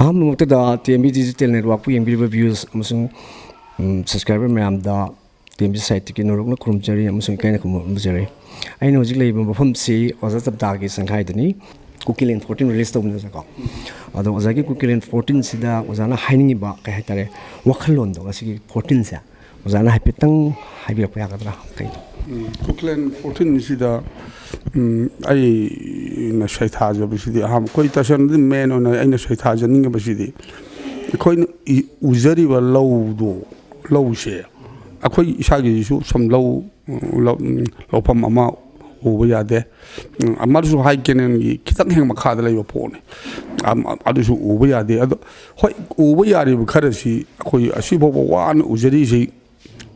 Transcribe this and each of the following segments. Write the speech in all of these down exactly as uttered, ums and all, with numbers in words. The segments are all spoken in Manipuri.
ꯑꯍꯥꯟꯕꯃꯛꯇꯗ ꯇꯤ ꯑꯦꯝ ꯕꯤ ꯗꯤꯖꯤꯇꯦꯜ ꯅꯦꯠꯋꯥꯛꯄꯨ ꯌꯦꯡꯕꯤꯔꯤꯕ ꯚ꯭ꯌꯨꯁ ꯑꯃꯁꯨꯡ ꯁꯕꯁꯀ꯭ꯔꯥꯏꯕꯔ ꯃꯌꯥꯝꯗ ꯇꯤ ꯑꯦꯝ ꯕꯤ ꯁꯥꯏꯠꯇꯒꯤ ꯅꯧꯔꯛꯅ ꯈꯨꯔꯨꯝꯖꯔꯤ ꯑꯃꯁꯨꯡ ꯏꯀꯥꯏꯅ ꯈꯨꯔꯨꯝꯖꯔꯤ꯫ ꯑꯩꯅ ꯍꯧꯖꯤꯛ ꯂꯩꯔꯤꯕ ꯃꯐꯝꯁꯤ ꯑꯣꯖꯥ ꯆꯝꯇꯥꯒꯤ ꯁꯪꯈꯥꯏꯗꯅꯤ꯫ ꯀꯨꯀꯤꯂꯦꯟ ꯐꯣꯔꯇꯤꯟ ꯔꯤꯂꯤꯁ ꯇꯧꯕꯅꯦ ꯑꯣꯖꯥꯀꯣ꯫ ꯑꯗꯣ ꯑꯣꯖꯥꯒꯤ ꯀꯨꯀꯤꯂꯦꯟ ꯐꯣꯔꯇꯤꯟꯁꯤꯗ ꯑꯣꯖꯥꯅ ꯍꯥꯏꯅꯤꯡꯉꯤꯕ ꯀꯩ ꯍꯥꯏꯇꯥꯔꯦ, ꯋꯥꯈꯜꯂꯣꯟꯗꯣ, ꯉꯁꯤꯒꯤ ꯐꯣꯔꯇꯤꯟꯁꯦ ꯑꯣꯖꯥꯅ ꯍꯥꯏꯐꯦꯠꯇꯪ ꯍꯥꯏꯕꯤꯔꯛꯄ ꯌꯥꯒꯗ꯭ꯔꯥ? ꯀꯩꯅꯣ? ꯎꯝ, ꯀꯨꯀꯤꯂꯦꯟ ꯐꯣꯔꯇꯤꯟꯁꯤꯗ, ꯎꯝ, ꯑꯩꯅ ꯁꯩꯊꯥꯖꯕꯁꯤꯗꯤ ꯑꯍꯥꯟꯕ, ꯑꯩꯈꯣꯏ ꯇꯁꯦꯡꯅꯗꯤ ꯃꯦꯟ ꯑꯣꯏꯅ ꯑꯩꯅ ꯁꯩꯊꯥꯖꯅꯤꯡꯉꯤꯕꯁꯤꯗꯤ ꯑꯩꯈꯣꯏꯅ ꯏ-, ꯎꯖꯔꯤꯕ ꯂꯧꯗꯣ, ꯂꯧꯁꯦ ꯑꯩꯈꯣꯏ ꯏꯁꯥꯒꯤꯁꯨ ꯁꯨꯝ ꯂꯧ, ꯂꯧ-, ꯂꯧꯐꯝ ꯑꯃ ꯎꯕ ꯌꯥꯗꯦ꯫ ꯎꯝ, ꯑꯃꯁꯨ ꯍꯥꯏ ꯀꯦꯅꯦꯜꯒꯤ ꯈꯤꯇꯪ ꯍꯦꯛ ꯃꯈꯥꯗ ꯂꯩꯕ ꯄꯣꯠꯅꯤ꯫ ꯑꯝ-, ꯑꯗꯨꯁꯨ ꯎꯕ ꯌꯥꯗꯦ꯫ ꯑꯗꯣ ꯍꯣꯏ, ꯎꯕ ꯌꯥꯔꯤꯕ ꯈꯔꯁꯤ ꯑꯩꯈꯣꯏ ꯑꯁꯤꯐꯥꯎꯕ ꯋꯥꯅ ꯎꯖꯔꯤꯁꯤ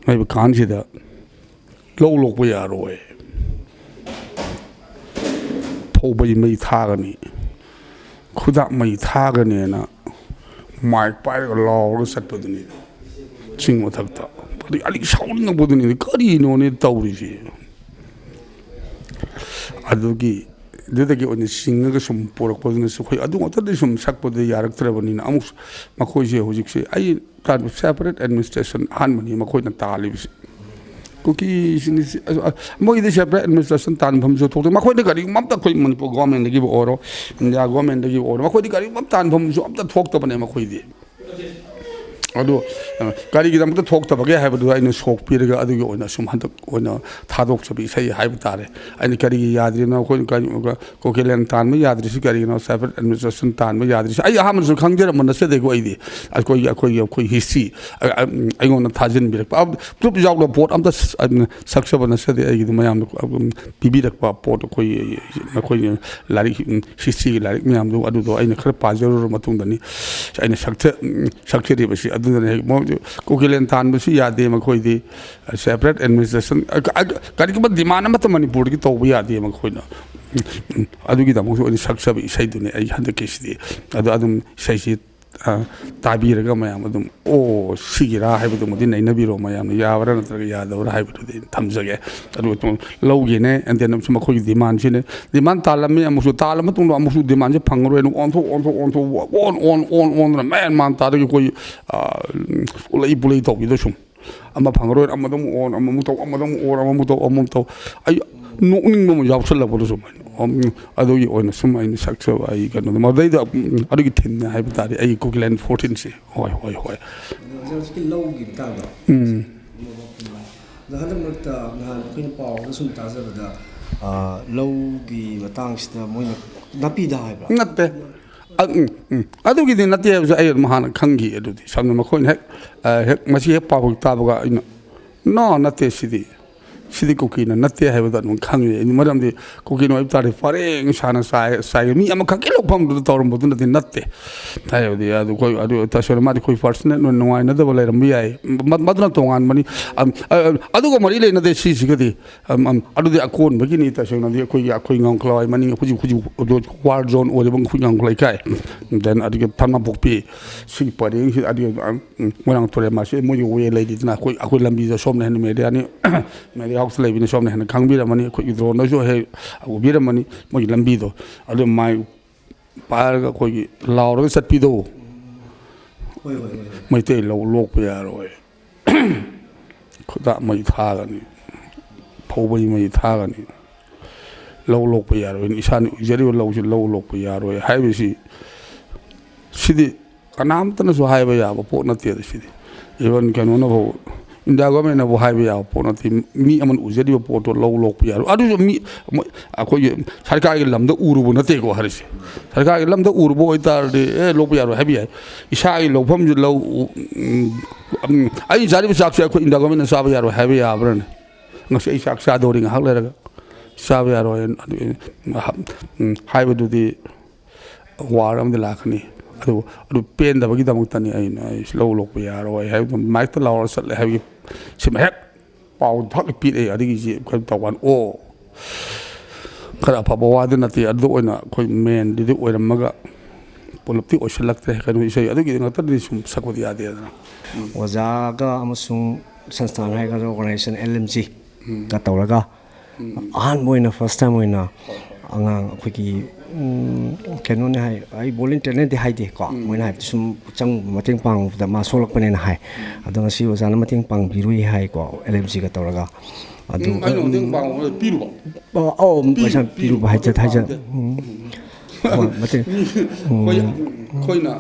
ꯂꯩꯕ ꯀꯥꯟꯁꯤꯗ ꯂꯧ ꯂꯣꯛꯄ ꯌꯥꯔꯣꯏ꯫ ꯐꯧꯕꯩ ꯃꯩ ꯊꯥꯒꯅꯤ, ꯈꯨꯗꯥꯛ ꯃꯩ ꯊꯥꯒꯅꯦꯅ ꯃꯥꯏꯛ ꯄꯥꯏꯔꯒ ꯂꯥꯎꯔꯒ ꯆꯠꯄꯗꯨꯅꯤ ꯆꯤꯡ ꯃꯊꯛꯇ꯫ ꯑꯗꯨ ꯑꯩ ꯁꯥꯎꯅꯤꯡꯉꯛꯄꯗꯨꯅꯤ, "ꯀꯔꯤꯅꯣꯅꯦ ꯇꯧꯔꯤꯁꯦ?" ꯑꯗꯨꯒꯤ, ꯑꯗꯨꯗꯒꯤ ꯑꯣꯏꯅ ꯆꯤꯡꯉꯒ ꯁꯨꯝ ꯄꯣꯔꯛꯄꯗꯨꯅꯁꯨ ꯑꯩꯈꯣꯏ ꯑꯗꯨ ꯉꯥꯛꯇꯗꯤ ꯁꯨꯝ ꯁꯛꯄꯗ ꯌꯥꯔꯛꯇ꯭ꯔꯕꯅꯤꯅ, ꯑꯃꯨꯛ ꯃꯈꯣꯏꯁꯦ ꯍꯧꯖꯤꯛꯁꯦ ꯑꯩ ꯇꯥꯟꯕ separate administration ꯑꯍꯥꯟꯕꯅꯤ ꯃꯈꯣꯏꯅ ꯇꯥꯜꯂꯤꯕꯁꯤ꯫ ꯀꯨꯀꯤꯁꯤꯡꯁꯤ, ꯑ, ꯑ, ꯃꯣꯏꯗꯤ separate administration ꯇꯥꯟꯐꯝꯁꯨ ꯊꯣꯛꯇꯦ꯫ ꯃꯈꯣꯏꯗ ꯀꯔꯤꯒꯨꯝꯕ ꯑꯝꯇ ꯑꯩꯈꯣꯏ ꯃꯅꯤꯄꯨꯔ ꯒꯣꯔꯃꯦꯟꯗꯒꯤꯕꯨ ꯑꯣꯏꯔꯣ, ꯏꯟꯗꯤꯌꯥ ꯒꯣꯔꯃꯦꯟꯗꯒꯤꯕꯨ ꯑꯣꯏꯔꯣ, ꯃꯈꯣꯏꯗꯤ ꯀꯔꯤꯒꯨꯝꯕ ꯑꯝꯇ ꯇꯥꯟꯐꯝꯁꯨ ꯑꯝꯇ ꯊꯣꯛꯇꯕꯅꯦ ꯃꯈꯣꯏꯗꯤ꯫ ꯑꯗꯨ, ꯑ, ꯀꯔꯤꯒꯤꯗꯃꯛꯇ ꯊꯣꯛꯇꯕꯒꯦ ꯍꯥꯏꯕꯗꯨ ꯑꯩꯅ ꯁꯣꯛ ꯄꯤꯔꯒ ꯑꯗꯨꯒꯤ ꯑꯣꯏꯅ ꯁꯨꯝ ꯍꯟꯗꯛ ꯑꯣꯏꯅ ꯊꯥꯗꯣꯛꯆꯕ ꯏꯁꯩ ꯍꯥꯏꯕ ꯇꯥꯔꯦ꯫ ꯑꯩꯅ ꯀꯔꯤꯒꯤ ꯌꯥꯗ꯭ꯔꯤꯅꯣ, ꯑꯩꯈꯣꯏ ꯀꯔꯤ, ꯀꯣꯀꯤꯂꯦꯟ ꯇꯥꯟꯕ ꯌꯥꯗ꯭ꯔꯤꯁꯤ ꯀꯔꯤꯒꯤꯅꯣ, separate administration ꯇꯥꯟꯕ ꯌꯥꯗ꯭ꯔꯤꯁꯤ? ꯑꯩ ꯑꯍꯥꯟꯕꯗꯁꯨ ꯈꯪꯖꯔꯝꯕ ꯅꯠꯆꯗꯦꯀꯣ꯫ ꯑꯩꯗꯤ ꯑꯩꯈꯣꯏꯒꯤ, ꯑꯩꯈꯣꯏꯒꯤ, ꯑꯩꯈꯣꯏ history, ꯑ, ꯑ, ꯑꯩꯉꯣꯟꯗ ꯊꯥꯖꯤꯟꯕꯤꯔꯛꯄ, ꯑ, proof ꯌꯥꯎꯗꯕ ꯄꯣꯠ ꯑꯝꯇ ꯁ-, ꯑ, ꯁꯛꯆꯕ ꯅꯠꯆꯗꯦ꯫ ꯑꯩꯒꯤꯗꯤ ꯃꯌꯥꯝꯅ, ꯑ, ꯄꯤꯕꯤꯔꯛꯄ ꯄꯣꯠ, ꯑꯩꯈꯣꯏ, ꯑꯩꯈꯣꯏꯒꯤ ꯂꯥꯏꯔꯤꯛ, ꯎꯝ, historyꯒꯤ ꯂꯥꯏꯔꯤꯛ ꯃꯌꯥꯝꯗꯣ, ꯑꯗꯨꯗꯣ ꯑꯩꯅ ꯈꯔ ꯄꯥꯖꯔꯨꯔ ꯃꯇꯨꯡꯗꯅꯤ ꯑꯩꯅ ꯁꯛꯆ-, ꯎꯝ, ꯁꯛꯆꯔꯤꯕꯁꯤ꯫ ꯑꯗꯨꯗꯅ ꯍꯦꯛ ꯃꯣꯏ ꯀꯨꯀꯤꯂꯦꯟ ꯇꯥꯟꯕꯁꯨ ꯌꯥꯗꯦ ꯃꯈꯣꯏꯗꯤ꯫ Separate administration, ꯑ, ꯑ, ꯀꯔꯤꯒꯨꯝꯕ demand ꯑꯃꯠꯇ ꯃꯅꯤꯄꯨꯔꯗꯒꯤ ꯇꯧꯕ ꯌꯥꯗꯦ ꯃꯈꯣꯏꯅ꯫ ꯎꯝ, ꯎꯝ, ꯑꯗꯨꯒꯤꯗꯃꯛꯁꯨ ꯑꯩꯅ ꯁꯛꯆꯕ ꯏꯁꯩꯗꯨꯅꯤ ꯑꯩ ꯍꯟꯗꯛꯀꯤꯁꯤꯗꯤ꯫ ꯑꯗꯣ ꯑꯗꯨꯝ ꯏꯁꯩꯁꯤ ꯑ, ꯇꯥꯕꯤꯔꯒ ꯃꯌꯥꯝ ꯑꯗꯨꯝ, "ꯑꯣ, ꯁꯤꯒꯤꯔꯥ?" ꯍꯥꯏꯕꯗꯨꯃꯗꯤ ꯅꯩꯅꯕꯤꯔꯣ꯫ ꯃꯌꯥꯝꯅ ꯌꯥꯕ꯭ꯔꯥ ꯅꯠꯇ꯭ꯔꯒ ꯌꯥꯗꯕ꯭ꯔꯥ ꯍꯥꯏꯕꯗꯨꯗꯤ ꯑꯩꯅ ꯊꯝꯖꯒꯦ꯫ ꯑꯗꯨꯒ ꯑꯗꯨꯝ ꯂꯧꯒꯤꯅꯦ, and then ꯑꯃꯁꯨ ꯃꯈꯣꯏꯒꯤ demandꯁꯤꯅꯦ꯫ Demand ꯇꯥꯜꯂꯝꯃꯤ, ꯑꯃꯨꯛꯁꯨ ꯇꯥꯜꯂ ꯃꯇꯨꯡꯗ ꯑꯃꯨꯛꯁꯨ demandꯁꯦ ꯐꯪꯉꯔꯣꯏꯅ ꯑꯣꯟꯊꯣꯛ, ꯑꯣꯟꯊꯣꯛ, ꯑꯣꯟꯊꯣꯛ, ꯑꯣꯟ, ꯑꯣꯟ, ꯑꯣꯟꯗꯅ ꯃꯦꯟ ꯃꯥꯟ ꯇꯥꯗꯒꯤ ꯑꯩꯈꯣꯏ, ꯑ, ꯎꯂꯩ ꯄꯨꯂꯩ ꯇꯧꯕꯤꯗꯣ ꯁꯨꯝ꯫ ꯑꯃ ꯐꯪꯉꯔꯣꯏ, ꯑꯃꯗ ꯑꯃꯨꯛ ꯑꯣꯟ, ꯑꯃꯃꯨꯛ ꯇꯧ, ꯑꯃꯗ ꯑꯃꯨꯛ ꯑꯣꯟ, ꯑꯃꯃꯨꯛ ꯇꯧ, ꯑꯃꯃꯨꯛ ꯇꯧ꯫ ꯑꯩ ꯅꯣꯛꯅꯤꯡꯕ ꯑꯃ ꯌꯥꯎꯁꯜꯂꯛꯄꯗꯣ ꯁꯨꯝ꯫ ꯎꯝ, ꯑꯗꯨꯒꯤ ꯑꯣꯏꯅ ꯁꯨꯝ ꯑꯩꯅ ꯁꯛꯆꯕ ꯑꯩ ꯀꯩꯅꯣꯗꯣ꯫ ꯃꯗꯩꯗ, ꯎꯝ, ꯑꯗꯨꯒꯤ theme ꯅꯦ ꯍꯥꯏꯕ ꯇꯥꯔꯦ ꯑꯩꯒꯤ ꯀꯨꯀꯤꯂꯦꯟ fourteen ꯁꯦ꯫ ꯍꯣꯏ, ꯍꯣꯏ, ꯍꯣꯏ꯫ ꯑꯗꯣ ꯍꯧꯖꯤꯛ ꯍꯧꯖꯤꯛꯀꯤ ꯂꯧꯒꯤ ꯃꯇꯥꯡꯗꯣ꯫ ꯎꯝ꯫ ꯑꯗꯣ ꯍꯟꯗꯛ ꯃꯔꯛꯇ ꯅꯍꯥꯟ ꯑꯩꯈꯣꯏꯅ ꯄꯥꯎꯗ ꯁꯨꯝ ꯇꯥꯖꯕꯗ, ꯑ, ꯂꯧꯒꯤ ꯃꯇꯥꯡꯁꯤꯗ ꯃꯣꯏꯅ ꯅꯥꯄꯤꯗ ꯍꯥꯏꯕ꯭ꯔꯥ? ꯅꯠꯇꯦ꯫ ꯑ, ꯎꯝ, ꯎꯝ꯫ ꯑꯗꯨꯒꯤꯗꯤ ꯅꯠꯇꯦ ꯍꯥꯏꯕꯁꯨ ꯑꯩ ꯑꯗꯨꯝ ꯍꯥꯟꯅ ꯈꯪꯈꯤ꯫ ꯑꯗꯨꯗꯤ ꯁꯝꯅ ꯃꯈꯣꯏꯅ ꯍꯦꯛ, ꯑ, ꯍꯦꯛ ꯃꯁꯤ ꯍꯦꯛ ꯄꯥꯎ ꯍꯦꯛ ꯇꯥꯕꯒ ꯑꯩꯅ, "No, ꯅꯠꯇꯦ ꯁꯤꯗꯤ꯫ ꯁꯤꯗꯤ ꯀꯨꯀꯤꯅ ꯅꯠꯇꯦ" ꯍꯥꯏꯕꯗꯣ ꯑꯗꯨꯝ ꯈꯪꯉꯤ꯫ ꯃꯔꯝꯗꯤ ꯀꯨꯀꯤꯅ ꯑꯣꯏꯕ ꯇꯥꯔꯗꯤ ꯄꯔꯦꯡ ꯁꯥꯅ ꯆꯥꯏ-, ꯆꯥꯏ-, ꯃꯤ ꯑꯃꯈꯛꯀꯤ ꯂꯧꯐꯝꯗꯨꯗ ꯇꯧꯔꯝꯕꯗꯨꯅꯗꯤ ꯅꯠꯇꯦ꯫ ꯍꯥꯏꯕꯗꯤ ꯑꯗꯨ ꯑꯩꯈꯣꯏ, ꯑꯗꯨ ꯇꯁꯦꯡꯅ ꯃꯥꯗꯤ ꯑꯩꯈꯣꯏ personal ꯑꯣꯏꯅ ꯅꯨꯡꯉꯥꯏꯅꯗꯕ ꯂꯩꯔꯝꯕ ꯌꯥꯏ꯫ ꯃ-, ꯃꯗꯨꯅ ꯇꯣꯉꯥꯟꯕꯅꯤ꯫ ꯑꯝ, ꯑ, ꯑ, ꯑꯗꯨꯒ ꯃꯔꯤ ꯂꯩꯅꯗꯦ ꯁꯤꯁꯤꯒꯗꯤ꯫ ꯑꯝ, ꯑꯝ, ꯑꯗꯨꯗꯤ ꯑꯀꯣꯟꯕꯒꯤꯅꯤ꯫ ꯇꯁꯦꯡꯅꯗꯤ ꯑꯩꯈꯣꯏꯒꯤ, ꯑꯩꯈꯣꯏ ꯉꯥꯡꯈꯂꯋꯥꯏ ꯃꯅꯤꯡ ꯍꯧꯖꯤꯛ, ꯍꯧꯖꯤꯛ war zone ꯑꯣꯏꯔꯤꯕ ꯑꯩꯈꯣꯏ ꯉꯥꯡꯈ ꯂꯩꯀꯥꯏ, then ꯑꯗꯨꯒ ꯊꯥꯡꯃꯄꯣꯛꯄꯤ, ꯁꯤꯒꯤ ꯄꯔꯦꯡꯁꯤꯗ, ꯑꯗꯨꯒ, ꯑꯝ, ꯎꯝ, ꯃꯣꯏꯔꯥꯡ ꯇꯨꯔꯦꯜ ꯃꯥꯁꯤ ꯃꯣꯏꯒꯤ way ꯂꯩꯔꯤꯗꯅ ꯑꯩꯈꯣꯏ, ꯑꯩꯈꯣꯏ ꯂꯝꯕꯤꯗ ꯁꯣꯝꯅ ꯍꯦꯟꯅ media ꯅꯤ, media house ꯂꯩꯕꯅꯤ, ꯁꯣꯝꯅ ꯍꯦꯟꯅ ꯈꯪꯕꯤꯔꯝꯃꯅꯤ, ꯑꯩꯈꯣꯏꯒꯤ drone ꯗꯁꯨ ꯍꯦꯛ ꯎꯕꯤꯔꯝꯃꯅꯤ ꯃꯣꯏꯒꯤ ꯂꯝꯕꯤꯗꯣ꯫ ꯑꯗꯨ ꯃꯥꯏ ꯄꯥꯏꯔꯒ ꯑꯩꯈꯣꯏꯒꯤ ꯂꯥꯎꯔꯒ ꯆꯠꯄꯤꯗꯣ꯫ ꯍꯣꯏ, ꯍꯣꯏ, ꯍꯣꯏ, ꯍꯣꯏ꯫ ꯃꯩꯇꯩ ꯂꯧ ꯂꯣꯛꯄ ꯌꯥꯔꯣꯏ꯫ ꯈꯨꯗꯥ ꯃꯩ ꯊꯥꯒꯅꯤ, ꯐꯧꯕꯩ ꯃꯩ ꯊꯥꯒꯅꯤ, ꯂꯧ ꯂꯣꯛꯄ ꯌꯥꯔꯣꯏ, ꯏꯁꯥꯅ ꯎꯖꯔꯤꯕ ꯂꯧꯁꯤ ꯂꯧ ꯂꯣꯛꯄ ꯌꯥꯔꯣꯏ ꯍꯥꯏꯕꯁꯤ, ꯁꯤꯗꯤ ꯀꯅꯥꯝꯇꯅꯁꯨ ꯍꯥꯏꯕ ꯌꯥꯕ ꯄꯣꯠ ꯅꯠꯇꯦꯗ꯫ ꯁꯤꯗꯤ even ꯀꯩꯅꯣꯅꯐꯥꯎ, India government ꯅꯐꯥꯎ ꯍꯥꯏꯕ ꯌꯥꯕ ꯄꯣꯠ ꯅꯠꯇꯦ꯫ ꯃꯤ ꯑꯃꯅ ꯎꯖꯔꯤꯕ ꯄꯣꯠꯇꯣ ꯂꯧ ꯂꯣꯛꯄ ꯌꯥꯔꯣꯏ꯫ ꯑꯗꯨꯁꯨ ꯃꯤ, ꯃꯣꯏ, ꯑꯩꯈꯣꯏꯒꯤ ꯁꯔꯀꯥꯔꯒꯤ ꯂꯝꯗ ꯎꯔꯨꯕ ꯅꯠꯇꯦꯀꯣ ꯍꯥꯏꯔꯤꯁꯦ꯫ ꯁꯔꯀꯥꯔꯒꯤ ꯂꯝꯗ ꯎꯔꯨꯕ ꯑꯣꯏꯇꯥꯔꯗꯤ, "ꯑꯦ, ꯂꯣꯛꯄ ꯌꯥꯔꯣꯏ" ꯍꯥꯏꯕ ꯌꯥꯏ꯫ ꯏꯁꯥꯒꯤ ꯂꯧꯐꯝꯁꯤ ꯂꯧ, ꯎ-, ꯎꯝ, ꯎꯝ, ꯑꯩꯅ ꯆꯥꯔꯤꯕ ꯆꯥꯛꯁꯦ ꯑꯩꯈꯣꯏ India government ꯅ ꯆꯥꯕ ꯌꯥꯔꯣꯏ ꯍꯥꯏꯕ ꯌꯥꯕ꯭ꯔꯥꯅꯦ? ꯉꯁꯤ ꯑꯩ ꯆꯥꯛ ꯆꯥꯗꯧꯔꯤ, ꯉꯥꯏꯍꯥꯛ ꯂꯩꯔꯒ ꯆꯥꯕ ꯌꯥꯔꯣꯏ꯫ ꯑꯗꯨ, ꯎꯝ, ꯍꯥꯏꯕꯗꯨꯗꯤ war ꯑꯃꯗꯤ ꯂꯥꯛꯀꯅꯤ꯫ ꯑꯗꯨ, ꯑꯗꯨ ꯄꯦꯟꯗꯕꯒꯤꯗꯃꯛꯇꯅꯤ ꯑꯩꯅ ꯑꯩ ꯂꯧ ꯂꯣꯛꯄ ꯌꯥꯔꯣꯏ ꯍꯥꯏꯕꯗꯨ ꯃꯥꯏꯛꯇ ꯂꯥꯎꯔ ꯆꯠꯂꯦ ꯍꯥꯏꯕꯒꯤ ꯁꯤꯃ ꯍꯦꯛ ꯄꯥꯎ ꯊꯛ ꯄꯤꯔꯛꯑꯦ꯫ ꯑꯗꯨꯒꯤꯁꯤ ꯀꯩꯅꯣ ꯇꯧꯀꯥꯟꯗ, ꯑꯣ, ꯈꯔ ꯑꯐꯕ ꯋꯥꯗꯤ ꯅꯠꯇꯦ꯫ ꯑꯗꯨ ꯑꯣꯏꯅ ꯑꯩꯈꯣꯏ main ꯗꯨꯗꯤ ꯑꯣꯏꯔꯝꯃꯒ ꯄꯨꯂꯞꯇꯤ ꯑꯣꯏꯁꯤꯜꯂꯛꯇ꯭ꯔꯦ꯫ ꯀꯩꯅꯣ, ꯏꯁꯩ ꯑꯗꯨꯒꯤꯗꯤ ꯉꯥꯛꯇꯗꯤ ꯁꯨꯝ ꯁꯛꯄꯗꯤ ꯌꯥꯗꯦꯗꯅ꯫ ꯑꯣꯖꯥꯒ ꯑꯃꯁꯨꯡ ꯁꯪꯁꯊꯥꯟ ꯍꯥꯏꯒꯗ꯭ꯔꯥ, ꯑꯣꯔꯒꯅꯥꯏꯖꯦꯁꯟ ꯑꯦꯜ ꯑꯦꯝ ꯖꯤꯒ ꯇꯧꯔꯒ ꯑꯍꯥꯟꯕ ꯑꯣꯏꯅ, ꯐꯥꯔꯁ ꯇꯥꯏꯝ ꯑꯣꯏꯅ ꯑꯉꯥꯡ ꯑꯩꯈꯣꯏꯒꯤ, ꯎꯝ, ꯀꯩꯅꯣꯅꯦ ꯍꯥꯏ, ꯑꯩ ꯚꯣꯂꯨꯟꯇꯤꯌꯔꯅꯦꯗꯤ ꯍꯥꯏꯗꯦꯀꯣ, ꯃꯣꯏꯅ ꯍꯥꯏꯕꯗꯤ ꯁꯨꯝ ꯆꯪꯕ, ꯃꯇꯦꯡ ꯄꯥꯡꯕꯗ ꯃꯥ ꯁꯣꯛꯂꯛꯄꯅꯦꯅ ꯍꯥꯏ꯫ ꯑꯗꯣ ꯉꯁꯤ ꯑꯣꯖꯥꯅ ꯃꯇꯦꯡ ꯄꯥꯡꯕꯤꯔꯨꯏ ꯍꯥꯏꯀꯣ, ꯑꯦꯜ ꯑꯦꯝ ꯖꯤꯒ ꯇꯧꯔꯒ꯫ ꯑꯗꯨ ꯎꯝ, ꯑꯩꯅ ꯃꯇꯦꯡ ꯄꯥꯡꯕ ꯄꯤꯔꯨꯕ꯫ ꯑꯧ, ꯄꯤ-, ꯄꯩꯁꯥ ꯄꯤꯔꯨꯕ ꯄꯤꯔꯨꯕ ꯍꯥꯏꯖ-, ꯍꯥꯏꯖ-, ꯄꯥꯝꯗꯦ꯫ ꯎꯝ꯫ ꯍꯣꯏ, ꯃꯇꯦꯡ, ꯎꯝ꯫ ꯑꯩꯈꯣꯏ, ꯑꯩꯈꯣꯏꯅ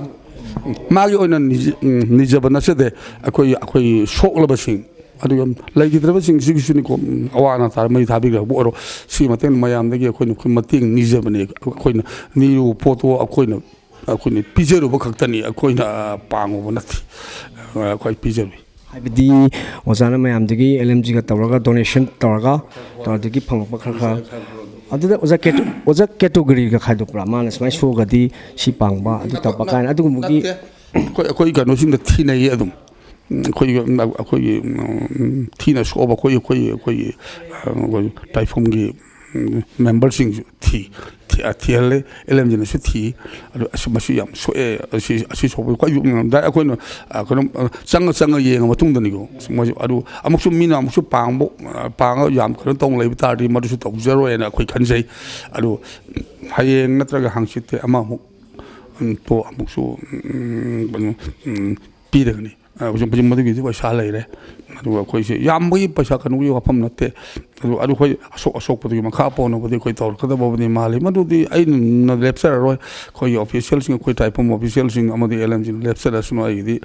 ꯃꯥꯒꯤ ꯑꯣꯏꯅ ꯅꯤꯖ-, ꯎꯝ, ꯅꯤꯖꯕ ꯅꯠꯆꯗꯦ꯫ ꯑꯩꯈꯣꯏ, ꯑꯩꯈꯣꯏꯒꯤ ꯁꯣꯛꯂꯕꯁꯤꯡ, ꯑꯗꯨꯒ ꯂꯩꯈꯤꯗ꯭ꯔꯕꯁꯤꯡꯁꯤꯒꯤꯁꯨꯅꯤꯀꯣ, ꯎꯝ, ꯑꯋꯥ ꯑꯅꯥ ꯇꯥꯔ ꯃꯩ ꯊꯥꯕꯤꯈ꯭ꯔꯕꯕꯨ ꯑꯣꯏꯔꯣ, ꯁꯤ ꯃꯇꯦꯡ ꯃꯌꯥꯝꯗꯒꯤ ꯑꯩꯈꯣꯏꯅ, ꯑꯩꯈꯣꯏ ꯃꯇꯦꯡ ꯅꯤꯖꯕꯅꯦ꯫ ꯑꯩꯈꯣꯏꯅ ꯅꯤꯔꯨꯕ ꯄꯣꯠꯇꯣ ꯑꯩꯈꯣꯏꯅ, ꯑꯩꯈꯣꯏꯅ ꯄꯤꯖꯔꯨꯕ ꯈꯛꯇꯅꯤ, ꯑꯩꯈꯣꯏꯅ, ꯑ, ꯄꯥꯡꯉꯨꯕ ꯅꯠꯇꯦ꯫ ꯑ, ꯑꯩꯈꯣꯏ ꯄꯤꯖꯔꯨꯏ꯫ ꯍꯥꯏꯕꯗꯤ ꯑꯣꯖꯥꯅ ꯃꯌꯥꯝꯗꯒꯤ ꯑꯦꯜ ꯑꯦꯝ ꯖꯤꯒ ꯇꯧꯔꯒ, ꯗꯣꯅꯦꯁꯟ ꯇꯧꯔꯒ, ꯇꯧꯔꯗꯒꯤ ꯐꯪꯉꯛꯄ ꯈꯔ ꯈꯔ꯫ ꯑꯗꯨꯗ ꯑꯣꯖꯥ ꯀꯦꯇꯣ-, ꯑꯣꯖꯥ ꯀꯦꯇꯣꯒꯣꯔꯤꯒ ꯈꯥꯏꯗꯣꯛꯄ꯭ꯔꯥ? ꯃꯥꯅ ꯁꯨꯃꯥꯏꯅ ꯁꯣꯛꯑꯒꯗꯤ ꯁꯤ ꯄꯥꯡꯕ, ꯑꯗꯨ ꯇꯧꯕ ꯀꯥꯏꯅ ꯑꯗꯨꯒꯨꯝꯕꯒꯤ ꯅꯠꯇꯦ꯫ ꯑꯩꯈꯣꯏ, ꯑꯩꯈꯣꯏ ꯀꯩꯅꯣꯁꯤꯡꯗ ꯊꯤꯅꯩꯌꯦ ꯑꯗꯨꯝ꯫ ꯎꯝ, ꯑꯩꯈꯣꯏꯒꯤ, ꯑꯩꯈꯣꯏꯒꯤ, ꯎꯝ, ꯊꯤꯅ ꯁꯣꯛꯑꯕ ꯑꯩꯈꯣꯏ, ꯑꯩꯈꯣꯏ, ꯑꯩꯈꯣꯏꯒꯤ, ꯑ, ꯑꯩꯈꯣꯏ ꯇꯥꯏꯐꯨꯝꯒꯤ, ꯎꯝ, ꯃꯦꯝꯕꯔꯁꯤꯡꯁꯨ ꯊꯤ, ꯊꯤ-, ꯑ, ꯊꯤꯍꯜꯂꯦ꯫ ꯑꯦꯜ ꯑꯦꯝ ꯖꯤꯅꯁꯨ ꯊꯤ꯫ ꯑꯗꯨ ꯑꯁ, ꯃꯁꯤ ꯌꯥꯝ ꯁꯣꯛꯑꯦ, ꯑꯁꯤ, ꯑꯁꯤ ꯁꯣꯛꯄ ꯈ꯭ꯋꯥꯏ ꯌꯨꯝ ꯉꯝꯗꯥꯏ ꯑꯩꯈꯣꯏꯅ, ꯑ, ꯀꯩꯅꯣ, ꯑ, ꯆꯪꯉ, ꯆꯪꯉ ꯌꯦꯡꯉ ꯃꯇꯨꯡꯗꯅꯤꯀꯣ꯫ ꯃꯣꯏꯁꯨ ꯑꯗꯨ ꯑꯃꯨꯛꯁꯨ ꯃꯤꯅ ꯑꯃꯨꯛꯁꯨ ꯄꯥꯡꯕ, ꯑ, ꯄꯥꯡꯉ ꯌꯥꯝ ꯀꯩꯅꯣ ꯇꯧꯅ ꯂꯩꯕ ꯇꯥꯔꯗꯤ ꯃꯗꯨꯁꯨ ꯇꯧꯖꯔꯣꯏꯅ ꯑꯩꯈꯣꯏ ꯈꯟꯖꯩ꯫ ꯑꯗꯨ ꯍꯌꯦꯡ ꯅꯠꯇ꯭ꯔꯒ ꯍꯪꯆꯤꯠꯇꯤ ꯑꯃꯃꯨꯛ, ꯎꯝ, ꯇꯣ ꯑꯃꯨꯛꯁꯨ, ꯎꯝ, ꯀꯩꯅꯣ, ꯎꯝ, ꯄꯤꯔꯒꯅꯤ꯫ ꯑ, ꯍꯧꯖꯤꯛ, ꯍꯧꯖꯤꯛ ꯃꯗꯨꯒꯤꯗꯤ ꯄꯩꯁꯥ ꯂꯩꯔꯦ꯫ ꯑꯗꯨꯒ ꯑꯩꯈꯣꯏꯁꯦ ꯌꯥꯝꯕꯒꯤ ꯄꯩꯁꯥ ꯀꯩꯅꯣꯒꯤ ꯋꯥꯐꯝ ꯅꯠꯇꯦ꯫ ꯑꯗꯨ, ꯑꯗꯨ ꯑꯩꯈꯣꯏ ꯑꯁꯣꯛ-, ꯑꯁꯣꯛꯄꯗꯨꯒꯤ ꯃꯈꯥ ꯄꯣꯟꯅꯕꯨꯗꯤ ꯑꯩꯈꯣꯏ ꯇꯧꯔꯛꯀꯗꯕꯕꯨꯗꯤ ꯃꯥꯜꯂꯤ꯫ ꯃꯗꯨꯗꯤ ꯑꯩꯅ ꯂꯦꯞꯆꯔꯔꯣꯏ꯫ ꯑꯩꯈꯣꯏꯒꯤ ꯑꯣꯐꯤꯁꯤꯌꯦꯜꯁꯤꯡ, ꯑꯩꯈꯣꯏ ꯇꯥꯏꯐꯨꯝ ꯑꯣꯐꯤꯁꯤꯌꯦꯜꯁꯤꯡ ꯑꯃꯗꯤ ꯑꯦꯜ ꯑꯦꯝꯁꯤꯡꯅ ꯂꯦꯞꯆꯔꯁꯅꯨ꯫ ꯑꯩꯒꯤꯗꯤ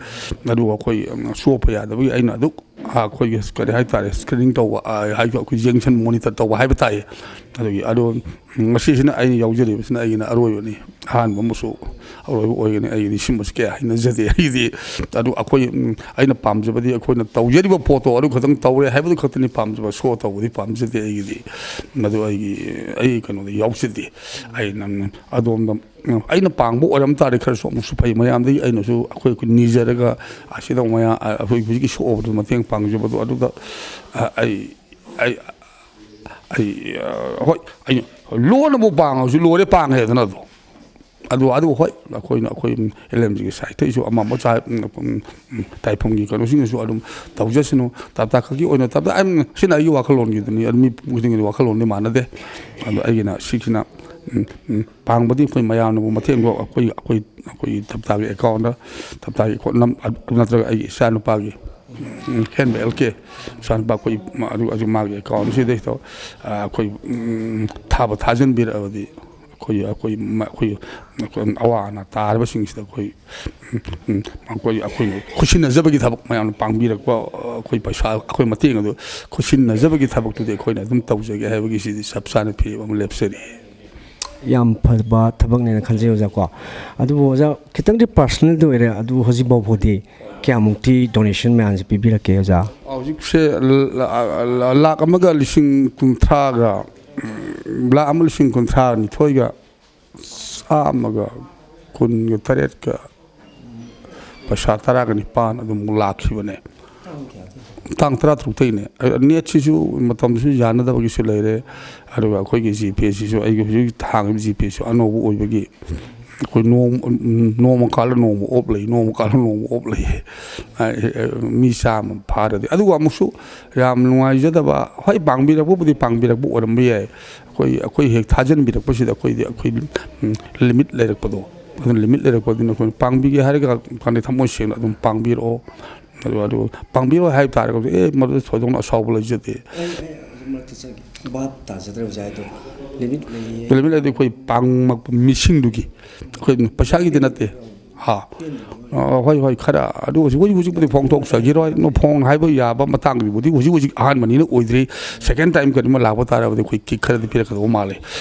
ꯑꯗꯨꯒ ꯑꯩꯈꯣꯏ, ꯎꯝ, ꯁꯣꯛꯄ ꯌꯥꯗꯕꯒꯤ ꯑꯩꯅ ꯑꯗꯨꯛ, ꯑ, ꯑꯩꯈꯣꯏꯒꯤ ꯀꯔꯤ ꯍꯥꯏꯇꯥꯔꯦ, ꯁ꯭ꯀ꯭ꯔꯤꯅꯤꯡ ꯇꯧꯕ, ꯑ, ꯍꯥꯏ-, ꯑꯩꯈꯣꯏ ꯌꯦꯡꯁꯟ, ꯃꯣꯅꯤꯇꯔ ꯇꯧꯕ ꯍꯥꯏꯕ ꯇꯥꯏꯌꯦ꯫ ꯑꯗꯨꯒꯤ ꯑꯗꯣ ꯉꯁꯤꯁꯤꯅ ꯑꯩꯅ ꯌꯥꯎꯖꯔꯤꯕꯁꯤꯅ ꯑꯩꯒꯤꯅ ꯑꯔꯣꯏꯕꯅꯤ꯫ ꯑꯍꯥꯟꯕ ꯑꯃꯁꯨ ꯑꯔꯣꯏꯕ ꯑꯣꯏꯒꯅꯤ꯫ ꯑꯩꯒꯤꯗꯤ ꯁꯤꯒꯨꯝꯕꯁꯤ ꯀꯌꯥ ꯍꯩꯅꯖꯗꯦ꯫ ꯑꯩꯒꯤꯗꯤ ꯑꯗꯨ ꯑꯩꯈꯣꯏ, ꯎꯝ, ꯑꯩꯅ ꯄꯥꯝꯖꯕꯗꯤ ꯑꯩꯈꯣꯏꯅ ꯇꯧꯖꯔꯤꯕ ꯄꯣꯠꯇꯣ ꯑꯗꯨ ꯈꯛꯇꯪ ꯇꯧꯔꯦ ꯍꯥꯏꯕꯗꯨ ꯈꯛꯇꯅꯤ ꯄꯥꯝꯖꯕ꯫ ꯁꯣ ꯇꯧꯕꯗꯤ ꯄꯥꯝꯖꯗꯦ ꯑꯩꯒꯤꯗꯤ꯫ ꯃꯗꯨ ꯑꯩꯒꯤ, ꯑꯩ ꯀꯩꯅꯣꯗ ꯌꯥꯎꯖꯗꯦ꯫ ꯑꯩꯅ ꯑꯗꯣꯝꯗ, ꯎꯝ, ꯑꯩꯅ ꯄꯥꯡꯕ ꯑꯣꯏꯔꯝ ꯇꯥꯔꯗꯤ ꯈꯔꯁꯨ ꯑꯃꯨꯛꯁꯨ ꯐꯩ꯫ ꯃꯌꯥꯝꯗꯒꯤ ꯑꯩꯅꯁꯨ ꯑꯩꯈꯣꯏ, ꯑꯩꯈꯣꯏ ꯅꯤꯖꯔꯒ ꯑꯁꯤꯗ ꯃꯌꯥꯝ, ꯑꯩꯈꯣꯏ ꯍꯧꯖꯤꯛꯀꯤ ꯁꯣꯛꯑꯕꯗꯨ ꯃꯇꯦꯡ ꯄꯥꯡꯖꯕꯗꯣ ꯑꯗꯨꯗ, ꯑ, ꯑꯩ, ꯑꯩ, ꯑꯩ, ꯑ, ꯍꯣꯏ, ꯑꯩ ꯂꯣꯟꯅꯕꯨ ꯄꯥꯡꯉꯁꯨ ꯂꯣꯏꯔꯦ, ꯄꯥꯡꯉꯦꯗꯅ ꯑꯗꯣ꯫ ꯑꯗꯨ, ꯑꯗꯨ ꯍꯣꯏ, ꯑꯩꯈꯣꯏꯅ, ꯑꯩꯈꯣꯏ, ꯎꯝ, ꯑꯦꯜ ꯑꯦꯝ ꯖꯤꯒꯤ ꯁꯥꯏꯠꯇꯒꯤꯁꯨ ꯑꯃ ꯑꯃ ꯆꯥꯏ-, ꯎꯝ, ꯎꯝ, ꯎꯝ, ꯇꯥꯏꯐꯝꯒꯤ ꯀꯩꯅꯣꯁꯤꯡꯅꯁꯨ ꯑꯗꯨꯝ ꯇꯧꯖꯁꯅꯨ꯫ ꯇꯞꯇꯥ ꯈꯛꯀꯤ ꯑꯣꯏꯅ ꯇꯞꯇꯥ, ꯑꯩ, ꯁꯤꯅ ꯑꯩꯒꯤ ꯋꯥꯈꯜꯂꯣꯟꯒꯤꯗꯨꯅꯤ꯫ ꯑꯗꯨ ꯃꯤ ꯈꯨꯗꯤꯡꯒꯤ ꯋꯥꯈꯜꯂꯣꯟꯗꯤ ꯃꯥꯟꯅꯗꯦ꯫ ꯑꯗꯣ ꯑꯩꯒꯤꯅ ꯁꯤꯁꯤꯅ, ꯎꯝ, ꯎꯝ, ꯄꯥꯡꯕꯗꯤ ꯑꯩꯈꯣꯏ ꯃꯌꯥꯝꯅꯕꯨ ꯃꯇꯦꯡꯗꯣ ꯑꯩꯈꯣꯏ, ꯑꯩꯈꯣꯏ, ꯑꯩꯈꯣꯏꯒꯤ ꯇꯞꯇꯥꯒꯤ ꯑꯦꯀꯥꯎꯟꯗ, ꯇꯞꯇꯥꯒꯤ ꯑꯦꯀꯥꯎꯟ ꯅꯝ-, ꯑꯗꯨ ꯅꯠꯇ꯭ꯔꯒ ꯑꯩꯒꯤ ꯏꯆꯥꯅꯨꯄꯥꯒꯤ, ꯎꯝ, ꯍꯦꯟꯕ ꯑꯦꯜ ꯀꯦ, ꯏꯆꯥꯅꯨꯄꯥ ꯑꯩꯈꯣꯏ ꯃ-, ꯑꯗꯨ, ꯑꯗꯨ ꯃꯥꯒꯤ ꯑꯦꯀꯥꯎꯟꯁꯤꯗꯩꯗ, ꯑ, ꯑꯩꯈꯣꯏ, ꯎꯝ, ꯊꯥꯕ ꯊꯥꯖꯤꯟꯕꯤꯔꯛꯑꯕꯗꯤ ꯑꯩꯈꯣꯏ, ꯑꯩꯈꯣꯏ ꯃ-, ꯑꯩꯈꯣꯏ, ꯑꯩꯈꯣꯏ ꯑꯋꯥ ꯑꯅꯥ ꯇꯥꯔꯕꯁꯤꯡꯁꯤꯗ ꯑꯩꯈꯣꯏ, ꯎꯝ, ꯎꯝ, ꯑꯩꯈꯣꯏ, ꯑꯩꯈꯣꯏꯅ ꯈꯨꯠꯁꯤꯟꯅꯖꯕꯒꯤ ꯊꯕꯛ ꯃꯌꯥꯝꯅ ꯄꯥꯡꯕꯤꯔꯛꯄ, ꯑ, ꯑꯩꯈꯣꯏ ꯄꯩꯁꯥ, ꯑꯩꯈꯣꯏ ꯃꯇꯦꯡ ꯑꯗꯨ ꯈꯨꯠꯁꯤꯟꯅꯖꯕꯒꯤ ꯊꯕꯛꯇꯨꯗꯤ ꯑꯩꯈꯣꯏꯅ ꯑꯗꯨꯝ ꯇꯧꯖꯒꯦ ꯍꯥꯏꯕꯒꯤꯁꯤꯗꯤ ꯆꯞ ꯆꯥꯅ ꯐꯤꯔꯦꯞ ꯑꯃ ꯂꯦꯞꯆꯔꯤ꯫ ꯌꯥꯝ ꯐꯕ ꯊꯕꯛꯅꯦꯅ ꯈꯟꯖꯩ, ꯑꯣꯖꯥ ꯀꯣ꯫ ꯑꯗꯨꯕꯨ, ꯑꯣꯖꯥ, ꯈꯤꯇꯪꯗꯤ ꯄꯥꯔꯁꯅꯦꯜꯗꯤ ꯑꯣꯏꯔꯦ꯫ ꯑꯗꯨꯕꯨ ꯍꯧꯖꯤꯛ ꯐꯥꯎꯕꯗꯤ ꯀꯌꯥꯃꯨꯛꯇꯤ ꯗꯣꯅꯦꯁꯟ ꯃꯌꯥꯝꯁꯦ ꯄꯤꯕꯤꯔꯛꯀꯦ, ꯑꯣꯖꯥ? ꯍꯧꯖꯤꯛꯁꯦ ꯂ-, ꯂ-, ꯂꯥꯛ ꯑꯃꯒ ꯂꯤꯁꯤꯡ ꯀꯨꯟꯊ꯭ꯔꯥꯒ, ꯎꯝ, ꯂꯥꯛ ꯑꯃ ꯂꯤꯁꯤꯡ ꯀꯨꯟꯊ꯭ꯔꯥ ꯅꯤꯊꯣꯏꯒ ꯆꯥꯝꯃꯒ ꯀꯨꯟꯒ ꯇꯔꯦꯠꯀ ꯄꯩꯁꯥ ꯇꯔꯥꯒ ꯅꯤꯄꯥꯟ ꯑꯗꯨꯃꯨꯛ ꯂꯥꯛꯈꯤꯕꯅꯦ꯫ ꯇꯥꯡ ꯇꯔꯥꯇꯔꯨꯛꯇꯒꯤꯅꯦ꯫ ꯑ, ꯅꯦꯠꯁꯤꯁꯨ ꯃꯇꯝꯁꯨ ꯌꯥꯅꯗꯕꯒꯤꯁꯨ ꯂꯩꯔꯦ꯫ ꯑꯗꯨꯒ ꯑꯩꯈꯣꯏꯒꯤ ꯖꯤ ꯄꯦꯁꯤꯁꯨ, ꯑꯩꯒꯤ ꯍꯧꯖꯤꯛ ꯍꯧꯖꯤꯛ ꯍꯥꯡꯉꯤꯕ ꯖꯤ ꯄꯦꯁꯤꯁꯨ ꯑꯅꯧꯕ ꯑꯣꯏꯕꯒꯤ ꯑꯩꯈꯣꯏ ꯅꯣꯡ-, ꯅꯣꯡꯃ ꯀꯥꯜꯂ ꯅꯣꯡꯃ ꯑꯣꯞ ꯂꯩ, ꯅꯣꯡꯃ ꯀꯥꯜꯂ ꯅꯣꯡꯃ ꯑꯣꯞ ꯂꯩ꯫ ꯑ, ꯑ, ꯃꯤ ꯆꯥꯝꯃ ꯐꯥꯔꯗꯤ꯫ ꯑꯗꯨꯒ ꯑꯃꯨꯛꯁꯨ ꯌꯥꯝ ꯅꯨꯡꯉꯥꯏꯖꯗꯕ, ꯍꯣꯏ, ꯄꯥꯡꯕꯤꯔꯛꯄꯕꯨꯗꯤ ꯄꯥꯡꯕꯤꯔꯛꯄ ꯑꯣꯏꯔꯝꯕ ꯌꯥꯏ꯫ ꯑꯩꯈꯣꯏ, ꯑꯩꯈꯣꯏ ꯍꯦꯛ ꯊꯥꯖꯤꯟꯕꯤꯔꯛꯄꯁꯤꯗ ꯑꯩꯈꯣꯏꯗꯤ, ꯑꯩꯈꯣꯏ, ꯎꯝ, ꯂꯤꯃꯤꯠ ꯂꯩꯔꯛꯄꯗꯣ, ꯑꯗꯨꯅ ꯂꯤꯃꯤꯠ ꯂꯩꯔꯛꯄꯗꯨꯅ ꯑꯩꯈꯣꯏꯅ ꯄꯥꯡꯕꯤꯒꯦ ꯍꯥꯏꯔꯒ ꯐꯅꯤ ꯊꯃꯣꯏ ꯁꯦꯡꯅ ꯑꯗꯨꯝ ꯄꯥꯡꯕꯤꯔꯛꯑꯣ꯫ ꯑꯗꯨ, ꯑꯗꯨ ꯄꯥꯡꯕꯤꯔꯣꯏ ꯍꯥꯏꯕ ꯇꯥꯔꯒꯗꯤ, "ꯑꯦ, ꯃꯗꯨꯗ ꯊꯣꯏꯗꯣꯛꯅ ꯑꯁꯥꯎꯕ ꯂꯩꯖꯗꯦ"꯫ ꯑꯩ, ꯑꯩ ꯍꯧꯖꯤꯛ ꯃꯔꯛꯇ ꯆꯪꯒꯦ꯫ ꯚꯥꯞ ꯇꯥꯖꯗ꯭ꯔꯦ ꯑꯣꯖꯥ ꯍꯥꯏꯗꯣ꯫ ꯂꯤꯃꯤꯠ ꯂꯩꯌꯦ꯫ ꯂꯤꯃꯤꯠ ꯂꯩꯗꯤ ꯑꯩꯈꯣꯏ ꯄꯥꯡꯉꯛꯄ ꯃꯤꯁꯤꯡꯗꯨꯒꯤ, ꯑꯩꯈꯣꯏ ꯄꯩꯁꯥꯒꯤꯗꯤ ꯅꯠꯇꯦ꯫ ꯍꯥ꯫ ꯑ, ꯍꯣꯏ, ꯍꯣꯏ, ꯈꯔ ꯑꯗꯨ ꯍꯧꯖꯤꯛ, ꯍꯧꯖꯤꯛ ꯍꯧꯖꯤꯛꯄꯨꯗꯤ ꯐꯣꯡꯗꯣꯛꯆꯈꯤꯔꯣꯏ꯫ ꯅꯣ, ꯐꯣꯟ ꯍꯥꯏꯕ ꯌꯥꯕ ꯃꯇꯥꯡꯗꯨꯕꯨꯗꯤ ꯍꯧꯖꯤꯛ, ꯍꯧꯖꯤꯛ ꯑꯍꯥꯟꯕꯅꯤꯅ ꯑꯣꯏꯗ꯭ꯔꯤ꯫ ꯁꯦꯀꯦꯟ ꯇꯥꯏꯝ ꯀꯔꯤꯒꯨꯝꯕ ꯂꯥꯛꯄ ꯇꯥꯔꯕꯗꯤ ꯑꯩꯈꯣꯏ ꯀꯤꯛ ꯈꯔꯗꯤ ꯄꯤꯔꯛꯀꯗꯧꯕ ꯃꯥꯜꯂꯦ꯫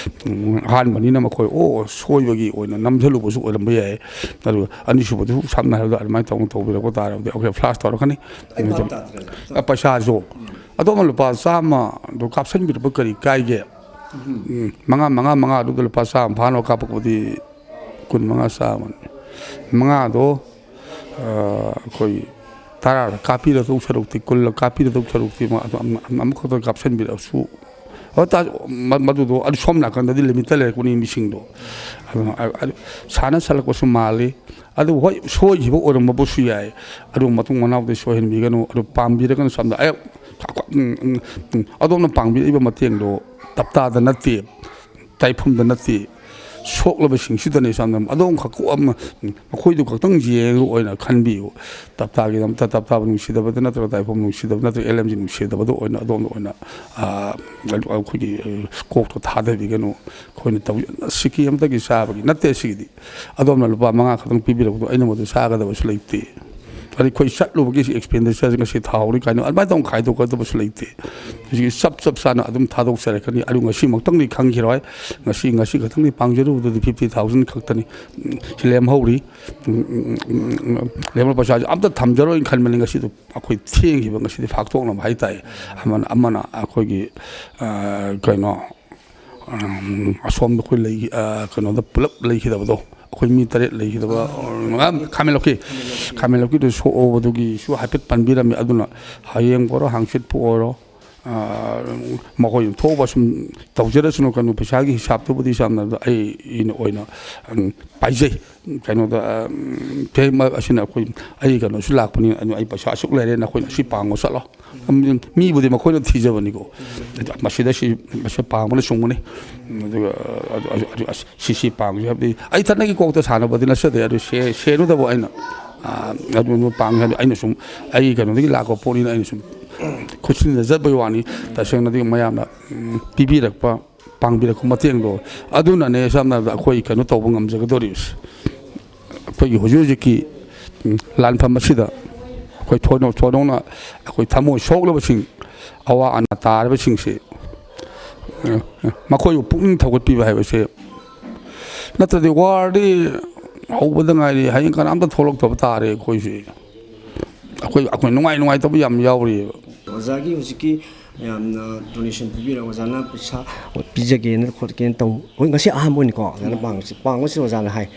ꯎꯝ, ꯑꯍꯥꯟꯕꯅꯤꯅ ꯃꯈꯣꯏ, "ꯑꯣ, ꯁꯣꯏꯕꯒꯤ ꯑꯣꯏꯅ ꯅꯝꯁꯤꯜꯂꯨꯕꯁꯨ ꯑꯣꯏꯔꯝꯕ ꯌꯥꯏ"꯫ ꯑꯗꯨꯒ ꯑꯅꯤꯁꯨꯕꯗꯨꯁꯨ ꯁꯝꯅ ꯍꯥꯏꯔꯕꯗ ꯑꯗꯨꯃꯥꯏꯅ ꯇꯧꯅ ꯇꯧꯕꯤꯔꯛꯄ ꯇꯥꯔꯕꯗꯤ ꯑꯩꯈꯣꯏ ꯐ꯭ꯂꯥꯁ ꯇꯧꯔꯛꯀꯅꯤ꯫ ꯑꯩ ꯚꯥꯞ ꯇꯥꯗ꯭ꯔꯦ꯫ ꯑ, ꯄꯩꯁꯥꯁꯨ ꯑꯗꯣꯝꯅ ꯂꯨꯄꯥ ꯆꯥꯝꯃꯗꯣ ꯀꯥꯞꯁꯤꯟꯕꯤꯔꯛꯄ ꯀꯔꯤ ꯀꯥꯏꯒꯦ? ꯎꯝ, ꯃꯉꯥ, ꯃꯉꯥ, ꯃꯉꯥ ꯑꯗꯨꯗ ꯂꯨꯄꯥ ꯆꯥꯝꯃ ꯐꯥꯅꯕ ꯀꯥꯞꯄꯛꯄꯗꯤ ꯀꯨꯟ ꯃꯉꯥ, ꯆꯥꯝꯃꯅꯤ꯫ ꯃꯉꯥꯗꯣ, ꯑ, ꯑꯩꯈꯣꯏ ꯇꯔꯥꯗ ꯀꯥꯞꯄꯤꯔꯗꯧ ꯁꯔꯨꯛꯇꯤ, ꯀꯨꯟꯗ ꯀꯥꯞꯄꯤꯔꯗꯧ ꯁꯔꯨꯛꯇꯤ, ꯃꯥ ꯑꯗꯨ ꯑꯃ-, ꯑꯃ-, ꯑꯃꯈꯛꯇ ꯀꯥꯞꯁꯤꯟꯕꯤꯔꯛꯑꯁꯨ ꯍꯣꯏ, ꯇꯥ-, ꯃ-, ꯃꯗꯨꯗꯣ ꯑꯗꯨ ꯁꯣꯝ ꯅꯥꯀꯟꯗꯗꯤ ꯂꯤꯃꯤꯠꯇ ꯂꯩꯔꯛꯄꯅꯤ ꯃꯤꯁꯤꯡꯗꯣ꯫ ꯑꯗꯨꯅ ꯑ-, ꯑꯗꯨ ꯁꯥꯟꯅ ꯁꯜꯂꯛꯄꯁꯨ ꯃꯥꯜꯂꯤ꯫ ꯑꯗꯨ ꯍꯣꯏ, ꯁꯣꯏꯈꯤꯕ ꯑꯣꯏꯔꯝꯕꯕꯨꯁꯨ ꯌꯥꯏ꯫ ꯑꯗꯨ ꯃꯇꯨꯡ ꯃꯅꯥꯎꯗꯤ ꯁꯣꯏꯍꯟꯕꯤꯒꯅꯨ꯫ ꯑꯗꯨ ꯄꯥꯝꯕꯤꯔꯒꯅ ꯁꯣꯝꯗ ꯑꯩ, ꯎꯝ, ꯎꯝ, ꯎꯝ, ꯑꯗꯣꯝꯅ ꯄꯥꯡꯕꯤꯔꯛꯏꯕ ꯃꯇꯦꯡꯗꯣ ꯇꯞꯇꯥꯗ ꯅꯠꯇꯦ, ꯇꯥꯏꯐꯝꯗ ꯅꯠꯇꯦ, ꯁꯣꯛꯂꯕꯁꯤꯡꯁꯤꯗꯅꯦ ꯁꯣꯝꯗ ꯑꯗꯣꯝꯈꯛ ꯀꯣꯛ ꯑꯃ, ꯃꯈꯣꯏꯗꯨ ꯈꯛꯇꯪ ꯌꯦꯡꯉꯒ ꯑꯣꯏꯅ ꯈꯟꯕꯤꯌꯨ꯫ ꯇꯞꯇꯥꯒꯤꯗꯃꯛꯇ ꯇꯞꯇꯥꯕ ꯅꯨꯡꯁꯤꯗꯕꯗ ꯅꯠꯇ꯭ꯔꯒ ꯇꯥꯏꯐꯝ ꯅꯨꯡꯁꯤꯗꯕ ꯅꯠꯇ꯭ꯔꯒ ꯑꯦꯜ ꯑꯦꯝ ꯖꯤ ꯅꯨꯡꯁꯤꯗꯕꯗ ꯑꯣꯏꯅ ꯑꯗꯣꯝꯗ ꯑꯣꯏꯅ, ꯑ, ꯑꯩꯈꯣꯏꯒꯤ, ꯑ, ꯀꯣꯛꯇꯣ ꯊꯥꯗꯕꯤꯒꯅꯨ꯫ ꯑꯩꯈꯣꯏꯅ ꯇꯧ-, ꯁꯤꯀꯤ ꯑꯃꯇꯒꯤ ꯆꯥꯕꯒꯤ ꯅꯠꯇꯦ ꯁꯤꯒꯤꯗꯤ꯫ ꯑꯗꯣꯝꯅ ꯂꯨꯄꯥ ꯃꯉꯥ ꯈꯛꯇꯪ ꯄꯤꯕꯤꯔꯛꯄꯗꯣ ꯑꯩꯅ ꯃꯗꯨ ꯆꯥꯒꯗꯕꯁꯨ ꯂꯩꯇꯦ꯫ ꯑꯗꯩ ꯑꯩꯈꯣꯏ ꯆꯠꯂꯨꯕꯒꯤ ꯑꯦꯛꯁꯄꯦꯟꯗꯤꯆꯔꯁꯦ ꯉꯁꯤ ꯊꯥ ꯍꯧꯔꯤ ꯀꯥꯏꯅ ꯑꯗꯨꯃꯥꯏꯅ ꯇꯧꯅ ꯈꯥꯏꯗꯣꯛꯀꯗꯕꯁꯨ ꯂꯩꯇꯦ꯫ ꯍꯧꯖꯤꯛꯀꯤ ꯆꯞ ꯆꯞ ꯆꯥꯅ ꯑꯗꯨꯝ ꯊꯥꯗꯣꯛꯆꯔꯛꯀꯅꯤ꯫ ꯑꯗꯨ ꯉꯁꯤꯃꯛꯇꯪꯗꯤ ꯈꯪꯈꯤꯔꯣꯏ꯫ ꯉꯁꯤ, ꯉꯁꯤ ꯈꯛꯇꯪꯗꯤ ꯄꯥꯡꯖꯔꯨꯕꯗꯨꯗꯤ ꯐꯤꯐꯇꯤ ꯊꯥꯎꯖꯟ ꯈꯛꯇꯅꯤ꯫ ꯎꯝ, ꯁꯤ ꯂꯦꯝꯍꯧꯔꯤ꯫ ꯎꯝ, ꯎꯝ, ꯎꯝ, ꯎꯝ, ꯎꯝ, ꯂꯦꯝꯍꯧꯔꯤꯕ ꯄꯩꯁꯥꯁꯦ ꯑꯝꯇ ꯊꯝꯖꯔꯣꯏꯅ ꯈꯟꯕꯅꯤ꯫ ꯉꯁꯤꯗꯣ ꯑꯩꯈꯣꯏ ꯊꯦꯡꯈꯤꯕ, ꯉꯁꯤꯗꯤ ꯐꯥꯛꯇꯣꯛꯅꯕ ꯍꯥꯏꯇꯥꯔꯦ꯫ ꯑꯃꯅ, ꯑꯃꯅ ꯑꯩꯈꯣꯏꯒꯤ, ꯑ, ꯀꯩꯅꯣ, ꯎꯝ, ꯑꯁꯣꯝꯗ ꯑꯩꯈꯣꯏ ꯂꯩ-, ꯑ, ꯀꯩꯅꯣꯗ ꯄꯨꯂꯞ ꯂꯩꯈꯤꯗꯕꯗꯣ, ꯑꯩꯈꯣꯏ ꯃꯤ ꯇꯔꯦꯠ ꯂꯩꯈꯤꯗꯕ, ꯑ, ꯈꯥꯃꯦꯟ ꯂꯧꯈꯤ, ꯈꯥꯃꯦꯟ ꯂꯧꯈꯤꯗꯨ ꯁꯣꯛꯍꯧꯕꯗꯨꯒꯤꯁꯨ ꯍꯥꯏꯐꯦꯠ ꯄꯟꯕꯤꯔꯝꯃꯤ꯫ ꯑꯗꯨꯅ ꯍꯌꯦꯡꯕꯨ ꯑꯣꯏꯔꯣ, ꯍꯥꯡꯆꯤꯠꯄꯨ ꯑꯣꯏꯔꯣ, ꯑ, ꯃꯈꯣꯏ ꯊꯣꯛꯑꯒ ꯁꯨꯝ ꯇꯧꯖꯔꯁꯅꯨ, ꯀꯩꯅꯣ, ꯄꯩꯁꯥꯒꯤ ꯍꯤꯁꯥꯞꯇꯨꯕꯨꯗꯤ ꯁꯝꯅ ꯍꯥꯏꯔꯕꯗ ꯑꯩ, ꯑꯩꯅ ꯑꯣꯏꯅ, ꯎꯝ, ꯄꯥꯏꯖꯩ꯫ ꯀꯩꯅꯣꯗ, ꯎꯝ, ꯐꯦ-, ꯃ-, ꯑꯁꯤꯅ ꯑꯩꯈꯣꯏ, ꯑꯩ ꯀꯩꯅꯣꯁꯨ ꯂꯥꯛꯄꯅꯤ, ꯑꯗꯨ ꯑꯩ ꯄꯩꯁꯥ ꯑꯁꯨꯛ ꯂꯩꯔꯦ, ꯅꯈꯣꯏꯅ ꯑꯁꯤ ꯄꯥꯡꯉꯣ ꯆꯠꯂꯣ꯫ ꯃꯤꯕꯨꯗꯤ ꯃꯈꯣꯏꯅ ꯊꯤꯖꯕꯅꯤꯀꯣ꯫ ꯃꯁꯤꯗ ꯁꯤ, ꯃꯁꯤ ꯄꯥꯡꯕꯅ ꯆꯨꯝꯒꯅꯤ꯫ ꯑꯗꯨꯒ, ꯑꯗꯨ, ꯑꯗꯨ, ꯑꯗꯨ, ꯑꯁ, ꯁꯤ, ꯁꯤ ꯄꯥꯡꯁꯤ ꯍꯥꯏꯕꯗꯤ ꯑꯩ ꯊꯟꯅꯒꯤ ꯀꯣꯛꯇ ꯁꯥꯟꯅꯕꯗꯤ ꯅꯠꯆꯗꯦ꯫ ꯑꯗꯨ ꯁꯦ-, ꯁꯦꯟꯗꯨꯗꯕꯨ ꯑꯩꯅ, ꯑ, ꯑꯗꯨ ꯄꯥꯡꯁꯤ ꯍꯥꯏꯕꯗꯤ ꯑꯩꯅ ꯁꯨꯝ ꯑꯩꯒꯤ ꯀꯩꯅꯣꯗꯒꯤ ꯂꯥꯛꯄ ꯄꯣꯠꯅꯤꯅ ꯑꯩꯅ ꯁꯨꯝ ꯈꯨꯠꯁꯤꯟꯅꯖꯕꯒꯤ ꯋꯥꯅꯤ꯫ ꯇꯁꯦꯡꯅꯗꯤ ꯃꯌꯥꯝꯅ, ꯎꯝ, ꯄꯤꯕꯤꯔꯛꯄ, ꯄꯥꯡꯕꯤꯔꯛꯄ ꯃꯇꯦꯡꯗꯣ ꯑꯗꯨꯅꯅꯦ ꯁꯝꯅ ꯍꯥꯏꯔꯕꯗ ꯑꯩꯈꯣꯏ ꯀꯩꯅꯣ ꯇꯧꯕ ꯉꯝꯖꯒꯗꯧꯔꯤꯕꯁꯦ꯫ ꯑꯩꯈꯣꯏꯒꯤ ꯍꯧꯖꯤꯛ ꯍꯧꯖꯤꯛꯀꯤ, ꯎꯝ, ꯂꯥꯟꯐꯝ ꯑꯁꯤꯗ ꯑꯩꯈꯣꯏ ꯊꯣꯏꯗꯣꯛ-, ꯊꯣꯏꯗꯣꯛꯅ ꯑꯩꯈꯣꯏ ꯊꯃꯣꯏ ꯁꯣꯛꯂꯕꯁꯤꯡ, ꯑꯋꯥ ꯑꯅꯥ ꯇꯥꯔꯕꯁꯤꯡꯁꯤ, ꯑ, ꯑ, ꯃꯈꯣꯏꯕꯨ ꯄꯨꯛꯅꯤꯡ ꯊꯧꯒꯠꯄꯤꯕ ꯍꯥꯏꯕꯁꯦ꯫ ꯅꯠꯇ꯭ꯔꯗꯤ ꯋꯥꯔꯗꯤ ꯍꯧꯕꯗ ꯉꯥꯏꯔꯤ, ꯍꯌꯦꯡ ꯀꯅꯥꯝꯇ ꯊꯣꯛꯂꯛꯇꯕ ꯇꯥꯔꯦ ꯑꯩꯈꯣꯏꯁꯦ꯫ ꯑꯩꯈꯣꯏ, ꯑꯩꯈꯣꯏ ꯅꯨꯡꯉꯥꯏ ꯅꯨꯡꯉꯥꯏꯇꯕ ꯌꯥꯝ ꯌꯥꯎꯔꯤꯑꯕ꯫ ꯑꯣꯖꯥꯒꯤ ꯍꯧꯖꯤꯛꯀꯤ ꯃꯌꯥꯝꯅ ꯗꯣꯅꯦꯁꯟ ꯄꯤꯕꯤꯔꯒ ꯑꯣꯖꯥꯅ ꯄꯩꯁꯥ ꯄꯤꯖꯒꯦꯅ ꯈꯣꯠꯀꯦꯅ ꯇꯧ-, ꯍꯣꯏ, ꯉꯁꯤ ꯑꯍꯥꯟꯕ ꯑꯣꯏꯅꯀꯣ ꯑꯣꯖꯥꯅ ꯄꯥꯡꯕꯁꯤ, ꯄꯥꯡꯕꯁꯤꯗ ꯑꯣꯖꯥꯅ ꯍꯥꯏ,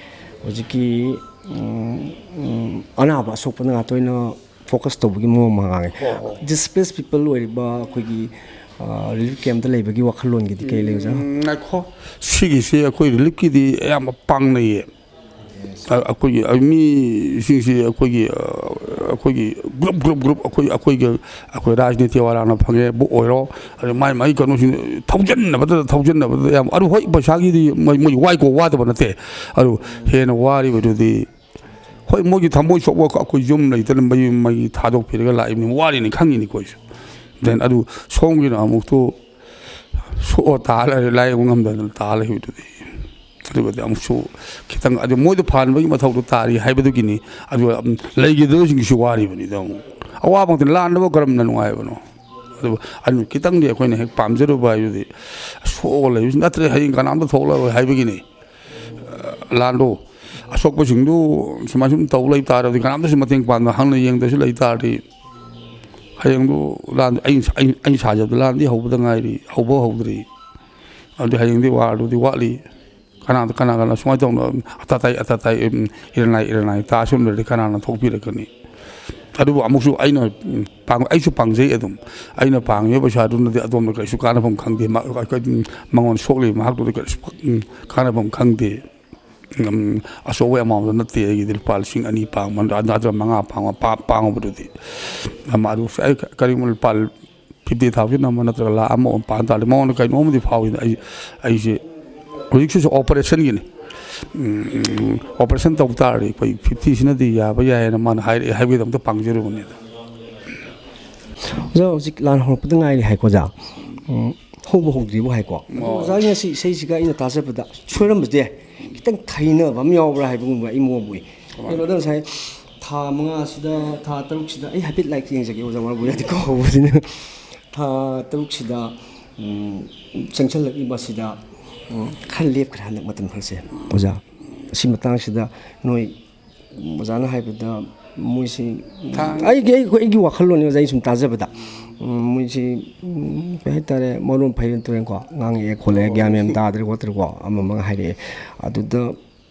ꯍꯧꯖꯤꯛꯀꯤ, ꯎꯝ, ꯎꯝ, ꯑꯅꯥꯕ ꯑꯁꯣꯛꯄꯗ ꯉꯥꯛꯇ ꯑꯣꯏꯅ ꯐꯣꯀꯁ ꯇꯧꯕꯒꯤ ꯃꯑꯣꯡ ꯑꯃ ꯉꯥꯡꯉꯦ꯫ ꯍꯣꯏ, ꯍꯣꯏ꯫ ꯗꯤꯁꯄ꯭ꯂꯦꯁ ꯄꯤꯄꯜ ꯑꯣꯏꯔꯤꯕ ꯑꯩꯈꯣꯏꯒꯤ ꯔꯤꯂꯤꯐ ꯀꯦꯝꯞꯇ ꯂꯩꯕꯒꯤ ꯋꯥꯈꯜꯂꯣꯟꯒꯤꯗꯤ ꯀꯩ ꯂꯩ, ꯑꯣꯖꯥ? ꯎꯝ, ꯉꯥꯏꯈꯣ꯫ ꯁꯤꯒꯤꯁꯦ ꯑꯩꯈꯣꯏ ꯔꯤꯂꯤꯐꯀꯤꯗꯤ ꯑꯌꯥꯝꯕ ꯄꯥꯡꯅꯩꯌꯦ꯫ ꯑ, ꯑꯩꯈꯣꯏꯒꯤ, ꯑ, ꯃꯤꯁꯤꯡꯁꯤ ꯑꯩꯈꯣꯏꯒꯤ, ꯑ, ꯑꯩꯈꯣꯏꯒꯤ ꯒ꯭ꯔꯨꯞ, ꯒ꯭ꯔꯨꯞ, ꯒ꯭ꯔꯨꯞ, ꯑꯩꯈꯣꯏ, ꯑꯩꯈꯣꯏꯒꯤ, ꯑꯩꯈꯣꯏ ꯔꯥꯖꯅꯤꯇꯤ ꯋꯥꯂꯥꯅ ꯐꯪꯉꯦꯕꯨ ꯑꯣꯏꯔꯣ, ꯑꯗꯩ ꯃꯥꯏ ꯃꯥꯏ ꯀꯩꯅꯣꯁꯤꯡ ꯊꯧꯖꯟꯅꯕꯗ, ꯊꯧꯖꯟꯅꯕꯗ ꯌꯥꯝ, ꯑꯗꯨ ꯍꯣꯏ, ꯄꯩꯁꯥꯒꯤꯗꯤ ꯃꯣꯏ, ꯃꯣꯏ ꯋꯥꯏꯀꯣ, ꯋꯥꯗꯕ ꯅꯠꯇꯦ꯫ ꯑꯗꯨ ꯍꯦꯟꯅ ꯋꯥꯔꯤꯕꯗꯨꯗꯤ, ꯍꯣꯏ, ꯃꯣꯏꯒꯤ ꯊꯃꯣꯏ ꯁꯣꯛꯄ, ꯑꯩꯈꯣꯏ ꯌꯨꯝ ꯂꯩꯇꯅ ꯃꯌꯨꯝ ꯃꯩ ꯊꯥꯗꯣꯛꯄꯤꯔꯒ ꯂꯥꯛꯏꯕꯅꯤ, ꯋꯥꯔꯤꯅꯤ ꯈꯪꯉꯤꯅꯤ ꯑꯩꯈꯣꯏꯁꯨ꯫ Then ꯑꯗꯨ ꯁꯣꯝꯒꯤꯅ ꯑꯃꯨꯛꯇꯨ ꯁꯣꯛꯑ ꯇꯥ ꯂꯩꯔꯦ, ꯂꯥꯏꯌꯦꯡꯕ ꯉꯝꯗꯗꯅ ꯇꯥ ꯂꯩꯕꯗꯨꯗꯤ꯫ ꯑꯗꯨꯒꯗꯤ ꯑꯃꯨꯛꯁꯨ ꯈꯤꯇꯪ, ꯑꯗꯨ ꯃꯣꯏꯗ ꯐꯍꯟꯕꯒꯤ ꯃꯊꯧꯗꯣ ꯇꯥꯔꯤ ꯍꯥꯏꯕꯗꯨꯒꯤꯅꯤ꯫ ꯑꯗꯨꯒ, ꯎꯝ, ꯂꯩꯈꯤꯗꯕꯁꯤꯡꯒꯤꯁꯨ ꯋꯥꯔꯤꯕꯅꯤꯗ ꯑꯃꯨꯛ꯫ ꯑꯋꯥꯕ ꯉꯥꯛꯇꯅꯤ, ꯂꯥꯟꯗꯕ ꯀꯔꯝꯅ ꯅꯨꯡꯉꯥꯏꯕꯅꯣ? ꯑꯗꯨꯕꯨ ꯑꯗꯨ ꯈꯤꯇꯪꯗꯤ ꯑꯩꯈꯣꯏꯅ ꯍꯦꯛ ꯄꯥꯝꯖꯔꯨꯕ ꯍꯥꯏꯕꯗꯤ, ꯁꯣꯛꯑꯒ ꯂꯩꯕꯁꯤ ꯅꯠꯇ꯭ꯔꯦ, ꯍꯌꯦꯡ ꯀꯅꯥꯝꯇ ꯊꯣꯛꯂꯛꯑꯔꯣꯏ ꯍꯥꯏꯕꯒꯤꯅꯤ꯫ ꯂꯥꯟꯗꯣ, ꯑꯁꯣꯛꯄꯁꯤꯡꯗꯨ ꯁꯨꯃꯥꯏ ꯁꯨꯝ ꯇꯧ ꯂꯩ ꯇꯥꯔꯗꯤ, ꯀꯅꯥꯝꯇꯁꯨ ꯃꯇꯦꯡ ꯄꯥꯡꯗ ꯍꯪꯅ ꯌꯦꯡꯗꯁꯨ ꯂꯩ ꯇꯥꯔꯗꯤ, ꯍꯌꯦꯡꯗꯨ ꯂꯥꯟ, ꯑꯩꯅ, ꯑꯩꯅ, ꯑꯩꯅ ꯁꯥꯖꯕꯗ ꯂꯥꯟꯗꯤ ꯍꯧꯕꯗ ꯉꯥꯏꯔꯤ, ꯍꯧꯕ ꯍꯧꯗ꯭ꯔꯤ꯫ ꯑꯗꯨꯗꯤ ꯍꯌꯦꯡꯗꯤ ꯋꯥꯔꯗꯨꯗꯤ ꯋꯥꯠꯂꯤ꯫ ꯀꯅꯥꯗ, ꯀꯅꯥ ꯀꯅꯥ ꯁꯨꯃꯥꯏꯅ ꯇꯧꯅ ꯑꯇꯥ ꯇꯥꯏ, ꯑꯇꯥ ꯇꯥꯏ, ꯎꯝ, ꯏꯔꯅꯥꯏ, ꯏꯔꯅꯥꯏ ꯇꯥ ꯁꯨꯝ ꯂꯩꯔꯗꯤ ꯀꯅꯥꯅ ꯊꯣꯛꯄꯤꯔꯛꯀꯅꯤ? ꯑꯗꯨꯕꯨ ꯑꯃꯨꯛꯁꯨ ꯑꯩꯅ, ꯎꯝ, ꯄꯥꯡ-, ꯑꯩꯁꯨ ꯄꯥꯡꯖꯩ ꯑꯗꯨꯝ꯫ ꯑꯩꯅ ꯄꯥꯡꯉꯤꯕ ꯄꯩꯁꯥꯗꯨꯅꯗꯤ ꯑꯗꯣꯝꯗ ꯀꯔꯤꯁꯨ ꯀꯥꯟꯅꯐꯝ ꯈꯪꯗꯦ꯫ ꯃ-, ꯎꯝ, ꯃꯉꯣꯟꯗ ꯁꯣꯛꯂꯤꯕ ꯃꯍꯥꯛꯇꯨꯗ ꯀꯔꯤꯁꯨ, ꯎꯝ, ꯀꯥꯟꯅꯐꯝ ꯈꯪꯗꯦ꯫ ꯎꯝ, ꯑꯆꯧꯕ ꯑꯦꯃꯥꯎꯟꯗ ꯅꯠꯇꯦ꯫ ꯑꯩꯒꯤꯗꯤ ꯂꯨꯄꯥ ꯂꯤꯁꯤꯡ ꯑꯅꯤ ꯄꯥꯡꯕ ꯅꯠꯇ꯭ꯔꯒ ꯃꯉꯥ ꯄꯥꯡꯕ, ꯄꯥ-, ꯄꯥꯡꯕꯗꯨꯗꯤ꯫ ꯑꯃ ꯑꯗꯨ ꯑꯩ ꯀꯔꯤꯒꯨꯝꯕ ꯂꯨꯄꯥ ꯐꯤꯐꯇꯤ ꯊꯥꯎꯖꯟ ꯑꯃ ꯅꯠꯇ꯭ꯔꯒ ꯂꯥꯈ ꯑꯃ ꯑꯣꯏꯅ ꯄꯥꯡ ꯇꯥꯔꯗꯤ ꯃꯉꯣꯟꯗ ꯀꯩꯅꯣꯝꯃꯗꯤ ꯐꯥꯎꯏꯗ꯫ ꯑꯩ, ꯑꯩꯁꯦ ꯍꯧꯖꯤꯛꯁꯤꯁꯨ ꯑꯣꯄꯔꯦꯁꯟꯒꯤꯅꯤ꯫ ꯎꯝ, ꯑꯣꯄꯔꯦꯁꯟ ꯇꯧ ꯇꯥꯔꯗꯤ ꯑꯩꯈꯣꯏ ꯐꯤꯐꯇꯤꯁꯤꯅꯗꯤ ꯌꯥꯕ ꯌꯥꯏ ꯍꯥꯏꯅ ꯃꯥꯅ ꯍꯥꯏꯔꯛꯑꯦ ꯍꯥꯏꯕꯒꯤꯗꯃꯛꯇ ꯄꯥꯡꯖꯔꯨꯕꯅꯤꯗ꯫ ꯑꯣꯖꯥ, ꯍꯧꯖꯤꯛ ꯂꯥꯟ ꯍꯧꯔꯛꯄꯗ ꯉꯥꯏꯔꯤ ꯍꯥꯏꯀꯣ, ꯑꯣꯖꯥ? ꯎꯝ, ꯍꯧꯕ ꯍꯧꯗ꯭ꯔꯤꯕ ꯍꯥꯏꯀꯣ? ꯑꯗꯣ ꯑꯣꯖꯥꯒꯤ ꯉꯁꯤ ꯏꯁꯩꯁꯤꯒ ꯑꯩꯅ ꯇꯥꯖꯕꯗ ꯁꯣꯏꯔꯝꯕꯁꯦ ꯈꯤꯇꯪ ꯊꯩꯅꯕ ꯑꯃ ꯌꯥꯎꯕ꯭ꯔꯥ ꯍꯥꯏꯕꯒꯨꯝꯕ ꯑꯩ ꯃꯣꯠ ꯑꯣꯏ꯫ ꯀꯩꯅꯣꯗ ꯉꯁꯥꯏ ꯊꯥ ꯃꯉꯥꯁꯤꯗ, ꯊꯥ ꯇꯔꯨꯛꯁꯤꯗ, ꯑꯩ ꯍꯥꯏꯐꯦꯠ ꯂꯥꯏꯔꯤꯛ ꯌꯦꯡꯖꯒꯦ ꯑꯣꯖꯥ, ꯃꯔꯛ ꯌꯥꯗꯤ ꯀꯥꯎꯍꯧꯕꯁꯤꯅ꯫ ꯊꯥ ꯇꯔꯨꯛꯁꯤꯗ, ꯎꯝ, ꯆꯪꯁꯤꯜꯂꯛꯂꯤꯕꯁꯤꯗ, ꯎꯝ, ꯈꯔ ꯂꯦꯞꯈ꯭ꯔꯦ ꯍꯟꯗꯛ ꯃꯇꯝ ꯈꯔꯁꯦ ꯑꯣꯖꯥ꯫ ꯑꯁꯤ ꯃꯇꯥꯡꯁꯤꯗ ꯅꯣꯏ ꯑꯣꯖꯥꯅ ꯍꯥꯏꯕꯗ ꯃꯣꯏꯁꯤ, ꯊꯥꯡ- ꯑꯩꯒꯤ, ꯑꯩꯒꯤ, ꯑꯩꯒꯤ ꯋꯥꯈꯜꯂꯣꯟꯅꯤ ꯑꯣꯖꯥ, ꯑꯩ ꯁꯨꯝ ꯇꯥꯖꯕꯗ, ꯎꯝ, ꯃꯣꯏꯁꯤ, ꯎꯝ, ꯀꯩ ꯍꯥꯏꯇꯥꯔꯦ, ꯃꯔꯣꯟ ꯐꯩꯔꯦꯟ ꯇꯨꯔꯦꯟꯀꯣ, ꯉꯥꯡꯉꯛꯑꯦ ꯈꯣꯠꯂꯛꯑꯦ, ꯒ꯭ꯌꯥꯟ ꯃꯦꯟ ꯇꯥꯗ꯭ꯔꯦ ꯈꯣꯠꯇ꯭ꯔꯦꯀꯣ, ꯑꯃ ꯑꯃꯒ ꯍꯥꯏꯔꯛꯑꯦ꯫ ꯑꯗꯨꯗ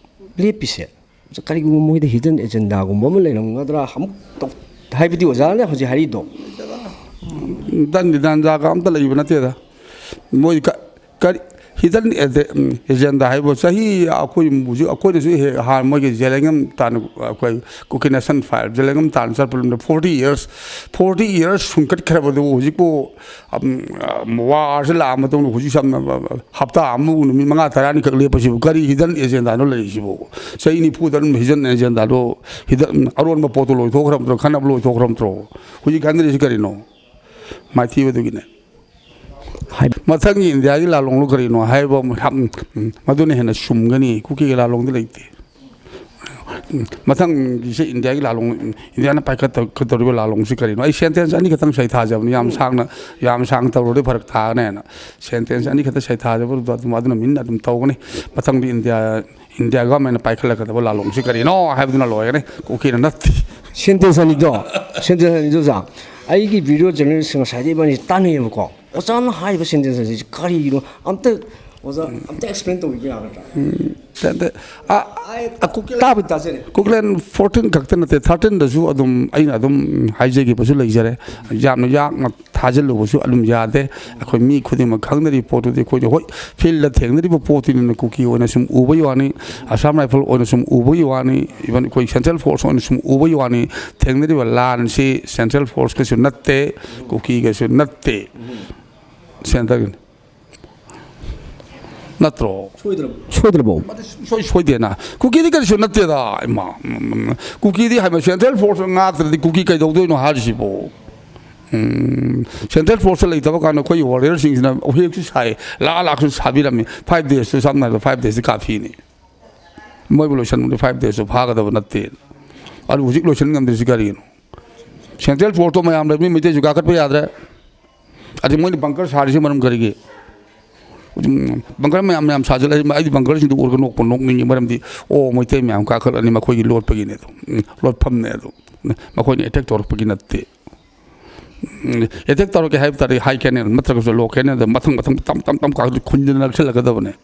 ꯂꯦꯞꯄꯤꯁꯦ ꯀꯔꯤꯒꯨꯝꯕ ꯃꯣꯏꯗ ꯍꯤꯗꯟ ꯑꯦꯖꯦꯟꯗꯥꯒꯨꯝꯕ ꯑꯃ ꯂꯩꯔꯝꯒꯗ꯭ꯔꯥ ꯑꯃꯨꯛ ꯇꯧ-, ꯍꯥꯏꯕꯗꯤ ꯑꯣꯖꯥꯅ ꯍꯧꯖꯤꯛ ꯍꯥꯏꯔꯤꯗꯣ, ꯗꯟꯗꯤ ꯗꯟꯖꯥꯒ ꯑꯝꯇ ꯂꯩꯕ ꯅꯠꯇꯦꯗ꯫ ꯃꯣꯏ ꯀ-, ꯀꯔꯤ, ꯍꯤꯗꯟ ꯑꯦꯖꯦꯟꯗꯥ ꯍꯥꯏꯕ ꯆꯍꯤ ꯑꯩꯈꯣꯏ ꯍꯧꯖꯤꯛ ꯑꯩꯈꯣꯏꯅꯁꯨ ꯍꯦꯛ ꯍꯥꯟꯅ ꯃꯣꯏꯒꯤ ꯖꯦꯂꯦꯡꯒꯝ ꯇꯥꯟꯅ ꯑꯩꯈꯣꯏ ꯀꯨꯀꯤ ꯅꯦꯁꯟ ꯐꯥꯏꯜ ꯖꯦꯂꯦꯡꯒꯝ ꯇꯥꯟꯅ ꯆꯠꯄ ꯂꯝꯗ ꯐꯣꯔꯇꯤ ꯏꯌꯔꯁ, ꯐꯣꯔꯇꯤ ꯏꯌꯔꯁ ꯁꯨꯡꯀꯠꯈ꯭ꯔꯕꯗꯨ ꯍꯧꯖꯤꯛꯄꯨ, ꯑꯝ, ꯋꯥꯔꯁꯤ ꯂꯥꯛꯑ ꯃꯇꯨꯡꯗ ꯍꯧꯖꯤꯛ ꯁꯝꯅ ꯍꯞꯇꯥ ꯑꯃꯃꯨꯛ ꯅꯨꯃꯤꯠ ꯃꯉꯥ ꯇꯔꯥꯅꯤꯈꯛ ꯂꯦꯞꯄꯁꯤꯕꯨ ꯀꯔꯤ ꯍꯤꯗꯟ ꯑꯦꯖꯦꯟꯗꯥꯅꯣ ꯂꯩꯔꯤꯁꯤꯕꯨ? ꯆꯍꯤ ꯅꯤꯐꯨꯗ ꯑꯗꯨꯝ ꯍꯤꯗꯟ ꯑꯦꯖꯦꯟꯗꯥꯗꯣ ꯍꯤꯗꯟ ꯑꯔꯣꯟꯕ ꯄꯣꯠꯇꯣ ꯂꯣꯏꯊꯣꯛꯈ꯭ꯔꯕ ꯅꯠꯇ꯭ꯔꯣ? ꯈꯟꯅꯕ ꯂꯣꯏꯊꯣꯛꯈ꯭ꯔꯕ ꯅꯠꯇ꯭ꯔꯣ? ꯍꯧꯖꯤꯛ ꯈꯟꯅꯔꯤꯁꯤ ꯀꯔꯤꯅꯣ? ꯃꯥꯏꯊꯤꯕꯗꯨꯒꯤꯅꯦ꯫ ꯍꯥꯏ- ꯃꯊꯪꯒꯤ ꯏꯟꯗꯤꯌꯥꯒꯤ ꯂꯥꯂꯣꯡꯂꯣ ꯀꯔꯤꯅꯣ ꯍꯥꯏꯕ ꯑꯃ ꯍꯥꯞ-, ꯃꯗꯨꯅ ꯍꯦꯟꯅ ꯆꯨꯝꯒꯅꯤ꯫ ꯀꯨꯀꯤꯒꯤ ꯂꯥꯂꯣꯡꯗꯤ ꯂꯩꯇꯦ꯫ ꯃꯊꯪꯒꯤꯁꯦ ꯏꯟꯗꯤꯌꯥꯒꯤ ꯂꯥꯂꯣꯡ, ꯏꯟꯗꯤꯌꯥꯅ ꯄꯥꯏꯈꯠꯇꯧꯔꯤꯕ ꯂꯥꯂꯣꯡꯁꯤ ꯀꯔꯤꯅꯣ? ꯑꯩ ꯁꯦꯟꯇꯦꯟꯁ ꯑꯅꯤꯈꯛꯇꯪ ꯁꯩꯊꯥꯖꯕꯅꯤ, ꯌꯥꯝ ꯁꯥꯡꯅ, ꯌꯥꯝ ꯁꯥꯡꯅ ꯇꯧꯔꯨꯔꯗꯤ ꯐꯔꯛ ꯇꯥꯒꯅꯦꯅ꯫ ꯁꯦꯟꯇꯦꯟꯁ ꯑꯅꯤꯈꯛꯇ ꯁꯩꯊꯥꯖꯕꯗꯨꯗ ꯑꯗꯨꯝ, ꯑꯗꯨꯅ ꯃꯤꯅ ꯑꯗꯨꯝ ꯇꯧꯒꯅꯤ꯫ ꯃꯊꯪꯗꯤ ꯏꯟꯗꯤꯌꯥ, ꯏꯟꯗꯤꯌꯥ ꯒꯚꯔꯟꯃꯦꯟꯅ ꯄꯥꯏꯈꯠꯂꯛꯀꯗꯕ ꯂꯥꯂꯣꯡꯁꯤ ꯀꯔꯤꯅꯣ ꯍꯥꯏꯕꯗꯨꯅ ꯂꯣꯏꯒꯅꯤ꯫ ꯀꯨꯀꯤꯅ ꯅꯠꯇꯦ꯫ ꯁꯦꯟꯇꯦꯟꯁ ꯑꯅꯤꯗꯣ, ꯁꯦꯟꯇꯦꯟꯁ ꯑꯅꯤꯗꯣ ꯑꯣꯖꯥ, ꯑꯩꯒꯤ ꯚꯤꯗꯤꯑꯣ ꯖꯔꯅꯦꯂꯤꯁꯁꯤꯡ ꯉꯁꯥꯏꯗꯩ ꯏꯕꯥꯅꯤ ꯇꯥꯟꯅꯩꯌꯦꯕꯀꯣ꯫ ꯑꯣꯖꯥꯅ ꯍꯥꯏꯔꯤꯕ ꯁꯦꯟꯇꯦꯟꯁ ꯑꯁꯤ ꯀꯔꯤꯅꯣ? ꯑꯝꯇ, ꯑꯣꯖꯥ, ꯑꯝꯇ ꯑꯦꯛꯁꯄ꯭ꯂꯦꯟ ꯇꯧꯕꯤꯕ ꯌꯥꯒꯗ꯭ꯔꯥ? ꯎꯝ, ꯇ-, ꯇ-, ꯑ, ꯑꯩ ꯑ, ꯀꯨꯀꯤꯂꯦꯟ, ꯇꯥꯕꯨꯗꯤ ꯇꯥꯖꯔꯦ꯫ ꯀꯨꯀꯤꯂꯦꯟ ꯐꯣꯔꯇꯤꯟ ꯈꯛꯇ ꯅꯠꯇꯦ, ꯊꯥꯔꯇꯤꯟꯗꯁꯨ ꯑꯗꯨꯝ ꯑꯩꯅ ꯑꯗꯨꯝ ꯍꯥꯏꯖꯈꯤꯕꯁꯨ ꯂꯩꯖꯔꯦ꯫ ꯌꯥꯝꯅ ꯌꯥꯡꯅ ꯊꯥꯖꯤꯜꯂꯨꯕꯁꯨ ꯑꯗꯨꯝ ꯌꯥꯗꯦ꯫ ꯑꯩꯈꯣꯏ ꯃꯤ ꯈꯨꯗꯤꯡꯃꯛ ꯈꯪꯅꯔꯤꯕ ꯄꯣꯠꯇꯨꯗꯤ ꯑꯩꯈꯣꯏꯗꯤ, ꯍꯣꯏ, ꯐꯤꯜꯗ ꯊꯦꯡꯅꯔꯤꯕ ꯄꯣꯠꯇꯨꯅꯤꯅ ꯀꯨꯀꯤ ꯑꯣꯏꯅ ꯁꯨꯝ ꯎꯕꯒꯤ ꯋꯥꯅꯤ, ꯑꯁꯥꯝ ꯔꯥꯏꯐꯜ ꯑꯣꯏꯅ ꯁꯨꯝ ꯎꯕꯒꯤ ꯋꯥꯅꯤ, ꯏꯚꯟ ꯑꯩꯈꯣꯏ ꯁꯦꯟꯇ꯭ꯔꯦꯜ ꯐꯣꯔꯁ ꯑꯣꯏꯅ ꯁꯨꯝ ꯎꯕꯒꯤ ꯋꯥꯅꯤ꯫ ꯊꯦꯡꯅꯔꯤꯕ ꯂꯥꯟꯁꯤ ꯁꯦꯟꯇ꯭ꯔꯦꯜ ꯐꯣꯔꯁꯀꯁꯨ ꯅꯠꯇꯦ, ꯀꯨꯀꯤꯒꯁꯨ ꯅꯠꯇꯦ, ꯁꯦꯟꯇ꯭ꯔꯒꯤꯅꯤ꯫ ꯅꯠꯇ꯭ꯔꯣ? ꯁꯣꯏꯗ꯭ꯔꯕꯣ? ꯁꯣꯏꯗ꯭ꯔꯕꯣ? ꯃꯗꯨ ꯁꯨꯡꯁꯣꯏ ꯁꯣꯏꯗꯦꯅ꯫ ꯀꯨꯀꯤꯗꯤ ꯀꯔꯤꯁꯨ ꯅꯠꯇꯦꯗ, ꯏꯃꯥ꯫ ꯎꯝ, ꯎꯝ, ꯎꯝ꯫ ꯀꯨꯀꯤꯗꯤ ꯍꯥꯏꯕ ꯁꯦꯟꯇ꯭ꯔꯦꯜ ꯐꯣꯔꯁ ꯉꯥꯛꯇ꯭ꯔꯗꯤ ꯀꯨꯀꯤ ꯀꯩꯗꯧꯗꯣꯏꯅꯣ ꯍꯥꯏꯔꯤꯁꯤꯕꯣ? ꯎꯝ, ꯁꯦꯟꯇ꯭ꯔꯦꯜ ꯐꯣꯔꯁꯇ ꯂꯩꯇꯕ ꯀꯥꯟꯗ ꯑꯩꯈꯣꯏꯒꯤ ꯋꯥꯔꯤꯌꯔꯁꯤꯡꯁꯤꯅ ꯎꯍꯦꯛꯁꯨ ꯁꯥꯏ, ꯂꯥꯛ ꯂꯥꯛꯁꯨ ꯁꯥꯕꯤꯔꯝꯃꯤ, ꯐꯥꯏꯚ ꯗꯦꯖꯇꯨ ꯁꯝꯅ ꯍꯥꯏꯔꯕꯗ ꯐꯥꯏꯚ ꯗꯦꯖꯇ ꯀꯥꯐꯤꯅꯤ꯫ ꯃꯣꯏꯕꯨ ꯂꯣꯏꯁꯟꯕꯗꯤ ꯐꯥꯏꯚ ꯗꯦꯖꯇꯨ ꯐꯥꯒꯗꯕ ꯅꯠꯇꯦ꯫ ꯑꯗꯨ ꯍꯧꯖꯤꯛ ꯂꯣꯏꯁꯟ ꯉꯝꯗ꯭ꯔꯤꯁꯤ ꯀꯔꯤꯒꯤꯅꯣ? ꯁꯦꯟꯇ꯭ꯔꯦꯜ ꯐꯣꯔꯁꯇꯣ ꯃꯌꯥꯝ ꯂꯩꯕꯅꯤ, ꯃꯩꯇꯩꯁꯨ ꯀꯥꯈꯠꯄ ꯌꯥꯗ꯭ꯔꯦ꯫ ꯑꯗꯩ ꯃꯣꯏꯅ ꯕꯪꯀꯔ ꯁꯥꯔꯤꯁꯤ ꯃꯔꯝ ꯀꯔꯤꯒꯤ? ꯎꯝ, ꯕꯪꯀꯔ ꯃꯌꯥꯝ ꯃꯌꯥꯝ ꯁꯥꯖꯤꯜꯂꯛꯏ, ꯑꯩꯗꯤ ꯕꯪꯀꯔꯁꯤꯡꯗꯨ ꯎꯔꯒ ꯅꯣꯛꯄ ꯅꯣꯛꯅꯤꯡꯉꯤ꯫ ꯃꯔꯝꯗꯤ, ꯑꯣ, ꯃꯩꯇꯩ ꯃꯌꯥꯝ ꯀꯥꯈꯠꯂꯅꯤ, ꯃꯈꯣꯏꯒꯤ ꯂꯣꯠꯄꯒꯤꯅꯦ ꯑꯗꯣ꯫ ꯎꯝ, ꯂꯣꯠꯐꯝꯅꯦ ꯑꯗꯣ꯫ ꯃꯈꯣꯏꯅ ꯑꯦꯇꯦꯛ ꯇꯧꯔꯛꯄꯒꯤ ꯅꯠꯇꯦ꯫ ꯎꯝ, ꯑꯦꯇꯦꯛ ꯇꯧꯔꯛꯀꯦ ꯍꯥꯏꯕ ꯇꯥꯔꯗꯤ ꯍꯥꯏ ꯀꯦꯅꯦꯜ ꯅꯠꯇ꯭ꯔꯒꯁꯨ ꯂꯣ ꯀꯦꯅꯦꯜꯗ ꯃꯊꯪ ꯃꯊꯪ ꯇꯞ ꯇꯞ ꯇꯞ ꯀꯥꯈꯠ-, ꯈꯨꯟꯗ ꯅꯛꯁꯤꯜꯂꯛꯀꯗꯕꯅꯦ꯫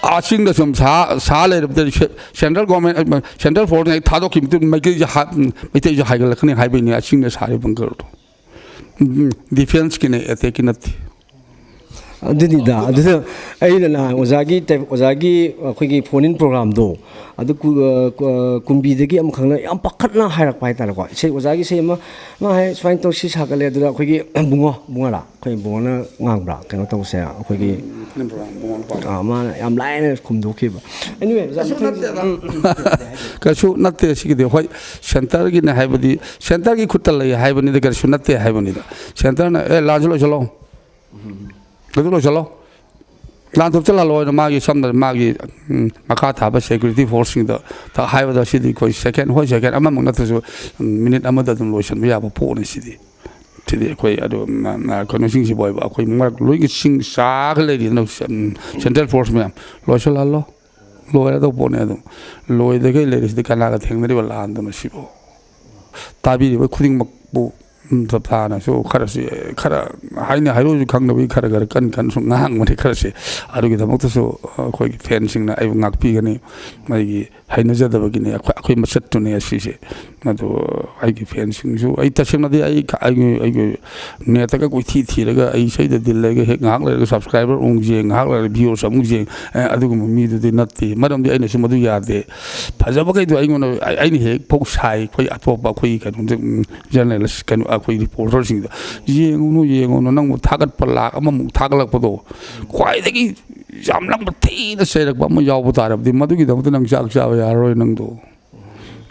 ꯑꯁꯤꯡꯗ ꯁꯨꯝ ꯁꯥ, ꯁꯥ ꯂꯩꯔꯕꯗꯤ ꯁꯦ-, ꯁꯦꯟꯇ꯭ꯔꯦꯜ ꯒꯣꯔꯃꯦꯟ, ꯁꯦꯟꯇ꯭ꯔꯦꯜ ꯐꯣꯔꯁꯅ ꯍꯦꯛ ꯊꯥꯗꯣꯛꯈꯤꯕ ꯃꯇꯨꯡ ꯃꯩꯇꯩꯁꯦ ꯍꯥ-, ꯃꯩꯇꯩꯁꯦ ꯍꯥꯏꯒꯠꯂꯛꯀꯅꯤ ꯍꯥꯏꯕꯩꯅꯦ ꯑꯁꯤꯡꯗ ꯁꯥꯔꯤꯕ ꯕꯪꯀꯔꯗꯣ꯫ ꯎꯝ, ꯗꯤꯐꯦꯟꯁꯀꯤꯅꯦ, ꯑꯦꯇꯦꯛꯀꯤ ꯅꯠꯇꯦ꯫ ꯑꯗꯨꯅꯤꯗ, ꯑꯗꯨꯗ ꯑꯩꯅ ꯅꯍꯥꯟ ꯑꯣꯖꯥꯒꯤ ꯇꯥꯏꯞ- ꯑꯣꯖꯥꯒꯤ ꯑꯩꯈꯣꯏꯒꯤ ꯐꯣꯟ ꯏꯟ ꯄ꯭ꯔꯣꯒ꯭ꯔꯥꯝꯗꯣ, ꯑꯗꯨ ꯀꯨ- ꯑ, ꯀꯨ- ꯑ, ꯀꯨꯝꯕꯤꯗꯒꯤ ꯑꯃꯈꯛꯅ ꯌꯥꯝ ꯄꯥꯈꯠꯅ ꯍꯥꯏꯔꯛꯄ ꯍꯥꯏꯇꯥꯔꯦꯀꯣ꯫ ꯏꯁꯩ ꯑꯣꯖꯥꯒꯤ ꯏꯁꯩ ꯑꯃ ꯃꯥ ꯍꯥꯏ ꯁꯨꯃꯥꯏꯅ ꯇꯧ, ꯁꯤ ꯁꯥꯒꯠꯂꯦ꯫ ꯑꯗꯨꯗ ꯑꯩꯈꯣꯏꯒꯤ ꯕꯨꯡꯉꯣ ꯕꯨꯡꯉꯣꯔꯥ ꯑꯩꯈꯣꯏ ꯕꯨꯡꯉꯣꯅ ꯉꯥꯡꯕ꯭ꯔꯥ ꯀꯩꯅꯣ ꯇꯧꯕꯁꯦ ꯑꯩꯈꯣꯏꯒꯤ ꯑ, ꯃꯥꯅ ꯌꯥꯝ ꯂꯥꯏꯅ ꯈꯨꯝꯗꯣꯛꯈꯤꯕ꯫ Anyway, ꯑꯣꯖꯥ, ꯃꯊꯪ- ꯎꯝ. ꯀꯩꯁꯨ ꯅꯠꯇꯦ꯫ ꯁꯤꯒꯤꯗꯤ ꯍꯣꯏ, ꯁꯦꯟꯇꯔꯒꯤꯅꯦ ꯍꯥꯏꯕꯗꯤ, ꯁꯦꯟꯇꯔꯒꯤ ꯈꯨꯠꯇ ꯂꯩ ꯍꯥꯏꯕꯅꯤꯗ, ꯀꯩꯁꯨ ꯅꯠꯇꯦ ꯍꯥꯏꯕꯅꯤꯗ꯫ ꯁꯦꯟꯇꯔꯅ "ꯑꯦ, ꯂꯥꯟꯁꯤ ꯂꯣꯏꯁꯤꯜꯂꯣ, ꯑꯗꯨ ꯂꯣꯏꯁꯤꯜꯂꯣ, ꯂꯥꯟ ꯊꯣꯛꯆꯜꯍꯜꯂꯣ" ꯍꯥꯏꯅ ꯃꯥꯒꯤ, ꯁꯝꯅ ꯃꯥꯒꯤ ꯎꯝ, ꯃꯈꯥ ꯊꯥꯕ ꯁꯦꯀ꯭ꯌꯨꯔꯤꯇꯤ ꯐꯣꯔꯁꯁꯤꯡꯗ ꯊ- ꯍꯥꯏꯕꯗ, ꯁꯤꯗꯤ ꯑꯩꯈꯣꯏ ꯁꯦꯀꯦꯟ, ꯍꯣꯏ, ꯁꯦꯀꯦꯟ ꯑꯃꯃꯛ ꯅꯠꯇ꯭ꯔꯁꯨ, ꯎꯝ, ꯃꯤꯅꯤꯠ ꯑꯃꯗ ꯑꯗꯨꯝ ꯂꯣꯏꯁꯤꯟꯕ ꯌꯥꯕ ꯄꯣꯠꯅꯤ ꯁꯤꯗꯤ꯫ ꯁꯤꯗꯤ ꯑꯩꯈꯣꯏ ꯑꯗꯨ, ꯎꯝ, ꯎꯝ, ꯀꯩꯅꯣꯁꯤꯡꯁꯤꯕꯨ ꯍꯥꯏꯕ, ꯑꯩꯈꯣꯏ ꯃꯔꯛ ꯂꯣꯏꯒꯤ ꯆꯤꯡ ꯆꯥꯒ ꯂꯩꯔꯤꯗꯅ, ꯎꯝ, ꯁꯦꯟꯇ꯭ꯔꯦꯜ ꯐꯣꯔꯁ ꯃꯌꯥꯝ ꯂꯣꯏꯁꯤꯜꯍꯜꯂꯣ꯫ ꯂꯣꯏꯔꯗꯧ ꯄꯣꯠꯅꯤ꯫ ꯑꯗꯨꯝ ꯂꯣꯏꯗꯈꯩ ꯂꯩꯔꯤꯁꯤꯗꯤ ꯀꯅꯥꯒ ꯊꯦꯡꯅꯔꯤꯕ ꯂꯥꯟꯗꯨꯅ ꯁꯤꯕꯨ? ꯇꯥꯕꯤꯔꯤꯕ ꯈꯨꯗꯤꯡꯃꯛꯄꯨ, ꯎꯝ, ꯆꯞ ꯆꯥꯅꯁꯨ ꯈꯔꯁꯤ, ꯈꯔ ꯍꯥꯏꯅ ꯍꯥꯏꯔꯨꯁꯨ ꯈꯪꯗꯕꯒꯤ ꯈꯔ ꯈꯔ ꯀꯟ ꯀꯟꯁꯨ ꯉꯥꯡꯕꯅꯤ ꯈꯔꯁꯤ꯫ ꯑꯗꯨꯒꯤꯗꯃꯛꯇꯁꯨ ꯑꯩꯈꯣꯏꯒꯤ ꯐꯦꯟꯁꯤꯡꯅ ꯑꯩꯕꯨ ꯉꯥꯛꯄꯤꯒꯅꯤ꯫ ꯑꯩꯒꯤ ꯍꯩꯅꯖꯗꯕꯒꯤꯅꯤ, ꯑꯩꯈꯣꯏ, ꯑꯩꯈꯣꯏ ꯃꯆꯠꯇꯨꯅꯤ ꯑꯁꯤꯁꯦ꯫ ꯑꯗꯨ ꯑꯩꯒꯤ ꯐꯦꯟꯁꯤꯡꯁꯨ, ꯑꯩ ꯇꯁꯦꯡꯅꯗꯤ ꯑꯩ, ꯑꯩꯒꯤ, ꯑꯩꯒꯤ ꯅꯦꯠꯇꯒ ꯀꯣꯏꯊꯤ ꯊꯤꯔꯒ ꯑꯩ ꯏꯁꯩꯗ ꯗꯤꯜ ꯂꯩꯔꯒ ꯍꯦꯛ ꯉꯥꯏꯍꯥꯛ ꯂꯩꯔꯒ ꯁꯕꯁꯀ꯭ꯔꯥꯏꯕꯔ ꯑꯃꯨꯛ ꯌꯦꯡ, ꯉꯥꯏꯍꯥꯛ ꯂꯩꯔꯒ ꯚ꯭ꯌꯨꯁ ꯑꯃꯨꯛ ꯌꯦꯡ, ꯑꯦ, ꯑꯗꯨꯒꯨꯝꯕ ꯃꯤꯗꯨꯗꯤ ꯅꯠꯇꯦ꯫ ꯃꯔꯝꯗꯤ ꯑꯩꯅꯁꯨ ꯃꯗꯨ ꯌꯥꯗꯦ꯫ ꯐꯖꯕꯈꯩꯗꯣ ꯑꯩꯉꯣꯟꯗ, ꯑꯩ-, ꯑꯩꯅ ꯍꯦꯛ ꯐꯥꯎ ꯁꯥꯏ, ꯑꯩꯈꯣꯏ ꯑꯇꯣꯞꯄ ꯑꯩꯈꯣꯏ ꯀꯩꯅꯣꯗ, ꯎꯝ, ꯖꯔꯅꯦꯂꯤꯁ ꯀꯩꯅꯣ, ꯑꯩꯈꯣꯏ ꯔꯤꯄꯣꯔꯇꯔꯁꯤꯡꯗ, "ꯌꯦꯡꯉꯨꯅꯨ, ꯌꯦꯡꯉꯨꯅꯨ, ꯅꯪꯕꯨ ꯊꯥꯒꯠꯄ ꯂꯥꯛ ꯑꯃꯃꯨꯛ ꯊꯥꯒꯠꯂꯛꯄꯗꯣ, ꯈ꯭ꯋꯥꯏꯗꯒꯤ ꯌꯥꯝ ꯅꯪꯕꯨ ꯊꯤꯅ ꯆꯩꯔꯛꯄ ꯑꯃ ꯌꯥꯎꯕ ꯇꯥꯔꯕꯗꯤ ꯃꯗꯨꯒꯤꯗꯃꯛꯇ ꯅꯪ ꯆꯥꯛ ꯆꯥꯕ ꯌꯥꯔꯔꯣꯏ ꯅꯪꯗꯣ"꯫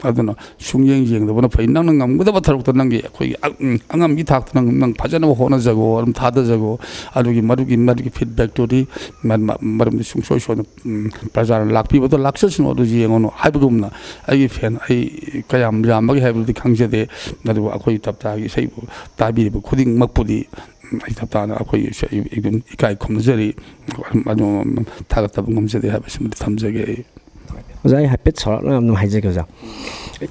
ꯑꯗꯨꯅ ꯁꯨꯡꯌꯦꯡ ꯌꯦꯡꯗꯕꯅ ꯐꯩ꯫ ꯅꯪꯅ ꯉꯝꯒꯗꯕ ꯊꯕꯛꯇ ꯅꯪꯒꯤ ꯑꯩꯈꯣꯏꯒꯤ ꯑ-, ꯎꯝ, ꯑꯉꯝꯕꯤ ꯊꯥꯛꯇ ꯅꯪ, ꯅꯪ ꯐꯖꯅꯕ ꯍꯣꯠꯅꯖꯒꯣ, ꯑꯗꯨꯝ ꯊꯥꯗꯖꯒꯣ꯫ ꯑꯗꯨꯒꯤ ꯃꯗꯨꯒꯤ, ꯃꯗꯨꯒꯤ ꯐꯤꯗꯕꯦꯛꯇꯨꯗꯤ ꯃ-, ꯃ-, ꯃꯔꯝꯗꯤ ꯁꯨꯡꯁꯣꯏ ꯁꯣꯏꯗꯅ, ꯎꯝ, ꯄ꯭ꯔꯖꯥꯅ ꯂꯥꯛꯄꯤꯕꯗꯣ ꯂꯥꯛꯆꯁꯅꯨ꯫ ꯑꯗꯨ ꯌꯦꯡꯉꯨꯅꯨ ꯍꯥꯏꯕꯒꯨꯝꯅ ꯑꯩꯒꯤ ꯐꯦꯟ ꯑꯩ ꯀꯌꯥꯝ ꯌꯥꯝꯕꯒꯦ ꯍꯥꯏꯕꯗꯨꯗꯤ ꯈꯪꯖꯗꯦ꯫ ꯑꯗꯨꯕꯨ ꯑꯩꯈꯣꯏ ꯇꯞꯇꯥꯒꯤ ꯏꯁꯩꯕꯨ ꯇꯥꯕꯤꯔꯤꯕ ꯈꯨꯗꯤꯡꯃꯛꯄꯨꯗꯤ, ꯎꯝ, ꯑꯩ ꯇꯞꯇꯥꯅ ꯑꯩꯈꯣꯏ ꯏꯁꯩ ꯑꯗꯨꯝ ꯏꯀꯥꯏ ꯈꯨꯝꯅꯖꯔꯤ꯫ ꯑꯗꯨꯝ ꯊꯥꯒꯠꯇꯕ ꯉꯝꯖꯗꯦ ꯍꯥꯏꯕꯁꯤꯃꯗꯤ ꯊꯝꯖꯒꯦ ꯑꯩ꯫ ꯑꯣꯖꯥ, ꯑꯩ ꯍꯥꯏꯐꯦꯠ ꯁꯥꯎꯔꯞꯅ ꯑꯗꯨꯝ ꯍꯥꯏꯖꯒꯦ ꯑꯣꯖꯥ꯫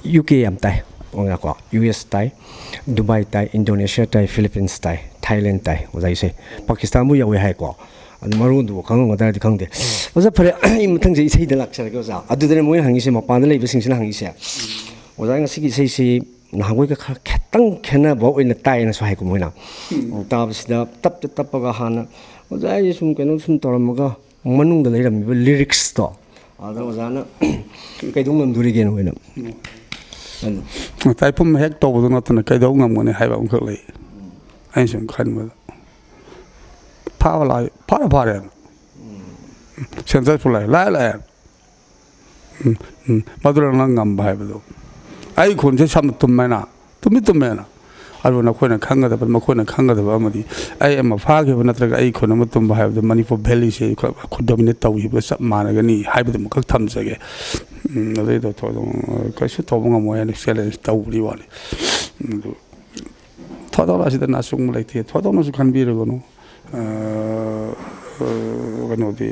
ꯌꯨ ꯀꯦ ꯌꯥꯝ ꯇꯥꯏ ꯑꯣꯖꯥꯀꯣ, ꯌꯨ ꯑꯦꯁ ꯇꯥꯏ, ꯗꯨꯕꯥꯏ ꯇꯥꯏ, ꯏꯟꯗꯣꯅꯦꯁꯤꯌꯥ ꯇꯥꯏ, ꯐꯤꯂꯤꯄꯤꯟꯁ ꯇꯥꯏ, ꯊꯥꯏꯂꯦꯟ ꯇꯥꯏ ꯑꯣꯖꯥ, ꯏꯁꯩ ꯄꯥꯀꯤꯁꯇꯥꯟꯕꯨ ꯌꯧꯋꯦ ꯍꯥꯏꯀꯣ꯫ ꯑꯗꯨ ꯃꯔꯣꯟꯗꯨꯕꯨ ꯈꯪꯉꯝꯒꯗ꯭ꯔꯗꯤ ꯈꯪꯗꯦ꯫ ꯑꯣꯖꯥ, ꯐꯔꯦ, ꯑꯩ ꯃꯊꯪꯁꯦ ꯏꯁꯩꯗ ꯂꯥꯛꯆꯔꯒꯦ ꯑꯣꯖꯥ꯫ ꯑꯗꯨꯗꯅꯦ ꯃꯣꯏꯅ ꯍꯪꯉꯤꯁꯦ, ꯃꯄꯥꯟꯗ ꯂꯩꯕꯁꯤꯡꯁꯤꯅ ꯍꯪꯉꯤꯁꯦ, "ꯑꯣꯖꯥ, ꯉꯁꯤꯒꯤ ꯏꯁꯩꯁꯤ ꯅꯍꯥꯟꯈꯣꯏꯒ ꯈꯔ ꯈꯦꯠ-, ꯈꯤꯇꯪ ꯈꯦꯠꯅꯕ ꯑꯣꯏꯅ ꯇꯥꯏꯌꯦꯅꯁꯨ ꯍꯥꯏꯀꯣ ꯃꯣꯏꯅ꯫ ꯇꯥꯕꯁꯤꯗ ꯇꯞꯇ ꯇꯞꯄꯒ ꯍꯥꯟꯅ ꯑꯣꯖꯥ ꯑꯩꯁꯦ ꯁꯨꯝ ꯀꯩꯅꯣ ꯁꯨꯝ ꯇꯧꯔꯝꯃꯒ ꯃꯅꯨꯡꯗ ꯂꯩꯔꯝꯃꯤꯕ ꯂꯤꯔꯤꯛꯁꯇꯣ ꯑꯗ ꯑꯣꯖꯥꯅ ꯀꯩꯗꯧ ꯉꯝꯗꯣꯔꯤꯒꯦꯅ ꯑꯣꯏꯅ꯫ ꯑꯗꯨ ꯇꯥꯏꯐꯨꯝ ꯍꯦꯛ ꯇꯧꯕꯗꯣ ꯅꯠꯇꯅ ꯀꯩꯗꯧ ꯉꯝꯒꯅꯤ ꯍꯥꯏꯕ ꯑꯃꯈꯛ ꯂꯩ꯫ ꯑꯩꯅ ꯁꯨꯝ ꯈꯟꯕꯗ ꯐꯥꯕ ꯂꯥꯛꯑꯦ, ꯐꯥꯔꯦ ꯐꯥꯔꯦꯅ, ꯁꯦꯟꯁꯁꯄꯨ ꯂꯥꯛꯑꯦ, ꯂꯥꯛꯑꯦ ꯂꯥꯛꯑꯦ꯫ ꯎꯝ, ꯎꯝ, ꯃꯗꯨꯅ ꯅꯪ ꯉꯝꯕ ꯍꯥꯏꯕꯗꯣ꯫ ꯑꯩ ꯈꯣꯟꯁꯦ ꯁꯝꯅ ꯇꯨꯝꯃꯦꯅ, ꯇꯨꯝꯗꯤ ꯇꯨꯝꯃꯦꯅ꯫ ꯑꯗꯨ ꯅꯈꯣꯏꯅ ꯈꯪꯒꯗꯕ, ꯃꯈꯣꯏꯅ ꯈꯪꯒꯗꯕ ꯑꯃꯗꯤ ꯑꯩ ꯑꯃ ꯐꯥꯈꯤꯕ ꯅꯠꯇ꯭ꯔꯒ ꯑꯩ ꯈꯨꯟ ꯑꯃ ꯇꯨꯝꯕ ꯍꯥꯏꯕꯗ ꯃꯅꯤꯄꯨꯔ ꯚꯦꯂꯤꯁꯦ ꯑꯩꯈꯣꯏ ꯗꯣꯃꯤꯅꯦꯠ ꯇꯧꯈꯤꯕꯒ ꯆꯞ ꯃꯥꯟꯅꯒꯅꯤ ꯍꯥꯏꯕꯗꯨꯃꯈꯛ ꯊꯝꯖꯒꯦ꯫ ꯎꯝ, ꯑꯗꯨꯏꯗꯣ ꯊꯣꯏꯗꯣꯛ-, ꯀꯩꯁꯨ ꯇꯧꯕ ꯉꯝꯃꯣꯏ ꯍꯥꯏꯅ ꯆꯦꯂꯦꯟꯖ ꯇꯧꯕꯒꯤ ꯋꯥꯅꯤ꯫ ꯎꯝ, ꯑꯗꯨ ꯊꯣꯏꯗꯣꯛꯅ ꯑꯁꯤꯗ ꯑꯆꯨꯝꯕ ꯂꯩꯇꯦ, ꯊꯣꯏꯗꯣꯛꯅꯁꯨ ꯈꯟꯕꯤꯔꯨꯒꯅꯨ꯫ ꯑ, ꯑ, ꯀꯩꯅꯣꯗꯤ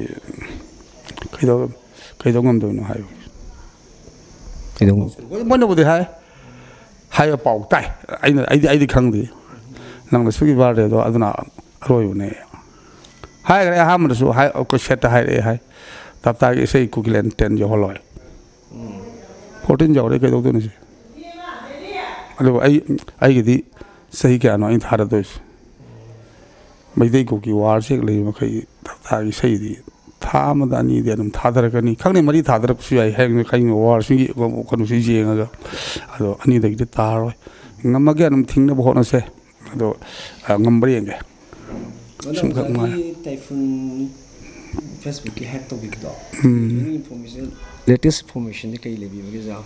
ꯀꯩꯗꯧ-, ꯀꯩꯗꯧ ꯉꯝꯗꯣꯏꯅꯣ ꯍꯥꯏꯕꯒꯤ꯫ ꯀꯩꯗꯧ-, ꯃꯣꯏꯅꯕꯨꯗꯤ ꯍꯥꯏ, ꯍꯥꯏꯕ ꯄꯥꯎ ꯇꯥꯏ꯫ ꯑꯩꯅ, ꯑꯩꯗꯤ, ꯑꯩꯗꯤ ꯈꯪꯗꯦ꯫ ꯅꯪꯅ ꯁꯤꯒꯤ ꯕꯥꯔꯗꯦꯗꯣ ꯑꯗꯨꯅ ꯑꯔꯣꯏꯕꯅꯦ ꯍꯥꯏꯈ꯭ꯔꯦ꯫ ꯑꯍꯥꯟꯕꯗꯁꯨ ꯍꯥꯏ, ꯑꯩꯈꯣꯏ ꯁꯦꯠꯇ ꯍꯥꯏꯔꯛꯑꯦ ꯍꯥꯏ, ꯇꯞꯇꯥꯒꯤ ꯏꯁꯩ ꯀꯨꯀꯤꯂꯦꯟ ꯇꯦꯟ ꯌꯧꯍꯜꯂꯣꯏ꯫ ꯐꯣꯔꯇꯤꯟ ꯌꯧꯔꯦ, ꯀꯩꯗꯧꯗꯣꯏꯅꯣ ꯁꯤ? ꯑꯗꯨꯕꯨ ꯑꯩ, ꯑꯩꯒꯤꯗꯤ ꯆꯍꯤ ꯀꯌꯥꯅꯣ ꯑꯩꯅ ꯊꯥꯗꯗꯣꯏꯁꯦ? ꯃꯩꯇꯩ ꯀꯨꯀꯤ ꯋꯥꯔꯁꯦ ꯍꯦꯛ ꯂꯩꯕ ꯃꯈꯩ ꯇꯞꯇꯥꯒꯤ ꯏꯁꯩꯗꯤ ꯊꯥ ꯑꯃꯗ ꯑꯅꯤꯗꯤ ꯑꯗꯨꯝ ꯊꯥꯗꯔꯛꯀꯅꯤ꯫ ꯈꯪꯗꯦ, ꯃꯔꯤ ꯊꯥꯗꯔꯛꯄꯁꯨ ꯌꯥꯏ, ꯍꯌꯦꯡ ꯈꯪꯉꯤꯕ ꯋꯥꯔꯁꯤꯡꯒꯤ ꯀꯩꯅꯣꯁꯤ ꯌꯦꯡꯉꯒ꯫ ꯑꯗꯣ ꯑꯅꯤꯗꯒꯤꯗꯤ ꯇꯥꯔꯔꯣꯏ꯫ ꯉꯝꯃꯒꯦ ꯑꯗꯨꯝ ꯊꯤꯡꯅꯕ ꯍꯣꯠꯅꯁꯦ꯫ ꯑꯗꯣ, ꯑ, ꯉꯝꯕ꯭ꯔꯥ ꯌꯦꯡꯒꯦ꯫ ꯁꯨꯝ ꯈꯛ ꯉꯥꯏ꯫ ꯇꯥꯏꯐꯨꯟ ꯐꯦꯁꯕꯨꯛꯀꯤ ꯍꯦꯛ ꯇꯧꯈꯤꯕꯗꯣ, ꯎꯝ꯫ ꯏꯟꯐꯣꯔꯃꯦꯁꯟ, ꯂꯦꯇꯦꯁ ꯏꯟꯐꯣꯔꯃꯦꯁꯟꯗꯤ ꯀꯩ ꯂꯩꯕꯤꯕꯒꯦ, ꯑꯣꯖꯥ?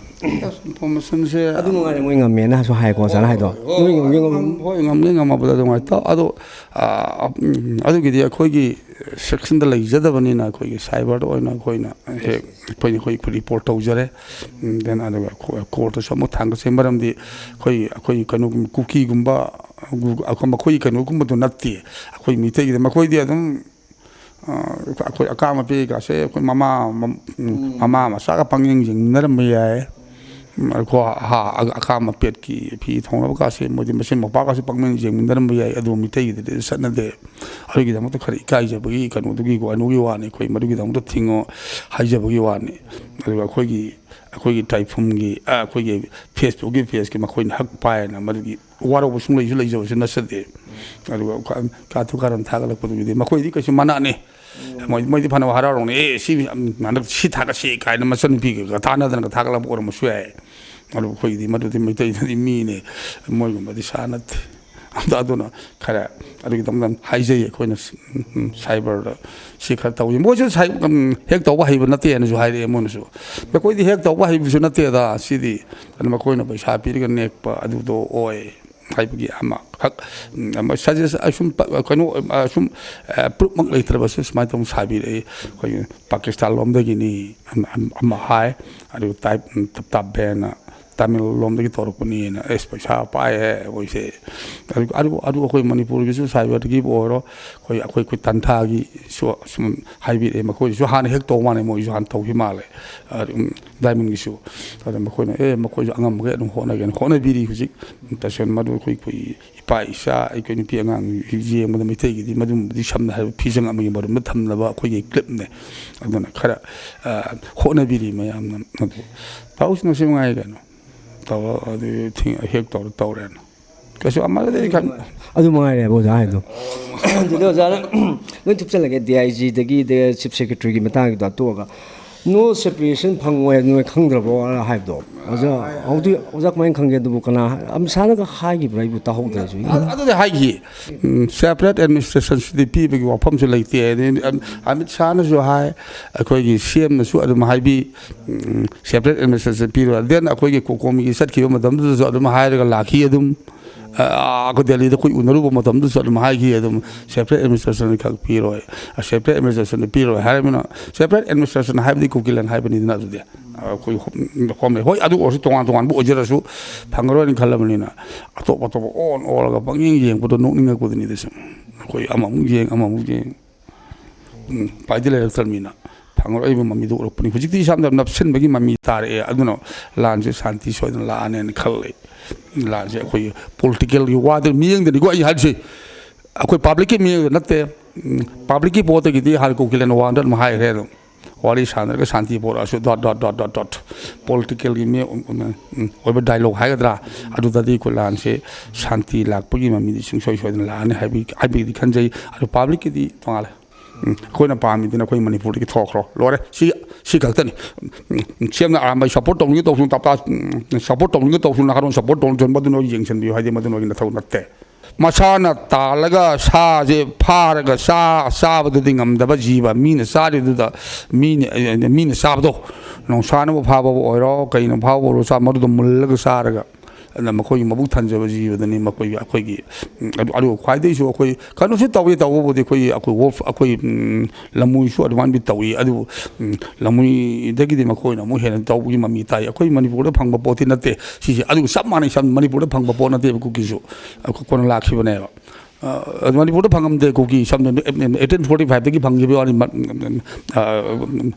ꯏꯟꯐꯣꯔꯃꯦꯁꯟꯁꯦ ꯑꯗꯨ ꯃꯉꯥꯏꯔꯦ, ꯃꯣꯏ ꯉꯝꯃꯦꯅ ꯍꯥꯏꯁꯨ ꯍꯥꯏꯀꯣ, ꯑꯣꯖꯥꯅ ꯍꯥꯏꯗꯣ꯫ ꯍꯣꯏ, ꯃꯣꯏ ꯉꯝꯒꯦ ꯉꯝ-, ꯉꯝ-, ꯍꯣꯏ, ꯉꯝꯒꯦ ꯉꯝꯃꯕꯗ ꯑꯗꯨꯃꯥꯏꯅ ꯇꯧ-, ꯑꯗꯣ, ꯑ, ꯎꯝ, ꯑꯗꯨꯒꯤꯗꯤ ꯑꯩꯈꯣꯏꯒꯤ ꯁꯦꯛꯁꯟꯗ ꯂꯩꯖꯗꯕꯅꯤꯅ ꯑꯩꯈꯣꯏꯒꯤ ꯁꯥꯏꯕꯔꯗ ꯑꯣꯏꯅ ꯑꯩꯈꯣꯏꯅ ꯍꯦꯛ ꯑꯩꯈꯣꯏꯅ ꯑꯩꯈꯣꯏ ꯔꯤꯄꯣꯔꯠ ꯇꯧꯖꯔꯦ꯫ ꯎꯝ, then ꯑꯗꯨꯒ ꯀꯣ-, ꯀꯣꯔꯠꯇꯁꯨ ꯑꯃꯨꯛ ꯊꯥꯡꯒꯠꯆꯩ꯫ ꯃꯔꯝꯗꯤ ꯑꯩꯈꯣꯏ, ꯑꯩꯈꯣꯏ ꯀꯩꯅꯣꯒꯨꯝꯕ, ꯀꯨꯀꯤꯒꯨꯝꯕ, ꯒꯨ-, ꯑꯩꯈꯣꯏ ꯃꯈꯣꯏꯒꯤ ꯀꯩꯅꯣꯒꯨꯝꯕꯗꯨ ꯅꯠꯇꯦ꯫ ꯑꯩꯈꯣꯏ ꯃꯤꯇꯩꯒꯤꯗ ꯃꯈꯣꯏꯗꯤ ꯑꯗꯨꯝ, ꯑ, ꯑꯩꯈꯣꯏ ꯑꯀꯥ ꯃꯄꯦꯒꯥꯁꯦ ꯑꯩꯈꯣꯏ ꯃꯃꯥ, ꯃꯝ-, ꯎꯝ, ꯎꯝ꯫ ꯃꯃꯥ ꯃꯆꯥꯒ ꯄꯪꯌꯦꯡ ꯌꯦꯡꯃꯤꯟꯅꯔꯝꯕ ꯌꯥꯏ꯫ ꯎꯝ, ꯑꯩꯈꯣꯏ ꯍꯥ, ꯑ-, ꯑꯀꯥ ꯃꯄꯦꯠꯀꯤ ꯐꯤ ꯊꯣꯡꯅꯕꯒꯥꯁꯦ ꯃꯣꯏꯗꯤ ꯃꯆꯤꯟ ꯃꯧꯄ꯭ꯋꯥꯒꯁꯨ ꯄꯪꯌꯦꯡ ꯌꯦꯡꯃꯤꯟꯅꯔꯝꯕ ꯌꯥꯏ꯫ ꯑꯗꯨꯕꯨ ꯃꯤꯇꯩꯒꯤꯗꯗꯤ ꯆꯠꯅꯗꯦ꯫ ꯑꯗꯨꯒꯤꯗꯃꯛꯇ ꯈꯔ ꯏꯀꯥꯏꯖꯕꯒꯤ ꯀꯩꯅꯣꯗꯨꯒꯤ ꯋꯥꯅꯤ, ꯑꯩꯈꯣꯏ ꯃꯗꯨꯒꯤꯗꯃꯛꯇ ꯊꯤꯡꯉꯣ ꯍꯥꯏꯖꯕꯒꯤ ꯋꯥꯅꯤ꯫ ꯑꯗꯨꯒ ꯑꯩꯈꯣꯏꯒꯤ ꯑꯩꯈꯣꯏꯒꯤ ꯇꯥꯏꯐꯨꯝꯒꯤ, ꯑ, ꯑꯩꯈꯣꯏꯒꯤ Facebook ꯀꯤ page ꯀꯤ ꯃꯈꯣꯏꯅ ꯍꯛ ꯄꯥꯏꯌꯦꯅ ꯃꯗꯨꯒꯤ ꯋꯥꯔꯧꯕ ꯁꯨꯡꯂꯩꯁꯨ ꯂꯩꯖꯕꯁꯨ ꯅꯠꯆꯗꯦ꯫ ꯑꯗꯨꯒ ꯀꯥ-, ꯀꯥꯇꯨ ꯀꯥꯔꯟ ꯊꯥꯒꯠꯂꯛꯄꯗꯨꯒꯤꯗꯤ ꯃꯈꯣꯏꯗꯤ ꯀꯩꯁꯨ ꯃꯅꯥꯠꯅꯤ꯫ ꯃꯣꯏ-, ꯃꯣꯏꯗꯤ ꯐꯅꯕ ꯍꯔꯥꯎꯔꯝꯒꯅꯤ꯫ "ꯑꯦ, ꯁꯤ ꯍꯟꯗꯛ ꯁꯤ ꯊꯥꯒꯠꯁꯤ" ꯀꯥꯏꯅ ꯃꯆꯟꯅꯨꯄꯤꯒ ꯊꯥꯅꯗꯅꯒ ꯊꯥꯒꯠꯂꯛꯄ ꯑꯣꯏꯔꯝꯕꯁꯨ ꯌꯥꯏ꯫ ꯑꯗꯨꯕꯨ ꯑꯩꯈꯣꯏꯒꯤꯗꯤ ꯃꯗꯨꯗꯤ ꯃꯩꯇꯩꯅꯗꯤ ꯃꯤꯅꯦ, ꯃꯣꯏꯒꯨꯝꯕꯗꯤ ꯁꯥ ꯅꯠꯇꯦ꯫ ꯑꯗ-, ꯑꯗꯨꯅ ꯈꯔ ꯑꯗꯨꯒꯤꯗꯃꯛꯇ ꯍꯥꯏꯖꯩ ꯑꯩꯈꯣꯏꯅ, ꯎꯝ, cyber ꯗ ꯁꯤ ꯈꯔ ꯇꯧꯏ꯫ ꯃꯣꯏꯁꯨ ꯁꯥꯏ-, ꯎꯝ, hack ꯇꯧꯕ ꯍꯩꯕ ꯅꯠꯇꯦ ꯍꯥꯏꯅꯁꯨ ꯍꯥꯏꯔꯛꯑꯦ ꯃꯣꯏꯅꯁꯨ꯫ ꯑꯩꯈꯣꯏꯗꯤ hack ꯇꯧꯕ ꯍꯩꯕꯁꯨ ꯅꯠꯇꯦꯗ ꯁꯤꯗꯤ꯫ ꯑꯗꯨ ꯃꯈꯣꯏꯅ ꯄꯩꯁꯥ ꯄꯤꯔꯒ ꯅꯦꯛꯄ ꯑꯗꯨꯗꯣ ꯑꯣꯏ ꯍꯥꯏꯕꯒꯤ ꯑꯃꯈꯛ, ꯎꯝ, ꯑꯃ suggest-, ꯑꯁꯨꯝ ꯄ-, ꯀꯩꯅꯣ, ꯑꯁꯨꯝ, ꯑ, proof ꯃꯛ ꯂꯩꯇ꯭ꯔꯕꯁꯨ ꯁꯨꯃꯥꯏꯅ ꯇꯧꯅ ꯁꯥꯕꯤꯔꯛꯏ꯫ ꯑꯩꯈꯣꯏꯒꯤ ꯄꯥꯀꯤꯁꯇꯥꯟ ꯂꯣꯝꯗꯒꯤꯅꯤ ꯑꯃ, ꯑꯃ, ꯑꯃ ꯍꯥꯏ, ꯑꯗꯨꯒ ꯇꯥꯏꯞ-, ꯎꯝ, ꯇꯞ ꯇꯥꯞ ꯕꯦꯟꯅ ꯇꯥꯃꯤꯜ ꯂꯣꯝꯗꯒꯤ ꯇꯧꯔꯛꯄꯅꯤꯅ, ꯑꯦꯁ, ꯄꯩꯁꯥ ꯄꯥꯏꯍꯦ ꯃꯣꯏꯁꯦ꯫ ꯑꯗꯨ, ꯑꯗꯨ, ꯑꯗꯨ ꯑꯩꯈꯣꯏ ꯃꯅꯤꯄꯨꯔꯒꯤꯁꯨ cyber ꯒꯤꯕꯨ ꯑꯣꯏꯔꯣ, ꯑꯩꯈꯣꯏ, ꯑꯩꯈꯣꯏ, ꯑꯩꯈꯣꯏ ꯇꯟꯊꯥꯒꯤꯁꯨ ꯁꯨꯝ ꯍꯥꯏꯕꯤꯔꯛꯑꯦ꯫ ꯃꯈꯣꯏꯁꯨ ꯍꯥꯟꯅ hack ꯇꯧꯕ ꯃꯥꯜꯂꯦ, ꯃꯣꯏꯁꯨ ꯍꯥꯟꯅ ꯇꯧꯈꯤ ꯃꯥꯜꯂꯦ꯫ ꯑꯗꯨ, ꯎꯝ, ꯗꯥꯏꯃꯟꯒꯤꯁꯨ꯫ ꯑꯗ ꯃꯈꯣꯏꯅ, "ꯑꯦ, ꯃꯈꯣꯏꯁꯨ ꯑꯉꯝꯕꯈꯩ ꯑꯗꯨꯝ ꯍꯣꯠꯅꯒꯦꯅ" ꯍꯣꯠꯅꯕꯤꯔꯤ ꯍꯧꯖꯤꯛ꯫ ꯇꯁꯦꯡꯅ ꯃꯗꯨ ꯑꯩꯈꯣꯏ, ꯑꯩꯈꯣꯏ ꯏꯄꯥ ꯏꯆꯥ, ꯑꯩꯈꯣꯏ ꯅꯨꯄꯤ ꯑꯉꯥꯡ ꯌꯦꯡꯕꯗ ꯃꯩꯇꯩꯒꯤꯗꯤ ꯃꯗꯨꯝꯕꯗꯤ ꯁꯝꯅ ꯍꯥꯏꯔꯕ ꯐꯤꯖꯪ ꯑꯃꯒꯤ ꯃꯔꯨꯝꯗ ꯊꯝꯅꯕ ꯑꯩꯈꯣꯏꯒꯤ clip ꯅꯦ꯫ ꯑꯗꯨꯅ ꯈꯔ, ꯑ, ꯍꯣꯠꯅꯕꯤꯔꯤ ꯃꯌꯥꯝꯅ꯫ ꯑꯗꯨ ꯇꯧꯁꯤꯅ ꯁꯤ ꯃꯉꯥꯏ ꯀꯩꯅꯣ꯫ ꯇꯧꯔ ꯑꯗꯨ ꯊꯤꯡ-, hack ꯇꯧꯔ ꯇꯧꯔꯦꯅ꯫ ꯀꯩꯁꯨ ꯑꯃꯗꯗꯤ ꯈꯟ-, ꯑꯗꯨ ꯃꯉꯥꯏꯔꯦꯕ ꯑꯣꯖꯥ ꯍꯥꯏꯗꯣ꯫ ꯑꯗꯨꯗꯤ ꯑꯣꯖꯥꯅ ꯂꯣꯏ ꯊꯨꯞꯆꯜꯂꯒꯦ, DIG ꯗꯒꯤ, ꯑꯗꯩ Chief Secretary ꯒꯤ ꯃꯇꯥꯡꯒꯤꯗꯣ ꯇꯣꯛꯑꯒ꯫ No separation ꯐꯪꯉꯣꯏ ꯍꯥꯏꯕ ꯅꯣꯏ ꯈꯪꯗ꯭ꯔꯕꯣ ꯍꯥꯏꯕꯗꯣ? ꯑꯣꯖꯥ, ꯍꯧꯖꯤꯛ ꯑꯣꯖꯥ ꯀꯃꯥꯏꯅ ꯈꯪꯒꯦ? ꯑꯗꯨꯕꯨ ꯀꯅꯥ, ꯑꯝ, ꯁꯥꯟꯅꯒ ꯍꯥꯏꯈꯤꯕ꯭ꯔꯥ? ꯑꯩꯕꯨ ꯇꯥꯍꯧꯗ꯭ꯔꯦ ꯍꯧꯖꯤꯛ꯫ ꯑ-, ꯑꯗꯨꯗꯤ ꯍꯥꯏꯈꯤ꯫ ꯎꯝ, separate administration ꯁꯤꯗꯤ ꯄꯤꯕꯒꯤ ꯋꯥꯐꯝꯁꯨ ꯂꯩꯇꯦ꯫ ꯑꯗꯩ, ꯑꯝ, ꯑꯃꯤꯠ ꯁꯥꯍꯅꯁꯨ ꯍꯥꯏ, ꯑꯩꯈꯣꯏꯒꯤ CM ꯅꯁꯨ ꯑꯗꯨꯝ ꯍꯥꯏꯕꯤ, ꯎꯝ, separate administration ꯄꯤꯔꯣꯏ꯫ Then ꯑꯩꯈꯣꯏꯒꯤ COCOMI ꯒꯤ ꯆꯠꯈꯤꯕ ꯃꯇꯝꯗꯨꯗꯁꯨ ꯑꯗꯨꯝ ꯍꯥꯏꯔꯒ ꯂꯥꯛꯈꯤ ꯑꯗꯨꯝ꯫ ꯑ, ꯑꯩꯈꯣꯏ ꯗꯦꯜꯂꯤꯗ ꯑꯩꯈꯣꯏ ꯎꯅꯔꯨꯕ ꯃꯇꯝꯗꯁꯨ ꯑꯗꯨꯝ ꯍꯥꯏꯈꯤ ꯑꯗꯨꯝ, separate administration ꯈꯛ ꯄꯤꯔꯣꯏ, separate administration ꯄꯤꯔꯣꯏ ꯍꯥꯏꯔꯕꯅꯤꯅ, separate administration ꯍꯥꯏꯕꯗꯤ ꯀꯨꯀꯤꯂꯦꯟ ꯍꯥꯏꯕꯅꯤꯗꯅ ꯑꯗꯨꯗꯤ꯫ ꯑꯩꯈꯣꯏ ꯍꯣꯝ-, ꯍꯣꯝꯂꯦꯟ, ꯍꯣꯏ, ꯑꯗꯨ ꯑꯣꯏꯔꯁꯨ ꯇꯣꯉꯥꯟ ꯇꯣꯉꯥꯟꯕ ꯑꯣꯏꯖꯔꯁꯨ ꯐꯪꯉꯔꯣꯏꯅ ꯈꯜꯂꯕꯅꯤꯅ, ꯑꯇꯣꯞ ꯑꯇꯣꯞꯄ ꯑꯣꯟ ꯑꯣꯜꯂꯒ ꯄꯪꯌꯦꯡ ꯌꯦꯡꯕꯗꯣ ꯅꯣꯛꯅꯤꯡꯉꯛꯄꯗꯨꯅꯤꯗ ꯁꯨꯝ꯫ ꯑꯩꯈꯣꯏ ꯑꯃꯃꯨꯛ ꯌꯦꯡ, ꯑꯃꯃꯨꯛ ꯌꯦꯡ꯫ ꯎꯝ, ꯎꯄꯥꯏꯗꯤ ꯂꯩꯔꯛꯇ꯭ꯔꯕꯅꯤꯅ ꯐꯪꯉꯔꯣꯏꯕ ꯃꯃꯤꯗꯣ ꯎꯔꯛꯄꯅꯤ꯫ ꯍꯧꯖꯤꯛꯇꯤ ꯏꯁꯥꯝꯗ ꯅꯞꯁꯤꯟꯕꯒꯤ ꯃꯃꯤ ꯇꯥꯔꯛꯑꯦ꯫ ꯑꯗꯨꯅ ꯂꯥꯟꯁꯦ ꯁꯥꯟꯇꯤ ꯁꯣꯏꯗꯅ ꯂꯥꯛꯑꯅꯦꯅ ꯈꯜꯂꯦ꯫ ꯂꯥꯟꯁꯦ ꯑꯩꯈꯣꯏꯒꯤ political ꯒꯤ ꯋꯥꯗ ꯃꯤꯠꯌꯦꯡꯗꯅꯤꯀꯣ ꯑꯩ ꯍꯥꯏꯔꯤꯁꯦ꯫ ꯑꯩꯈꯣꯏ public ꯀꯤ ꯃꯤꯠꯌꯦꯡꯗ ꯅꯠꯇꯦ꯫ ꯎꯝ, public ꯀꯤ ꯄꯣꯠꯇꯒꯤꯗꯤ ꯍꯥꯟꯅ ꯀꯨꯀꯤꯂꯦꯟ ꯋꯥꯟꯗ ꯑꯗꯨꯝ ꯍꯥꯏꯈ꯭ꯔꯦ ꯑꯗꯨꯝ꯫ ꯋꯥꯔꯤ ꯁꯥꯟꯅꯔꯒ ꯁꯥꯟꯇꯤ ꯄꯣꯔꯛꯑꯁꯨ dot dot dot dot dot ꯄꯣꯂꯤꯇꯤꯀꯦꯜꯒꯤ ꯃꯤ ꯑꯣꯏꯕ ꯗꯥꯏꯂꯣꯛ ꯍꯥꯏꯒꯗ꯭ꯔꯥ, ꯑꯗꯨꯗꯗꯤ ꯑꯩꯈꯣꯏ ꯂꯥꯟꯁꯦ ꯁꯥꯟꯇꯤ ꯂꯥꯛꯄꯒꯤ ꯃꯃꯤꯗꯤ ꯁꯨꯡꯁꯣꯏ ꯁꯣꯏꯗꯅ ꯂꯥꯛꯑꯅꯤ ꯍꯥꯏꯕꯒꯤ ꯍꯥꯏꯕꯒꯤꯗꯤ ꯈꯟꯖꯩ꯫ ꯑꯗꯨ ꯄꯥꯕ꯭ꯂꯤꯛꯀꯤꯗꯤ ꯇꯣꯉꯥꯜꯂꯦ꯫ ꯎꯝ, ꯑꯩꯈꯣꯏꯅ ꯄꯥꯝꯃꯤꯗꯨꯅ ꯑꯩꯈꯣꯏ ꯃꯅꯤꯄꯨꯔꯗꯒꯤ ꯊꯣꯛꯈ꯭ꯔꯣ, ꯂꯣꯏꯔꯦ꯫ ꯁꯤ ꯁꯤ ꯈꯛꯇꯅꯤ꯫ ꯎꯝ, ꯁꯦꯝꯅ ꯑꯔꯥꯟꯕ ꯁꯞꯄꯣꯔꯠ ꯇꯧꯅꯤꯡꯉꯤ ꯇꯧꯁꯨ, ꯇꯞꯇꯥ ꯁꯞꯄꯣꯔꯠ ꯇꯧꯅꯤꯡꯉꯤ ꯇꯧꯁꯨ, ꯅꯍꯥꯔꯣꯟ ꯁꯞꯄꯣꯔꯠ ꯇꯧꯅ ꯃꯗꯨ ꯅꯣꯏ ꯌꯦꯡꯁꯤꯟꯕꯤꯌꯨ ꯍꯥꯏꯗꯤ ꯃꯗꯨ ꯅꯣꯏꯒꯤ ꯅꯊꯧ ꯅꯠꯇꯦ꯫ ꯃꯁꯥꯅ ꯇꯥꯜꯂꯒ ꯁꯥꯁꯦ ꯐꯥꯔꯒ ꯆꯥ ꯆꯥꯕꯗꯨꯗꯤ ꯉꯝꯗꯕ ꯖꯤꯕ꯫ ꯃꯤꯅ ꯆꯥꯔꯤꯗꯨꯗ ꯃꯤꯅ ꯃꯤꯅ ꯆꯥꯕꯗꯣ, ꯅꯣꯡꯁꯥꯅꯕꯨ ꯐꯥꯕꯕꯨ ꯑꯣꯏꯔꯣ, ꯀꯩꯅ ꯐꯥꯕꯕꯨ ꯑꯣꯏꯔꯣ, ꯆꯥ ꯃꯔꯨꯗꯣ ꯃꯨꯜꯂꯒ ꯆꯥꯔꯒ, ꯑꯗꯨꯅ ꯃꯈꯣꯏꯒꯤ ꯃꯕꯨꯛ ꯊꯟꯖꯕ ꯖꯤꯕꯗꯅꯤ ꯃꯈꯣꯏꯒꯤ ꯑꯩꯈꯣꯏꯒꯤ꯫ ꯎꯝ, ꯑꯗꯨ ꯑꯗꯨꯒ ꯈ꯭ꯋꯥꯏꯗꯒꯤꯁꯨ ꯑꯩꯈꯣꯏ ꯀꯩꯅꯣꯁꯨ ꯇꯧꯏ꯫ ꯇꯧꯕꯕꯨꯗꯤ ꯑꯩꯈꯣꯏꯒꯤ ꯑꯩꯈꯣꯏ ꯋꯣꯜꯐ ꯑꯩꯈꯣꯏ ꯎꯝ, ꯂꯝꯃꯨꯏꯁꯨ ꯑꯗꯨꯃꯥꯏꯅꯗꯤ ꯇꯧꯏ꯫ ꯑꯗꯨꯕꯨ ꯎꯝ, ꯂꯝꯃꯨꯏꯗꯒꯤꯗꯤ ꯃꯈꯣꯏꯅ ꯑꯃꯨꯛ ꯍꯦꯟꯅ ꯇꯧꯕꯒꯤ ꯃꯃꯤ ꯇꯥꯏ꯫ ꯑꯩꯈꯣꯏ ꯃꯅꯤꯄꯨꯔꯗ ꯐꯪꯕ ꯄꯣꯠꯇꯤ ꯅꯠꯇꯦ ꯁꯤꯁꯦ꯫ ꯑꯗꯨꯒ ꯆꯞ ꯃꯥꯟꯅꯩ, ꯁꯝ ꯃꯅꯤꯄꯨꯔꯗ ꯐꯪꯕ ꯄꯣꯠ ꯅꯠꯇꯦꯕ ꯀꯨꯀꯤꯁꯨ꯫ ꯑꯩꯈꯣꯏ ꯀꯣꯟꯅ ꯂꯥꯛꯈꯤꯕꯅꯦꯕ꯫ ꯑ, ꯃꯅꯤꯄꯨꯔꯗ ꯐꯪꯉꯝꯗꯦ ꯀꯨꯀꯤ ꯁꯝꯅ ꯑꯩꯠꯇꯤꯟ ꯐꯣꯔꯇꯤ ꯐꯥꯏꯚꯇꯒꯤ ꯐꯪꯈꯤꯕ ꯋꯥꯅꯤ꯫ ꯃ-, ꯑ,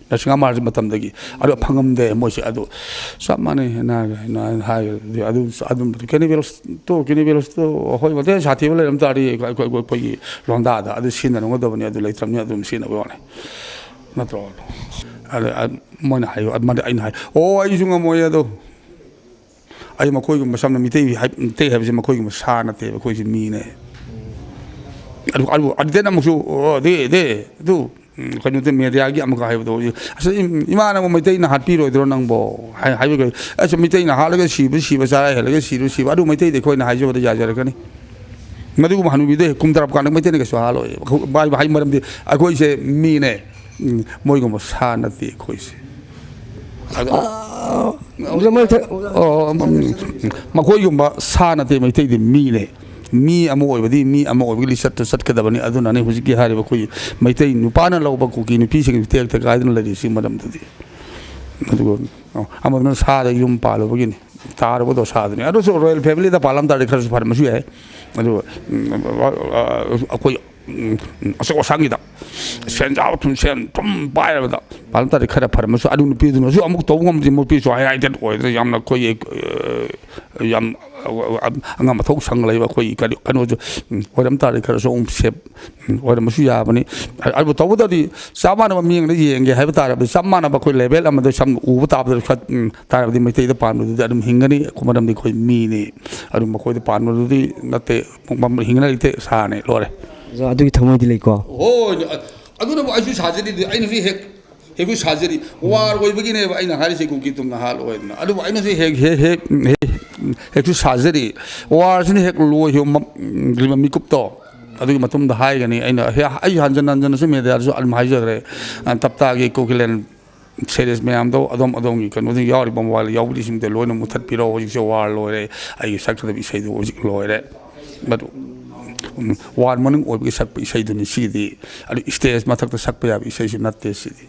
ꯅꯔꯁꯤꯡꯍ ꯃꯍꯥꯔꯥꯖ ꯃꯇꯝꯗꯒꯤ꯫ ꯑꯗꯣ ꯐꯪꯉꯝꯗꯦ ꯃꯣꯏꯁꯦ꯫ ꯑꯗꯨ ꯆꯞ ꯃꯥꯟꯅꯩ꯫ ꯅ-, ꯅ-, ꯍꯥꯏꯔꯗꯤ ꯑꯗꯨ ꯑꯗꯨꯝ ꯀꯦꯅꯤꯕꯦꯜꯁꯇꯣ, ꯀꯦꯅꯤꯕꯦꯜꯁꯇꯣ ꯑꯩꯈꯣꯏ ꯃꯩꯇꯩ ꯁꯥꯊꯤꯕ ꯂꯩꯔꯝ ꯇꯥꯔꯗꯤ ꯑꯩꯈꯣꯏ, ꯑꯩꯈꯣꯏ, ꯑꯩꯈꯣꯏꯒꯤ ꯂꯣꯟꯗꯥꯗ ꯑꯗꯨ ꯁꯤꯖꯤꯟꯅꯔꯝꯒꯗꯕꯅꯤ꯫ ꯑꯗꯨ ꯂꯩꯇ꯭ꯔꯕꯅꯤꯅ ꯑꯗꯨꯝ ꯁꯤꯖꯤꯟꯅꯕ ꯋꯥꯅꯤ꯫ ꯅꯠꯇ꯭ꯔꯣ? ꯑꯗ, ꯑ, ꯃꯣꯏꯅ ꯍꯥꯏ, ꯑꯗꯨꯃꯥꯏꯅ ꯑꯩꯅ ꯍꯥꯏ, "ꯑꯣ, ꯑꯩꯁꯨ ꯉꯝꯃꯣꯏ ꯑꯗꯣ꯫ ꯑꯩ ꯃꯈꯣꯏꯒꯨꯝꯕ ꯁꯝꯅ ꯃꯤꯇꯩ ꯍꯥꯏ-, ꯃꯤꯇꯩ ꯍꯥꯏꯕꯁꯤ ꯃꯈꯣꯏꯒꯨꯝꯕ ꯁꯥ ꯅꯠꯇꯦ, ꯑꯩꯈꯣꯏꯁꯤ ꯃꯤꯅꯦ"꯫ ꯑꯗꯨ, ꯑꯗꯨ, ꯑꯗꯨꯗꯅ ꯑꯃꯨꯛꯁꯨ, "ꯑꯣ, ꯑꯗꯨ, ꯑꯗꯨ, ꯑꯗꯨ, ꯎꯝ, ꯀꯩꯅꯣꯗ ꯃꯦꯗꯤꯌꯥꯒꯤ ꯑꯃꯨꯛꯀ ꯍꯥꯏꯕꯗꯣ, ꯑꯁ, ꯏꯝ-, ꯏꯃꯥꯅꯕꯨ ꯃꯩꯇꯩꯅ ꯍꯥꯠꯄꯤꯔꯣꯏꯗ꯭ꯔꯣ ꯅꯪꯕꯣ?" ꯍꯥꯏ-, ꯍꯥꯏꯕꯒꯤ, "ꯑꯁ, ꯃꯩꯇꯩꯅ ꯍꯥꯠꯂꯒ ꯁꯤꯕ, ꯁꯤꯕ, ꯆꯔꯥ ꯍꯦꯜꯂꯒ ꯁꯤꯔꯨ, ꯁꯤꯕ", ꯑꯗꯨ ꯃꯩꯇꯩꯗ ꯑꯩꯈꯣꯏꯅ ꯍꯥꯏꯖꯕꯗ ꯌꯥꯖꯔꯛꯀꯅꯤ꯫ ꯃꯗꯨꯒꯨꯝꯕ ꯍꯅꯨꯕꯤꯗ ꯍꯦꯛ ꯀꯨꯝꯊꯔꯛꯄ ꯀꯥꯟꯗ ꯃꯩꯇꯩꯅ ꯀꯩꯁꯨ ꯍꯥꯠꯂꯣꯏ꯫ ꯍꯥꯏ ꯃꯔꯝꯗꯤ ꯑꯩꯈꯣꯏꯁꯦ ꯃꯤꯅꯦ꯫ ꯎꯝ, ꯃꯣꯏꯒꯨꯝꯕ ꯁꯥ ꯅꯠꯇꯦ ꯑꯩꯈꯣꯏꯁꯦ꯫ ꯑꯗꯨ ꯑꯣ, ꯎꯝ, ꯃꯈꯣꯏꯒꯨꯝꯕ ꯁꯥ ꯅꯠꯇꯦ, ꯃꯩꯇꯩꯗꯤ ꯃꯤꯅꯦ꯫ ꯃꯤ ꯑꯃ ꯑꯣꯏꯕꯗꯤ ꯃꯤ ꯑꯃ ꯑꯣꯏꯕꯒꯤ ꯂꯤꯆꯠꯇ ꯆꯠꯀꯗꯕꯅꯤ꯫ ꯑꯗꯨꯅꯅꯦ ꯍꯧꯖꯤꯛꯀꯤ ꯍꯥꯏꯔꯤꯕ ꯑꯩꯈꯣꯏꯒꯤ ꯃꯩꯇꯩ ꯅꯨꯄꯥꯅ ꯂꯧꯕ ꯀꯨꯀꯤ ꯅꯨꯄꯤꯁꯤꯡ ꯇꯦꯛꯇ ꯀꯥꯏꯗꯅ ꯂꯩꯔꯤꯁꯤ ꯃꯔꯝꯗꯨꯗꯤ꯫ ꯑꯗꯨꯒ, ꯑꯣ, ꯑꯃꯗꯨꯅ ꯁꯥꯗ ꯌꯨꯝ ꯄꯥꯜꯂꯨꯕꯒꯤꯅꯤ꯫ ꯇꯥꯔꯨꯕ ꯗꯣꯁꯥꯗꯨꯅꯤ꯫ ꯑꯗꯨꯁꯨ ꯔꯣꯌꯦꯜ ꯐꯦꯃꯤꯂꯤꯗ ꯄꯥꯜꯂꯝ ꯇꯥꯔꯗꯤ ꯈꯔꯁꯨ ꯐꯔꯝꯕꯁꯨ ꯌꯥꯏ꯫ ꯑꯗꯨ, ꯎꯝ, ꯑꯩꯈꯣꯏ ꯎꯝ, ꯎꯝ, ꯑꯆꯧ ꯑꯁꯥꯡꯒꯤꯗ ꯁꯦꯟꯖꯥꯎ ꯊꯨꯝ, ꯁꯦꯟ ꯊꯨꯝ ꯄꯥꯏꯔꯕꯗ ꯄꯥꯜꯂꯝ ꯇꯥꯔꯗꯤ ꯈꯔ ꯐꯔꯝꯃꯁꯨ, ꯑꯗꯨ ꯅꯨꯄꯤꯗꯨꯅꯁꯨ ꯑꯃꯨꯛ ꯇꯧꯕ ꯉꯝꯗꯦ꯫ ꯅꯨꯄꯤꯁꯨ ꯍꯥꯏ ꯍꯥꯏꯗꯦꯠ ꯑꯣꯏꯗꯅ ꯌꯥꯝꯅ ꯑꯩꯈꯣꯏꯒꯤ, ꯑ, ꯌꯥꯝ ꯑꯉꯝ ꯑꯊꯧ ꯁꯪ ꯂꯩꯕ ꯑꯩꯈꯣꯏ ꯀꯔꯤ-, ꯀꯩꯅꯣꯁꯨ, ꯎꯝ, ꯑꯣꯏꯔꯝ ꯇꯥꯔꯗꯤ ꯈꯔꯁꯨ ꯑꯃꯨꯛ ꯁꯦꯞ, ꯎꯝ, ꯑꯣꯏꯔꯝꯕꯁꯨ ꯌꯥꯕꯅꯤ꯫ ꯑ-, ꯑꯗꯨꯕꯨ ꯇꯧꯕꯇꯗꯤ ꯆꯞ ꯃꯥꯟꯅꯕ ꯃꯤꯠꯌꯦꯡꯗ ꯌꯦꯡꯒꯦ ꯍꯥꯏꯕ ꯇꯥꯔꯕꯗꯤ, ꯆꯞ ꯃꯥꯟꯅꯕ ꯑꯩꯈꯣꯏ ꯂꯦꯚꯦꯜ ꯑꯃꯗ ꯁꯝꯅ ꯎꯕ ꯇꯥꯕꯗ ꯈꯔ, ꯎꯝ, ꯇꯥꯔꯕꯗꯤ ꯃꯩꯇꯩꯗ ꯄꯥꯟꯕꯗꯨꯗꯤ ꯑꯗꯨꯝ ꯍꯤꯡꯒꯅꯤ, ꯃꯔꯝꯗꯤ ꯑꯩꯈꯣꯏ ꯃꯤꯅꯤ꯫ ꯑꯗꯨꯝ ꯃꯈꯣꯏꯗ ꯄꯥꯟꯕꯗꯨꯗꯤ ꯅꯠꯇꯦ, ꯍꯤꯡꯅ ꯂꯩꯇꯦ, ꯁꯥꯅꯤ, ꯂꯣꯏꯔꯦ꯫ ꯑꯣꯖꯥ, ꯑꯗꯨꯒꯤ ꯊꯃꯣꯏꯗꯤ ꯂꯩꯀꯣ? ꯍꯣꯏ, ꯑ-, ꯑꯗꯨꯅꯕꯨ ꯑꯩꯁꯨ ꯁꯥꯖꯔꯤꯗꯨ, ꯑꯩꯅꯁꯨ ꯍꯦꯛ ꯍꯦꯛꯁꯨ ꯁꯥꯖꯔꯤ꯫ ꯋꯥꯔ ꯑꯣꯏꯕꯒꯤꯅꯦꯕ ꯑꯩꯅ ꯍꯥꯏꯔꯤꯁꯦ, ꯀꯨꯀꯤ ꯇꯨꯡ ꯅꯍꯥ ꯑꯣꯏꯗꯅ꯫ ꯑꯗꯨꯕꯨ ꯑꯩꯅꯁꯨ ꯍꯦꯛ, ꯍꯦꯛ, ꯍꯦꯛ, ꯍꯦꯛ, ꯍꯦꯛꯁꯨ ꯁꯥꯖꯔꯤ꯫ ꯋꯥꯔꯁꯤꯅ ꯍꯦꯛ ꯂꯣꯏꯈꯤꯕ ꯃ-, ꯂꯣꯏꯕ ꯃꯤꯀꯨꯞꯇꯣ, ꯑꯗꯨꯒꯤ ꯃꯇꯨꯡꯗ ꯍꯥꯏꯒꯅꯤ꯫ ꯑꯩꯅ ꯍꯦ-, ꯑꯩ ꯍꯟꯖꯟ ꯍꯟꯖꯟꯅꯁꯨ ꯃꯦꯗꯤꯌꯥꯗꯁꯨ ꯑꯗꯨꯝ ꯍꯥꯏꯖꯈ꯭ꯔꯦ꯫ ꯑ, ꯇꯞꯇꯥꯒꯤ ꯀꯨꯀꯤꯂꯦꯟ ꯁꯦꯔꯤꯁ ꯃꯌꯥꯝꯗꯣ, ꯑꯗꯣꯝ ꯑꯗꯣꯝꯒꯤ ꯀꯩꯅꯣꯗ ꯌꯥꯎꯔꯤꯕ ꯃꯣꯕꯥꯏꯜ ꯌꯥꯎꯕꯤꯔꯤꯁꯤꯡꯗꯣ ꯂꯣꯏꯅ ꯃꯨꯊꯠꯄꯤꯔꯣ꯫ ꯍꯧꯖꯤꯛꯁꯦ ꯋꯥꯔ ꯂꯣꯏꯔꯦ꯫ ꯑꯩꯒꯤ ꯁꯛꯀꯗꯕ ꯏꯁꯩꯗꯣ ꯍꯧꯖꯤꯛ ꯂꯣꯏꯔꯦ꯫ ꯃꯗꯨ, ꯎꯝ, ꯋꯥꯔ ꯃꯅꯨꯡ ꯑꯣꯏꯕꯒꯤ ꯁꯛꯄ ꯏꯁꯩꯗꯨꯅꯤ ꯁꯤꯗꯤ꯫ ꯑꯗꯨ ꯏꯁꯇꯦꯖ ꯃꯊꯛꯇ ꯁꯛꯄ ꯌꯥꯕ ꯏꯁꯩꯁꯨ ꯅꯠꯇꯦ ꯁꯤꯗꯤ꯫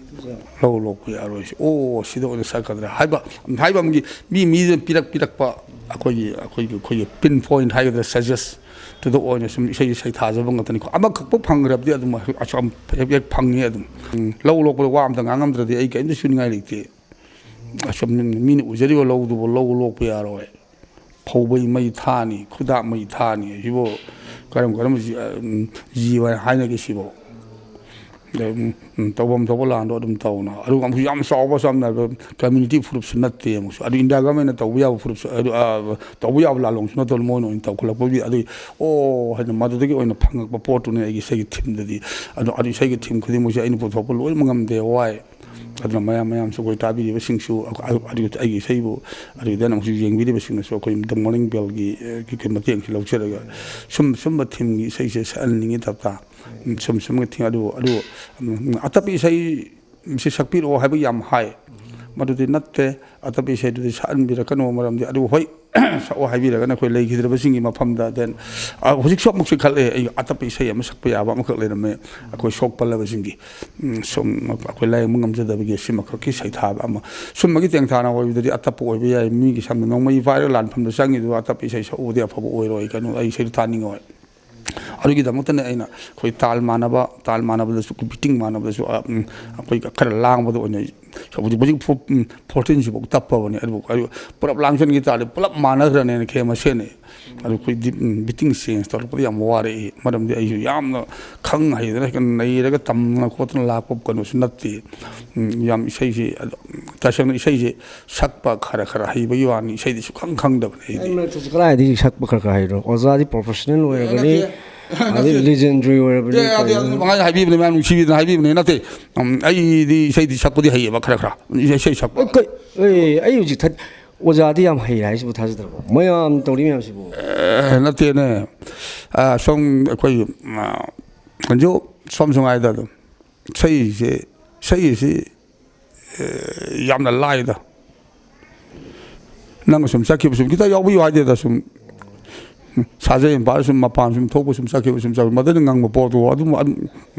ꯂꯧ ꯂꯣꯛꯄ ꯌꯥꯔꯣꯏ ꯁꯤ꯫ ꯑꯣ, ꯁꯤꯗ ꯑꯣꯏꯅ ꯁꯛꯀꯗ꯭ꯔꯥ ꯍꯥꯏꯕ, ꯍꯥꯏꯕ ꯑꯃꯒꯤ ꯃꯤ, ꯃꯤꯗꯨꯅ ꯄꯤꯔꯛ, ꯄꯤꯔꯛꯄ ꯑꯩꯈꯣꯏꯒꯤ, ꯑꯩꯈꯣꯏꯒꯤ, ꯑꯩꯈꯣꯏꯒꯤ ꯄꯤꯟ ꯄꯣꯏꯟꯠ ꯍꯥꯏꯒꯗ꯭ꯔꯥ, ꯁꯖꯦꯁ ꯇꯨꯗ ꯑꯣꯏꯅ ꯁꯨꯝ ꯏꯁꯩ ꯁꯩꯊꯥꯖꯕ ꯉꯥꯛꯇꯅꯤꯀꯣ꯫ ꯑꯃꯈꯛꯄꯨ ꯐꯪꯈ꯭ꯔꯕꯗꯤ ꯑꯗꯨꯝ ꯑꯁꯨꯝ ꯍꯦꯛ, ꯍꯦꯛ ꯐꯪꯉꯤ ꯑꯗꯨꯝ꯫ ꯎꯝ, ꯂꯧ ꯂꯣꯛꯄꯗ ꯋꯥ ꯑꯝꯇ ꯉꯥꯡꯉꯝꯗ꯭ꯔꯗꯤ ꯑꯩ ꯀꯔꯤꯝꯇ ꯁꯨꯅꯤꯡꯉꯥꯏ ꯂꯩꯇꯦ꯫ ꯑꯁꯨꯝ ꯃꯤꯅ ꯎꯖꯔꯤꯕ ꯂꯧꯗꯨꯕꯨ ꯂꯧ ꯂꯣꯛꯄ ꯌꯥꯔꯣꯏ꯫ ꯐꯧꯕꯩ ꯃꯩ ꯊꯥꯅꯤ, ꯈꯨꯗꯥꯛ ꯃꯩ ꯊꯥꯅꯤ꯫ ꯑꯁꯤꯕꯨ ꯀꯔꯝ ꯀꯔꯝꯕ ꯖꯤ-, ꯎꯝ, ꯖꯤꯕ ꯍꯥꯏꯅꯒꯦ ꯁꯤꯕꯨ? ꯑꯗ, ꯎꯝ, ꯎꯝ, ꯇꯧꯐꯝ ꯊꯣꯛꯄ ꯂꯥꯟꯗꯣ ꯑꯗꯨꯝ ꯇꯧꯅ꯫ ꯑꯗꯨꯒ ꯑꯃꯨꯛꯁꯨ ꯌꯥꯝ ꯆꯥꯎꯕ, ꯁꯝꯅ ꯍꯥꯏꯔꯕꯗ ꯀꯝꯃ꯭ꯌꯨꯅꯤꯇꯤ ꯐꯨꯔꯨꯞꯁꯨ ꯅꯠꯇꯦ ꯑꯃꯨꯛꯁꯨ꯫ ꯑꯗꯨ ꯏꯟꯗꯤꯌꯥ ꯒꯚꯔꯟꯃꯦꯟꯠꯅ ꯇꯧꯕ ꯌꯥꯕ ꯐꯨꯔꯨꯞꯁꯨ, ꯑꯗꯨ, ꯑ, ꯇꯧꯕ ꯌꯥꯕ ꯂꯥꯂꯣꯡꯁꯨ ꯅꯠꯇꯕ ꯃꯣꯏꯅ ꯑꯣꯏꯅ ꯇꯧꯈꯠꯂꯛꯄꯒꯤ, ꯑꯗꯨꯒꯤ, ꯑꯣ, ꯍꯥꯏꯅ ꯃꯗꯨꯗꯒꯤ ꯑꯣꯏꯅ ꯐꯪꯉꯛꯄ ꯄꯣꯠꯇꯨꯅꯤ ꯑꯩꯒꯤ ꯏꯁꯩꯒꯤ ꯊꯤꯝꯗꯗꯤ꯫ ꯑꯗꯣ, ꯑꯗꯨ ꯏꯁꯩꯒꯤ ꯊꯤꯝ ꯈꯨꯗꯤꯡꯃꯛꯁꯦ ꯑꯩꯅ ꯄꯨꯊꯣꯛꯄ ꯂꯣꯏꯅꯃꯛ ꯉꯝꯗꯦ, ꯋꯥꯏ꯫ ꯑꯗꯨꯅ ꯃꯌꯥꯝ, ꯃꯌꯥꯝꯁꯨ ꯑꯩꯈꯣꯏ ꯇꯥꯕꯤꯔꯤꯕꯁꯤꯡꯁꯨ, ꯑꯩ-, ꯑꯩ-, ꯑꯩꯒꯤ ꯏꯁꯩꯕꯨ, ꯑꯗꯨꯗ ꯑꯃꯨꯛꯁꯨ ꯌꯦꯡꯕꯤꯔꯤꯕꯁꯤꯡꯅꯁꯨ ꯑꯩꯈꯣꯏ The Morning Bellꯒꯤ, ꯑ, ꯒꯤ, ꯒꯤ ꯃꯇꯦꯡꯁꯤ ꯂꯧꯖꯔꯒ ꯁꯨꯝ, ꯁꯨꯝꯕ ꯊꯤꯝꯒꯤ ꯏꯁꯩꯁꯦ ꯁꯛꯍꯟꯅꯤꯡꯉꯤ ꯇꯞꯇꯥ꯫ ꯎꯝ, ꯁꯨꯝ, ꯁꯨꯝꯕ ꯊꯤꯝ, ꯑꯗꯨꯕꯨ, ꯑꯗꯨꯕꯨ, ꯎꯝ, ꯑꯇꯞꯄ ꯏꯁꯩ ꯁꯤ ꯁꯛꯄꯤꯔꯛꯑꯣ ꯍꯥꯏꯕ ꯌꯥꯝ ꯍꯥꯏ꯫ ꯃꯗꯨꯗꯤ ꯅꯠꯇꯦ, ꯑꯇꯞꯄ ꯏꯁꯩꯗꯨꯗꯤ ꯁꯛꯍꯟꯕꯤꯔꯛꯀꯅꯨ, ꯃꯔꯝꯗꯤ ꯑꯗꯨ ꯍꯣꯏ, ꯁꯛꯑꯣ ꯍꯥꯏꯕꯤꯔꯒꯅ ꯑꯩꯈꯣꯏ ꯂꯩꯈꯤꯗ꯭ꯔꯕꯁꯤꯡꯒꯤ ꯃꯐꯝꯗ, then, ꯑ, ꯍꯧꯖꯤꯛꯁꯨ ꯑꯃꯨꯛꯁꯨ ꯈꯜꯂꯦ, ꯑꯩ ꯑꯇꯞꯄ ꯏꯁꯩ ꯑꯃ ꯁꯛꯄ ꯌꯥꯕ ꯑꯃꯈꯛ ꯂꯩꯔꯝꯃꯦ, ꯑꯩꯈꯣꯏ ꯁꯣꯛ ꯄꯜꯂꯕꯁꯤꯡꯒꯤ꯫ ꯎꯝ, ꯁꯨꯝ ꯑꯩꯈꯣꯏ ꯂꯥꯏꯌꯦꯡꯕ ꯉꯝꯖꯗꯕꯒꯤ ꯁꯤꯃꯈꯛꯀꯤ ꯁꯩꯊꯥꯕ ꯑꯃ꯫ ꯁꯨꯝꯕꯒꯤ ꯇꯦꯡꯊꯥꯅ ꯑꯣꯏꯕꯗꯗꯤ ꯑꯇꯞꯄ ꯑꯣꯏꯕ ꯌꯥꯏ, ꯃꯤꯒꯤ ꯁꯝꯅ ꯅꯣꯡꯃꯩ ꯄꯥꯏꯔꯒ ꯂꯥꯟꯐꯝꯗ ꯆꯪꯉꯤꯗꯨ ꯑꯇꯞꯄ ꯏꯁꯩ ꯁꯛꯎꯕꯗꯤ ꯑꯐꯕ ꯑꯣꯏꯔꯣꯏ, ꯀꯩꯅꯣ, ꯑꯩ ꯏꯁꯩꯗꯨ ꯇꯥꯅꯤꯡꯉꯣꯏ꯫ ꯑꯗꯨꯒꯤꯗꯃꯛꯇꯅꯦ ꯑꯩꯅ ꯑꯩꯈꯣꯏ ꯇꯥꯜ ꯃꯥꯟꯅꯕ, ꯇꯥꯜ ꯃꯥꯟꯅꯕꯗꯁꯨ, ꯑꯩꯈꯣꯏ ꯕꯤꯇꯤꯡ ꯃꯥꯟꯅꯕꯗꯁꯨ, ꯑ, ꯎꯝ, ꯑꯩꯈꯣꯏ ꯈꯔ ꯂꯥꯡꯕꯗ ꯑꯣꯏꯅ ꯍꯧꯖꯤꯛ, ꯍꯧꯖꯤꯛ ꯐꯨ-, ꯎꯝ, ꯐꯣꯔꯇꯤꯟꯁꯤꯐꯥꯎ ꯇꯞꯄꯕꯅꯤ꯫ ꯑꯗꯨꯕꯨ, ꯑꯗꯨ ꯄꯨꯂꯞ ꯂꯥꯡꯁꯤꯟꯈꯤ ꯇꯥꯔꯗꯤ ꯄꯨꯂꯞ ꯃꯥꯟꯅꯈ꯭ꯔꯅꯦꯅ ꯈꯦ ꯃꯁꯦꯟꯅꯦ꯫ ꯑꯗꯨ ꯑꯩꯈꯣꯏ ꯗꯤ-, ꯎꯝ, ꯕꯤꯇꯤꯡ ꯆꯦꯟꯖ ꯇꯧꯔꯛꯄꯗ ꯌꯥꯝ ꯋꯥꯔꯛꯏ꯫ ꯃꯔꯝꯗꯤ ꯑꯩꯁꯨ ꯌꯥꯝꯅ ꯈꯪ ꯍꯩꯗꯅ ꯍꯦꯛꯇ ꯅꯩꯔꯒ ꯇꯝꯗꯅ ꯈꯣꯠꯇꯅ ꯂꯥꯛꯄ ꯀꯩꯅꯣꯁꯨ ꯅꯠꯇꯦ꯫ ꯎꯝ, ꯌꯥꯝ ꯏꯁꯩꯁꯤ, ꯑꯗꯣ, ꯇꯁꯦꯡꯅ ꯏꯁꯩꯁꯤ ꯁꯛꯄ ꯈꯔ ꯈꯔ ꯍꯩꯕꯒꯤ ꯋꯥꯅꯤ, ꯏꯁꯩꯗꯤ ꯁꯨꯈꯪ ꯈꯪꯗꯕꯅꯤ ꯑꯩꯗꯤ꯫ ꯑꯩ ꯃꯔꯛꯇꯁꯨ ꯀꯗꯥꯏꯗꯒꯤ ꯁꯛꯄ ꯈꯔ ꯈꯔ ꯍꯩꯔꯣ? ꯑꯣꯖꯥꯗꯤ ꯄ꯭ꯔꯣꯐꯦꯁꯅꯦꯜ ꯑꯣꯏꯔꯕꯅꯤ꯫ ꯅꯠꯇꯦ꯫ ꯑꯗꯩ ꯂꯤꯖꯦꯟꯗ꯭ꯔꯤ ꯑꯣꯏꯔꯕꯅꯤ, ꯑꯦ, ꯑꯗꯨ, ꯀꯩꯅꯣ? ꯑꯗꯨ ꯃꯉꯥꯏ ꯍꯥꯏꯕꯤꯕꯅꯦ, ꯃꯌꯥꯝ ꯅꯨꯡꯁꯤꯕꯤꯗꯅ ꯍꯥꯏꯕꯤꯕꯅꯦ, ꯅꯠꯇꯦ꯫ ꯎꯝ, ꯑꯩꯗꯤ ꯏꯁꯩꯗꯤ ꯁꯛꯄꯗꯤ ꯍꯩꯌꯦꯕ, ꯈꯔ ꯈꯔ꯫ ꯏꯁꯩ ꯁꯛꯄ꯫ ꯑꯩ ꯀꯩ-, ꯑꯦ, ꯑꯩ ꯍꯧꯖꯤꯛ ꯊꯠ-, ꯑꯣꯖꯥꯗꯤ ꯌꯥꯝ ꯍꯩꯔꯦ ꯍꯥꯏꯁꯤꯕꯨ ꯊꯥꯖꯗ꯭ꯔꯕꯣ? ꯃꯌꯥꯝ ꯇꯧꯔꯤ ꯃꯌꯥꯝꯁꯤꯕꯨ꯫ ꯑꯦ, ꯅꯠꯇꯦꯅꯦ꯫ ꯑ, ꯁꯣꯝ ꯑꯩꯈꯣꯏ, ꯑ, ꯀꯩꯅꯣ, ꯁꯣꯝ ꯁꯉꯥꯏꯗ ꯑꯗꯨꯝ ꯏꯁꯩꯁꯦ, ꯏꯁꯩꯁꯤ, ꯑꯦ, ꯌꯥꯝꯅ ꯂꯥꯏꯗ꯫ ꯅꯪ ꯁꯨꯝ ꯆꯠꯈꯤꯕ ꯁꯨꯝ ꯈꯤꯇ ꯌꯥꯎꯕꯤꯌꯨ ꯍꯥꯏꯗꯦꯗ, ꯁꯨꯝ ꯁꯥꯖꯩ ꯃꯄꯥꯗ ꯁꯨꯝ ꯃꯄꯥꯟ ꯁꯨꯝ ꯊꯣꯛꯄ ꯁꯨꯝ ꯆꯠꯈꯤꯕ ꯁꯨꯝ ꯆꯠꯈꯤꯕ꯫ ꯃꯗꯨꯅ ꯉꯪꯕ ꯄꯣꯠꯇꯨ ꯑꯗꯨꯝ, ꯑꯗꯨꯝ,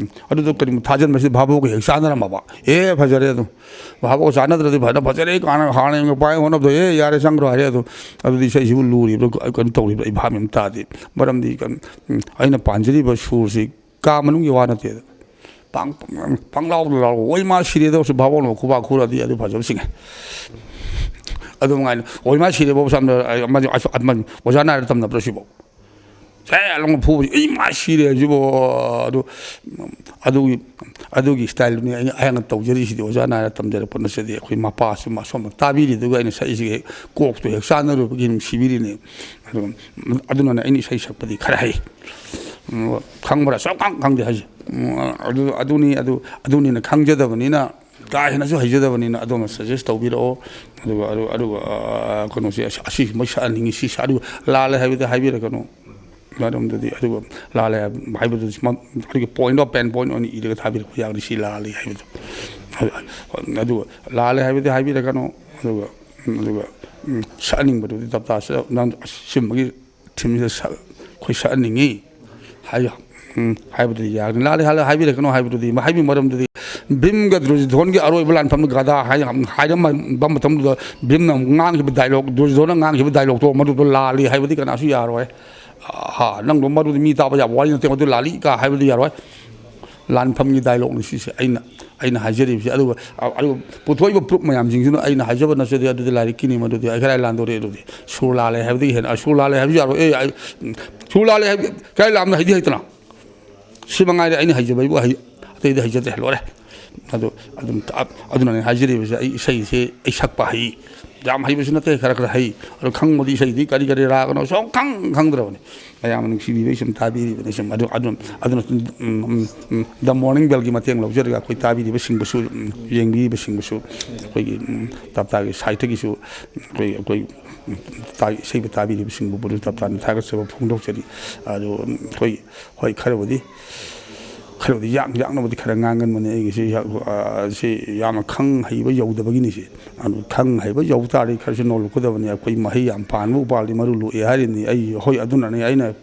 ꯑꯗꯨꯗ ꯀꯔꯤꯒꯨꯝꯕ ꯊꯥꯖꯤꯟꯕꯁꯤ ꯚꯥꯕꯣꯛꯀ ꯍꯦꯛ ꯆꯥꯟꯅꯔꯝꯃꯕ꯫ ꯑꯦ, ꯐꯖꯔꯦ ꯑꯗꯨꯝ꯫ ꯚꯥꯕꯣꯛ ꯆꯥꯟꯅꯗ꯭ꯔꯗꯤ ꯐꯖꯅ ꯐꯖꯔꯦ ꯀꯥꯏꯅ ꯍꯥꯟꯅ ꯌꯦꯡꯕ ꯄꯥꯏ ꯍꯣꯠꯅꯕꯗ, "ꯑꯦ, ꯌꯥꯔꯦ, ꯆꯪꯈ꯭ꯔꯣ" ꯍꯥꯏꯔꯦ ꯑꯗꯨꯝ꯫ ꯑꯗꯨꯗꯤ ꯏꯁꯩꯁꯤꯕꯨ ꯂꯨꯔꯤꯕ꯭ꯔꯥ, ꯀꯩꯅꯣ ꯇꯧꯔꯤꯕ꯭ꯔꯥ, ꯑꯩ ꯚꯥꯕ ꯑꯃ ꯇꯥꯗꯦ꯫ ꯃꯔꯝꯗꯤ ꯀꯩꯅꯣ, ꯎꯝ, ꯑꯩꯅ ꯄꯥꯟꯖꯔꯤꯕ ꯁꯨꯔꯁꯤ ꯀꯥ ꯃꯅꯨꯡꯒꯤ ꯋꯥ ꯅꯠꯇꯦꯗ꯫ ꯄꯪ-, ꯄꯪ-, ꯄꯪꯂꯥꯎꯗ ꯂꯥꯎꯔꯒ, "ꯑꯣꯏ ꯃꯥ ꯁꯤꯔꯦꯗ" ꯁꯤ ꯚꯥꯕꯣꯛꯅ ꯈꯨꯕꯥꯛ ꯈꯨꯔꯗꯤ ꯑꯗꯨ ꯐꯖꯕ ꯆꯤꯡꯉꯦ꯫ ꯑꯗꯨ ꯃꯉꯥꯏꯅ, "ꯑꯣꯏ ꯃꯥ ꯁꯤꯔꯦ" ꯐꯥꯎ ꯁꯝꯅ, ꯑꯃ, ꯑꯃ, ꯑꯣꯖꯥ ꯅꯥꯏꯔ ꯇꯝꯅꯕ꯭ꯔꯥ ꯁꯤꯕꯣ? ꯁꯦ ꯂꯥꯎꯅ ꯐꯨꯕꯁꯤ, "ꯑꯩ ꯃꯥ ꯁꯤꯔꯦ" ꯍꯥꯏꯁꯤꯕꯣ꯫ ꯑꯗꯨ, ꯑꯗꯨꯒꯤ, ꯑꯗꯨꯒꯤ ꯁ꯭ꯇꯥꯏꯜꯗꯨꯅꯤ ꯑꯩꯅ ꯑꯌꯥꯝꯕ ꯇꯧꯖꯔꯤꯁꯤꯗꯤ꯫ ꯑꯣꯖꯥ ꯅꯥꯏꯔ ꯇꯝꯖꯔꯛꯄ ꯅꯠꯆꯗꯦ꯫ ꯑꯩꯈꯣꯏ ꯃꯄꯥꯁꯨ ꯑꯁꯣꯝꯗ ꯇꯥꯕꯤꯔꯤꯗꯨꯒ ꯑꯩꯅ ꯁꯛꯏꯁꯤꯒ ꯍꯦꯛ ꯀꯣꯛꯇꯣ ꯍꯦꯛ ꯆꯥꯟꯅꯔꯨꯕꯒꯤ ꯅꯨꯡꯁꯤꯕꯤꯔꯤꯅꯦ꯫ ꯑꯗꯨꯒ, ꯑꯗꯨꯅꯅꯦ ꯑꯩꯅ ꯏꯁꯩ ꯁꯛꯄꯗꯤ ꯈꯔ ꯍꯩ꯫ ꯎꯝ, ꯈꯪꯕ꯭ꯔꯥ? ꯁꯨꯡꯈꯪ ꯈꯪꯗꯦ ꯍꯥꯏꯁꯦ꯫ ꯎꯝ, ꯑꯗꯨ, ꯑꯗꯨꯅꯤ, ꯑꯗꯨ, ꯑꯗꯨꯅꯤꯅ ꯈꯪꯖꯗꯕꯅꯤꯅ, ꯀꯥ ꯍꯦꯟꯅꯁꯨ ꯍꯩꯖꯗꯕꯅꯤꯅ ꯑꯗꯣꯝꯅ ꯁꯖꯦꯁ ꯇꯧꯕꯤꯔꯛꯑꯣ꯫ ꯑꯗꯨꯒ, ꯑꯗꯨ, ꯑꯗꯨꯒ, ꯑ, ꯀꯩꯅꯣꯁꯦ, ꯑꯁ, ꯑꯁꯤꯒꯨꯝꯕ ꯁꯛꯍꯟꯅꯤꯡꯉꯤ, ꯁꯤ ꯁꯛ-, ꯑꯗꯨꯒ ꯂꯥꯜꯂꯦ ꯍꯥꯏꯕꯗꯤ ꯍꯥꯏꯕꯤꯔꯛꯀꯅꯨ꯫ ꯃꯔꯝꯗꯗꯤ, ꯑꯗꯨꯒ ꯂꯥꯜꯂꯦ ꯍꯥꯏꯕꯗꯨ ꯁꯨꯃꯥꯏ-, ꯑꯩꯈꯣꯏꯒꯤ point of pain point ꯑꯣꯏꯅ ꯏꯔꯒ ꯊꯥꯕꯤꯔꯛꯄ ꯌꯥꯎꯔꯤ, ꯁꯤ ꯂꯥꯜꯂꯤ ꯍꯥꯏꯕꯗꯨ꯫ ꯑꯗꯨꯒ ꯂꯥꯜꯂꯦ ꯍꯥꯏꯕꯗꯤ ꯍꯥꯏꯕꯤꯔꯛꯀꯅꯨ꯫ ꯑꯗꯨꯒ, ꯑꯗꯨꯒ, ꯎꯝ, ꯁꯛꯍꯟꯅꯤꯡꯕꯗꯨꯗꯤ ꯇꯞ ꯇꯥ ꯁꯛ-, ꯅꯪ ꯑꯁ ꯁꯤꯃꯒꯤ ꯊꯤꯝꯁꯤꯗ ꯁꯛ-, ꯑꯩꯈꯣꯏ ꯁꯛꯍꯟꯅꯤꯡꯉꯤ ꯍꯥꯏ-, ꯎꯝ, ꯍꯥꯏꯕꯗꯨꯗꯤ ꯌꯥꯒꯅꯤ꯫ ꯂꯥꯜꯂꯦ, ꯂꯥꯜꯂꯦ ꯍꯥꯏꯕꯤꯔꯛꯀꯅꯨ ꯍꯥꯏꯕꯗꯨꯗꯤ, ꯍꯥꯏꯕꯒꯤ ꯃꯔꯝꯗꯨꯗꯤ ꯚꯤꯝꯒ ꯗꯨꯔꯖꯣꯙꯣꯟꯒꯤ ꯑꯔꯣꯏꯕ ꯂꯥꯟꯐꯝꯗ ꯒꯗꯥ ꯍꯥꯏ-, ꯍꯥꯏꯔꯝꯕ ꯃꯇꯝꯗꯨꯗ ꯚꯤꯝꯅ ꯉꯥꯡꯈꯤꯕ dialogue, ꯗꯨꯔꯖꯣꯙꯣꯟꯅ ꯉꯥꯡꯈꯤꯕ dialogueꯇꯣ ꯃꯗꯨꯗꯣ ꯂꯥꯜꯂꯤ ꯍꯥꯏꯕꯗꯤ ꯀꯅꯥꯁꯨ ꯌꯥꯔꯣꯏ꯫ ꯍꯥ, ꯅꯪꯗꯣ ꯃꯗꯨꯗꯤ ꯃꯤ ꯇꯥꯕ ꯌꯥꯕ ꯋꯥꯔꯤ ꯅꯠꯇꯦ, ꯃꯗꯨ ꯂꯥꯂꯤ ꯀꯥ ꯍꯥꯏꯕꯗꯤ ꯌꯥꯔꯣꯏ꯫ ꯂꯥꯟꯐꯝꯒꯤ ꯗꯥꯏꯂꯣꯛꯅꯤ ꯁꯤꯁꯦ ꯑꯩꯅ, ꯑꯩꯅ ꯍꯥꯏꯖꯔꯤꯕꯁꯦ꯫ ꯑꯗꯨꯒ, ꯑꯗꯨꯒ ꯄꯨꯊꯣꯛꯏꯕ ꯄ꯭ꯔꯨꯞ ꯃꯌꯥꯝꯁꯤꯡꯁꯤꯅ ꯑꯩꯅ ꯍꯥꯏꯖꯕ ꯅꯠꯆꯗꯦ, ꯑꯗꯨꯗꯤ ꯂꯥꯏꯔꯤꯛꯀꯤꯅꯤ꯫ ꯃꯗꯨꯗꯤ ꯑꯩ ꯀꯗꯥꯏ ꯂꯥꯟꯗꯧꯔꯤ? ꯑꯗꯨꯗꯤ ꯁꯨꯔ ꯂꯥꯜꯂꯦ ꯍꯥꯏꯕꯗꯒꯤ ꯍꯦꯟꯅ, ꯑ, ꯁꯨꯔ ꯂꯥꯜꯂꯦ ꯍꯥꯏꯕꯁꯨ ꯌꯥꯔꯣꯏ꯫ ꯑꯦ, ꯑꯩ, ꯁꯨꯔ ꯂꯥꯜꯂꯦ ꯍꯥꯏꯕꯗꯤ ꯀꯗꯥꯏ ꯂꯥꯟꯕꯅꯣ? ꯍꯩꯗꯤ ꯍꯩꯇꯅ꯫ ꯁꯤ ꯃꯉꯥꯏꯔꯦ ꯑꯩꯅ ꯍꯩꯖꯕ ꯍꯥꯏꯕꯨ꯫ ꯍꯩ-, ꯑꯇꯩꯗꯤ ꯍꯩꯖꯗ꯭ꯔꯦ, ꯂꯣꯏꯔꯦ꯫ ꯑꯗꯨ ꯑꯗꯨꯝ, ꯑ-, ꯑꯗꯨꯅꯅꯦ ꯍꯥꯏꯖꯔꯤꯕꯁꯦ, ꯑꯩ ꯏꯁꯩꯁꯦ ꯑꯩ ꯁꯛꯄ ꯍꯩ, ꯌꯥꯝ ꯍꯩꯕꯁꯨ ꯅꯠꯇꯦ, ꯈꯔ ꯈꯔ ꯍꯩ꯫ ꯑꯗꯣ ꯈꯪꯕꯗꯤ ꯏꯁꯩꯗꯤ ꯀꯔꯤ ꯀꯔꯤ ꯔꯥꯒꯅꯣ ꯁꯨꯡꯈꯪ ꯈꯪꯗ꯭ꯔꯕꯅꯤ꯫ ꯃꯌꯥꯝꯅ ꯅꯨꯡꯁꯤꯕꯤꯕꯩ ꯁꯨꯝ ꯇꯥꯕꯤꯔꯤꯕꯅꯤ ꯁꯨꯝ꯫ ꯑꯗꯨ, ꯑꯗꯨꯝ, ꯑꯗꯨꯅ ꯁꯨꯝ, ꯎꯝ, ꯎꯝ, ꯎꯝ, The Morning Bell ꯒꯤ ꯃꯇꯦꯡ ꯂꯧꯖꯔꯒ ꯑꯩꯈꯣꯏ ꯇꯥꯕꯤꯔꯤꯕꯁꯤꯡꯕꯨꯁꯨ, ꯎꯝ, ꯌꯦꯡꯕꯤꯔꯤꯕꯁꯤꯡꯕꯨꯁꯨ ꯑꯩꯈꯣꯏꯒꯤ, ꯎꯝ, ꯇꯞꯇꯥꯒꯤ ꯁꯥꯏꯠꯇꯒꯤꯁꯨ ꯑꯩꯈꯣꯏ, ꯑꯩꯈꯣꯏ, ꯎꯝ, ꯇꯥ-, ꯏꯁꯩꯕꯨ ꯇꯥꯕꯤꯔꯤꯕꯁꯤꯡꯕꯨ ꯇꯞꯇꯥꯅ ꯊꯥꯒꯠꯆꯕ ꯐꯣꯡꯗꯣꯛꯆꯔꯤ꯫ ꯑꯗꯨ, ꯎꯝ, ꯑꯩꯈꯣꯏ ꯍꯣꯏ, ꯈꯔꯕꯨꯗꯤ, ꯈꯔꯕꯨꯗꯤ ꯌꯥꯛ-, ꯌꯥꯛꯅꯕꯨꯗꯤ ꯈꯔ ꯉꯥꯡꯒꯟꯕꯅꯦ ꯑꯩꯒꯤꯁꯤ꯫ ꯌꯥꯛ-, ꯑ, ꯁꯤ ꯌꯥꯝꯅ ꯈꯪ ꯍꯩꯕ ꯌꯧꯗꯕꯒꯤꯅꯤ ꯁꯤ꯫ ꯑꯗꯨ ꯈꯪ ꯍꯩꯕ ꯌꯧ ꯇꯥꯔꯗꯤ ꯈꯔꯁꯨ ꯅꯣꯜꯂꯛꯀꯗꯕꯅꯤ꯫ ꯑꯩꯈꯣꯏ ꯃꯍꯩ ꯌꯥꯝ ꯄꯥꯟꯕ ꯎꯄꯥꯜꯗꯤ ꯃꯔꯨ ꯂꯣꯛꯑꯦ ꯍꯥꯏꯔꯤꯕꯅꯤ꯫ ꯑꯩ, ꯍꯣꯏ, ꯑꯗꯨꯅꯅꯦ ꯑꯩꯅ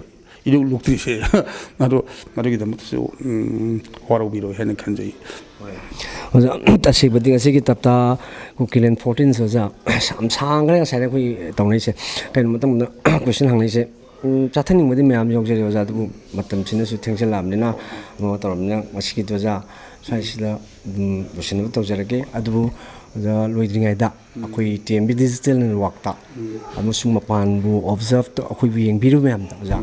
ꯏꯔꯨ ꯂꯨꯛꯇ꯭ꯔꯤꯁꯦ꯫ ꯑꯗꯣ ꯃꯗꯨꯒꯤꯗꯃꯛꯇꯁꯨ, ꯎꯝ, ꯋꯥꯔꯧꯕꯤꯔꯣꯏ ꯍꯥꯏꯅ ꯈꯟꯖꯩ꯫ ꯑꯣꯖꯥ, ꯇꯁꯦꯡꯕꯗꯤ ꯉꯁꯤꯒꯤ ꯇꯞꯇꯥ ꯀꯨꯀꯤꯂꯦꯟ ꯐꯣꯔꯇꯤꯟꯁꯦ ꯑꯣꯖꯥ, ꯌꯥꯝ ꯁꯥꯡꯈ꯭ꯔꯦ ꯉꯁꯥꯏꯗ ꯑꯩꯈꯣꯏ ꯇꯧꯅꯔꯤꯁꯦ꯫ ꯀꯩꯅꯣ ꯃꯇꯝꯗ ꯀꯣꯏꯁꯟ ꯍꯪꯅꯔꯤꯁꯦ꯫ ꯎꯝ, ꯆꯠꯊꯅꯤꯡꯕꯗꯤ ꯃꯌꯥꯝ ꯌꯥꯎꯖꯔꯤ ꯑꯣꯖꯥ, ꯑꯗꯨꯕꯨ ꯃꯇꯝꯁꯤꯅꯁꯨ ꯊꯦꯡꯖꯤꯜꯂꯛꯑꯕꯅꯤꯅ ꯑꯃ ꯇꯧꯔꯕꯅꯤꯅ ꯉꯁꯤꯒꯤꯗꯤ ꯑꯣꯖꯥ ꯁ꯭ꯋꯥꯏꯁꯤꯗ ꯑꯗꯨꯝ ꯂꯣꯏꯁꯤꯟꯅꯕ ꯇꯧꯖꯔꯒꯦ꯫ ꯑꯗꯨꯕꯨ ꯑꯣꯖꯥ ꯂꯣꯏꯗ꯭ꯔꯤꯉꯩꯗ ꯑꯩꯈꯣꯏ ꯇꯤ ꯑꯦꯝ ꯕꯤ ꯗꯤꯖꯤꯇꯦꯜ ꯅꯦꯠꯋꯥꯛꯇ ꯑꯃꯁꯨꯡ ꯃꯄꯥꯟꯕꯨ ꯑꯣꯕꯖꯥꯔꯞ ꯇꯧ-, ꯑꯩꯈꯣꯏꯕꯨ ꯌꯦꯡꯕꯤꯔꯤꯕ ꯃꯌꯥꯝꯗ ꯑꯣꯖꯥ,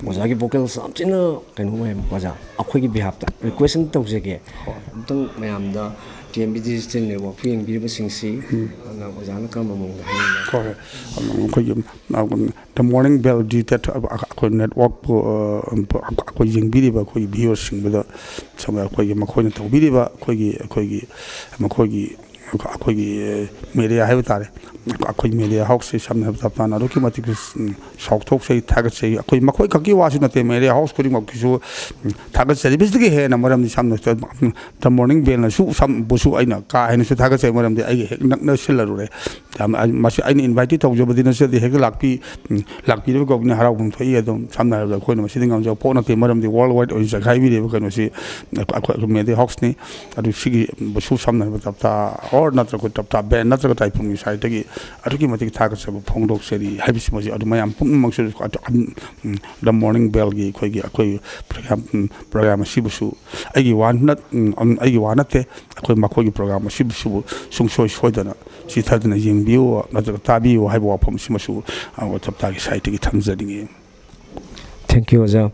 ꯑꯣꯖꯥꯒꯤ ꯚꯣꯀꯦꯜꯁ ꯌꯥꯝ ꯊꯤꯅ ꯀꯩꯅꯣ ꯑꯣꯏꯌꯦꯕꯀꯣ ꯑꯣꯖꯥ꯫ ꯑꯩꯈꯣꯏꯒꯤ ꯕꯤꯍꯥꯐꯇ ꯔꯤꯀ꯭ꯋꯦꯁ ꯑꯃ ꯇꯧꯖꯒꯦ꯫ ꯑꯝꯇꯪ ꯃꯌꯥꯝꯗ ꯇꯤ ꯑꯦꯝ ꯕꯤ ꯗꯤꯖꯤꯇꯦꯜ ꯅꯦꯠꯋꯥꯛꯄꯨ ꯌꯦꯡꯕꯤꯔꯤꯕꯁꯤꯡꯁꯤ ꯑꯗꯨꯅ ꯑꯣꯖꯥꯅ ꯀꯔꯝꯕ ꯃꯑꯣꯡꯗ ꯍꯥꯏꯅꯤꯡꯕ? ꯍꯣꯏ, ꯍꯣꯏ꯫ ꯑꯩꯈꯣꯏꯒꯤ, ꯎꯝ, The Morning Bell ꯗꯤ ꯇꯦꯠ ꯑꯩꯈꯣꯏ ꯅꯦꯠꯋꯥꯛꯄꯨ, ꯑ, ꯑꯩꯈꯣꯏ ꯌꯦꯡꯕꯤꯔꯤꯕ ꯑꯩꯈꯣꯏ ꯚ꯭ꯌꯨꯋꯔꯁꯤꯡꯕꯗ ꯁꯝꯅ ꯑꯩꯈꯣꯏꯒꯤ ꯃꯈꯣꯏꯅ ꯇꯧꯕꯤꯔꯤꯕ ꯑꯩꯈꯣꯏꯒꯤ, ꯑꯩꯈꯣꯏꯒꯤ, ꯃꯈꯣꯏꯒꯤ, ꯑꯩꯈꯣꯏꯒꯤ ꯃꯦꯗꯤꯌꯥ ꯍꯥꯏꯕ ꯇꯥꯔꯦ꯫ ꯑꯩꯈꯣꯏ ꯃꯦꯗꯤꯌꯥ ꯍꯥꯎꯁꯁꯤ ꯁꯝꯅ ꯍꯥꯏꯔꯕꯗ ꯇꯞꯇꯥꯅ ꯑꯗꯨꯛꯀꯤ ꯃꯇꯤꯛ, ꯎꯝ, ꯆꯥꯎꯊꯣꯛꯆꯩ, ꯊꯥꯒꯠꯆꯩ꯫ ꯑꯩꯈꯣꯏ ꯃꯈꯣꯏ ꯈꯛꯀꯤ ꯋꯥꯁꯨ ꯅꯠꯇꯦ, ꯃꯦꯗꯤꯌꯥ ꯍꯥꯎꯁ ꯈꯨꯗꯤꯡꯃꯛꯀꯤꯁꯨ, ꯎꯝ, ꯊꯥꯒꯠꯆꯔꯤꯕꯁꯤꯗꯒꯤ ꯍꯦꯟꯅ ꯃꯔꯝꯗꯤ ꯁꯝꯅ ꯍꯥꯏꯔꯕꯗ, ꯎꯝ, The Morning Bell ꯅꯁꯨ ꯁꯝꯕꯨꯁꯨ ꯑꯩꯅ ꯀꯥ ꯍꯦꯟꯅꯁꯨ ꯊꯥꯒꯠꯆꯩ, ꯃꯔꯝꯗꯤ ꯑꯩꯒ ꯍꯦꯛ ꯅꯛꯅꯁꯤꯜꯂꯔꯨꯔꯦ꯫ ꯌꯥꯝ, ꯑ, ꯃꯁꯤ ꯑꯩꯅ ꯏꯟꯚꯥꯏꯠꯇꯤ ꯇꯧꯖꯕꯗꯤ ꯅꯠꯆꯗꯦ, ꯍꯦꯛꯇ ꯂꯥꯛꯄꯤ-, ꯎꯝ, ꯂꯥꯛꯄꯤꯔꯕ ꯀꯧꯕꯅꯤ, ꯍꯔꯥꯎꯐꯝ ꯊꯣꯛꯏ꯫ ꯑꯗꯨꯝ ꯁꯝꯅ ꯍꯥꯏꯔꯕꯗ ꯑꯩꯈꯣꯏꯅ ꯃꯁꯤꯗ ꯉꯝꯖꯕ ꯄꯣꯠ ꯅꯠꯇꯦ, ꯃꯔꯝꯗꯤ ꯋꯥꯔꯜ ꯋꯥꯏꯗ ꯑꯣꯏꯅ ꯆꯈꯥꯏꯕꯤꯔꯤꯕ ꯀꯩꯅꯣꯁꯤ ꯑꯩꯈꯣꯏ, ꯑꯩꯈꯣꯏ ꯃꯦꯗꯤꯌꯥ ꯍꯥꯎꯁꯅꯤ꯫ ꯑꯗꯨ ꯁꯤꯒꯤ ꯕꯨꯁꯨ ꯁꯝꯅ ꯍꯥꯏꯔꯕꯗ ꯇꯞꯇꯥ ꯑꯣꯔ ꯅꯠꯇ꯭ꯔꯒ ꯑꯩꯈꯣꯏ ꯇꯞꯇꯥ ꯕꯦꯟ ꯅꯠꯇ꯭ꯔꯒ ꯇꯥꯏꯐꯨꯝꯒꯤ ꯁꯥꯏꯠꯇꯒꯤ ꯑꯗꯨꯛꯀꯤ ꯃꯇꯤꯛ ꯊꯥꯒꯠꯆꯕ ꯐꯣꯡꯗꯣꯛꯆꯔꯤ ꯍꯥꯏꯕꯁꯤꯃꯁꯨ ꯑꯗꯨ ꯃꯌꯥꯝ ꯄꯨꯝꯅꯃꯛꯁꯨ ꯗ ꯃꯣꯔꯅꯤꯡ ꯕꯦꯜꯒꯤ ꯑꯩꯈꯣꯏꯒꯤ ꯑꯩꯈꯣꯏ ꯄ꯭ꯔꯣꯒ꯭ꯔꯥꯝ ꯄ꯭ꯔꯣꯒ꯭ꯔꯥꯝ ꯑꯁꯤꯕꯨꯁꯨ ꯑꯩꯒꯤ ꯋꯥ ꯅꯠ ꯑꯩꯒꯤ ꯋꯥ ꯅꯠꯇꯦ, ꯑꯩꯈꯣꯏ ꯃꯈꯣꯏꯒꯤ ꯄ꯭ꯔꯣꯒ꯭ꯔꯥꯝ ꯑꯁꯤꯕꯨꯁꯨ ꯁꯨꯡꯁꯣꯏ ꯁꯣꯏꯗꯅ ꯆꯤꯊꯗꯅ ꯌꯦꯡꯕꯤꯌꯨ ꯅꯠꯇ꯭ꯔꯒ ꯇꯥꯕꯤꯌꯨ ꯍꯥꯏꯕ ꯋꯥꯐꯝꯁꯤꯃꯁꯨ ꯑꯩꯈꯣꯏ ꯇꯞꯇꯥꯒꯤ ꯁꯥꯏꯠꯇꯒꯤ ꯊꯝꯖꯅꯤꯡꯏ꯫ Thank you, ꯑꯣꯖꯥ꯫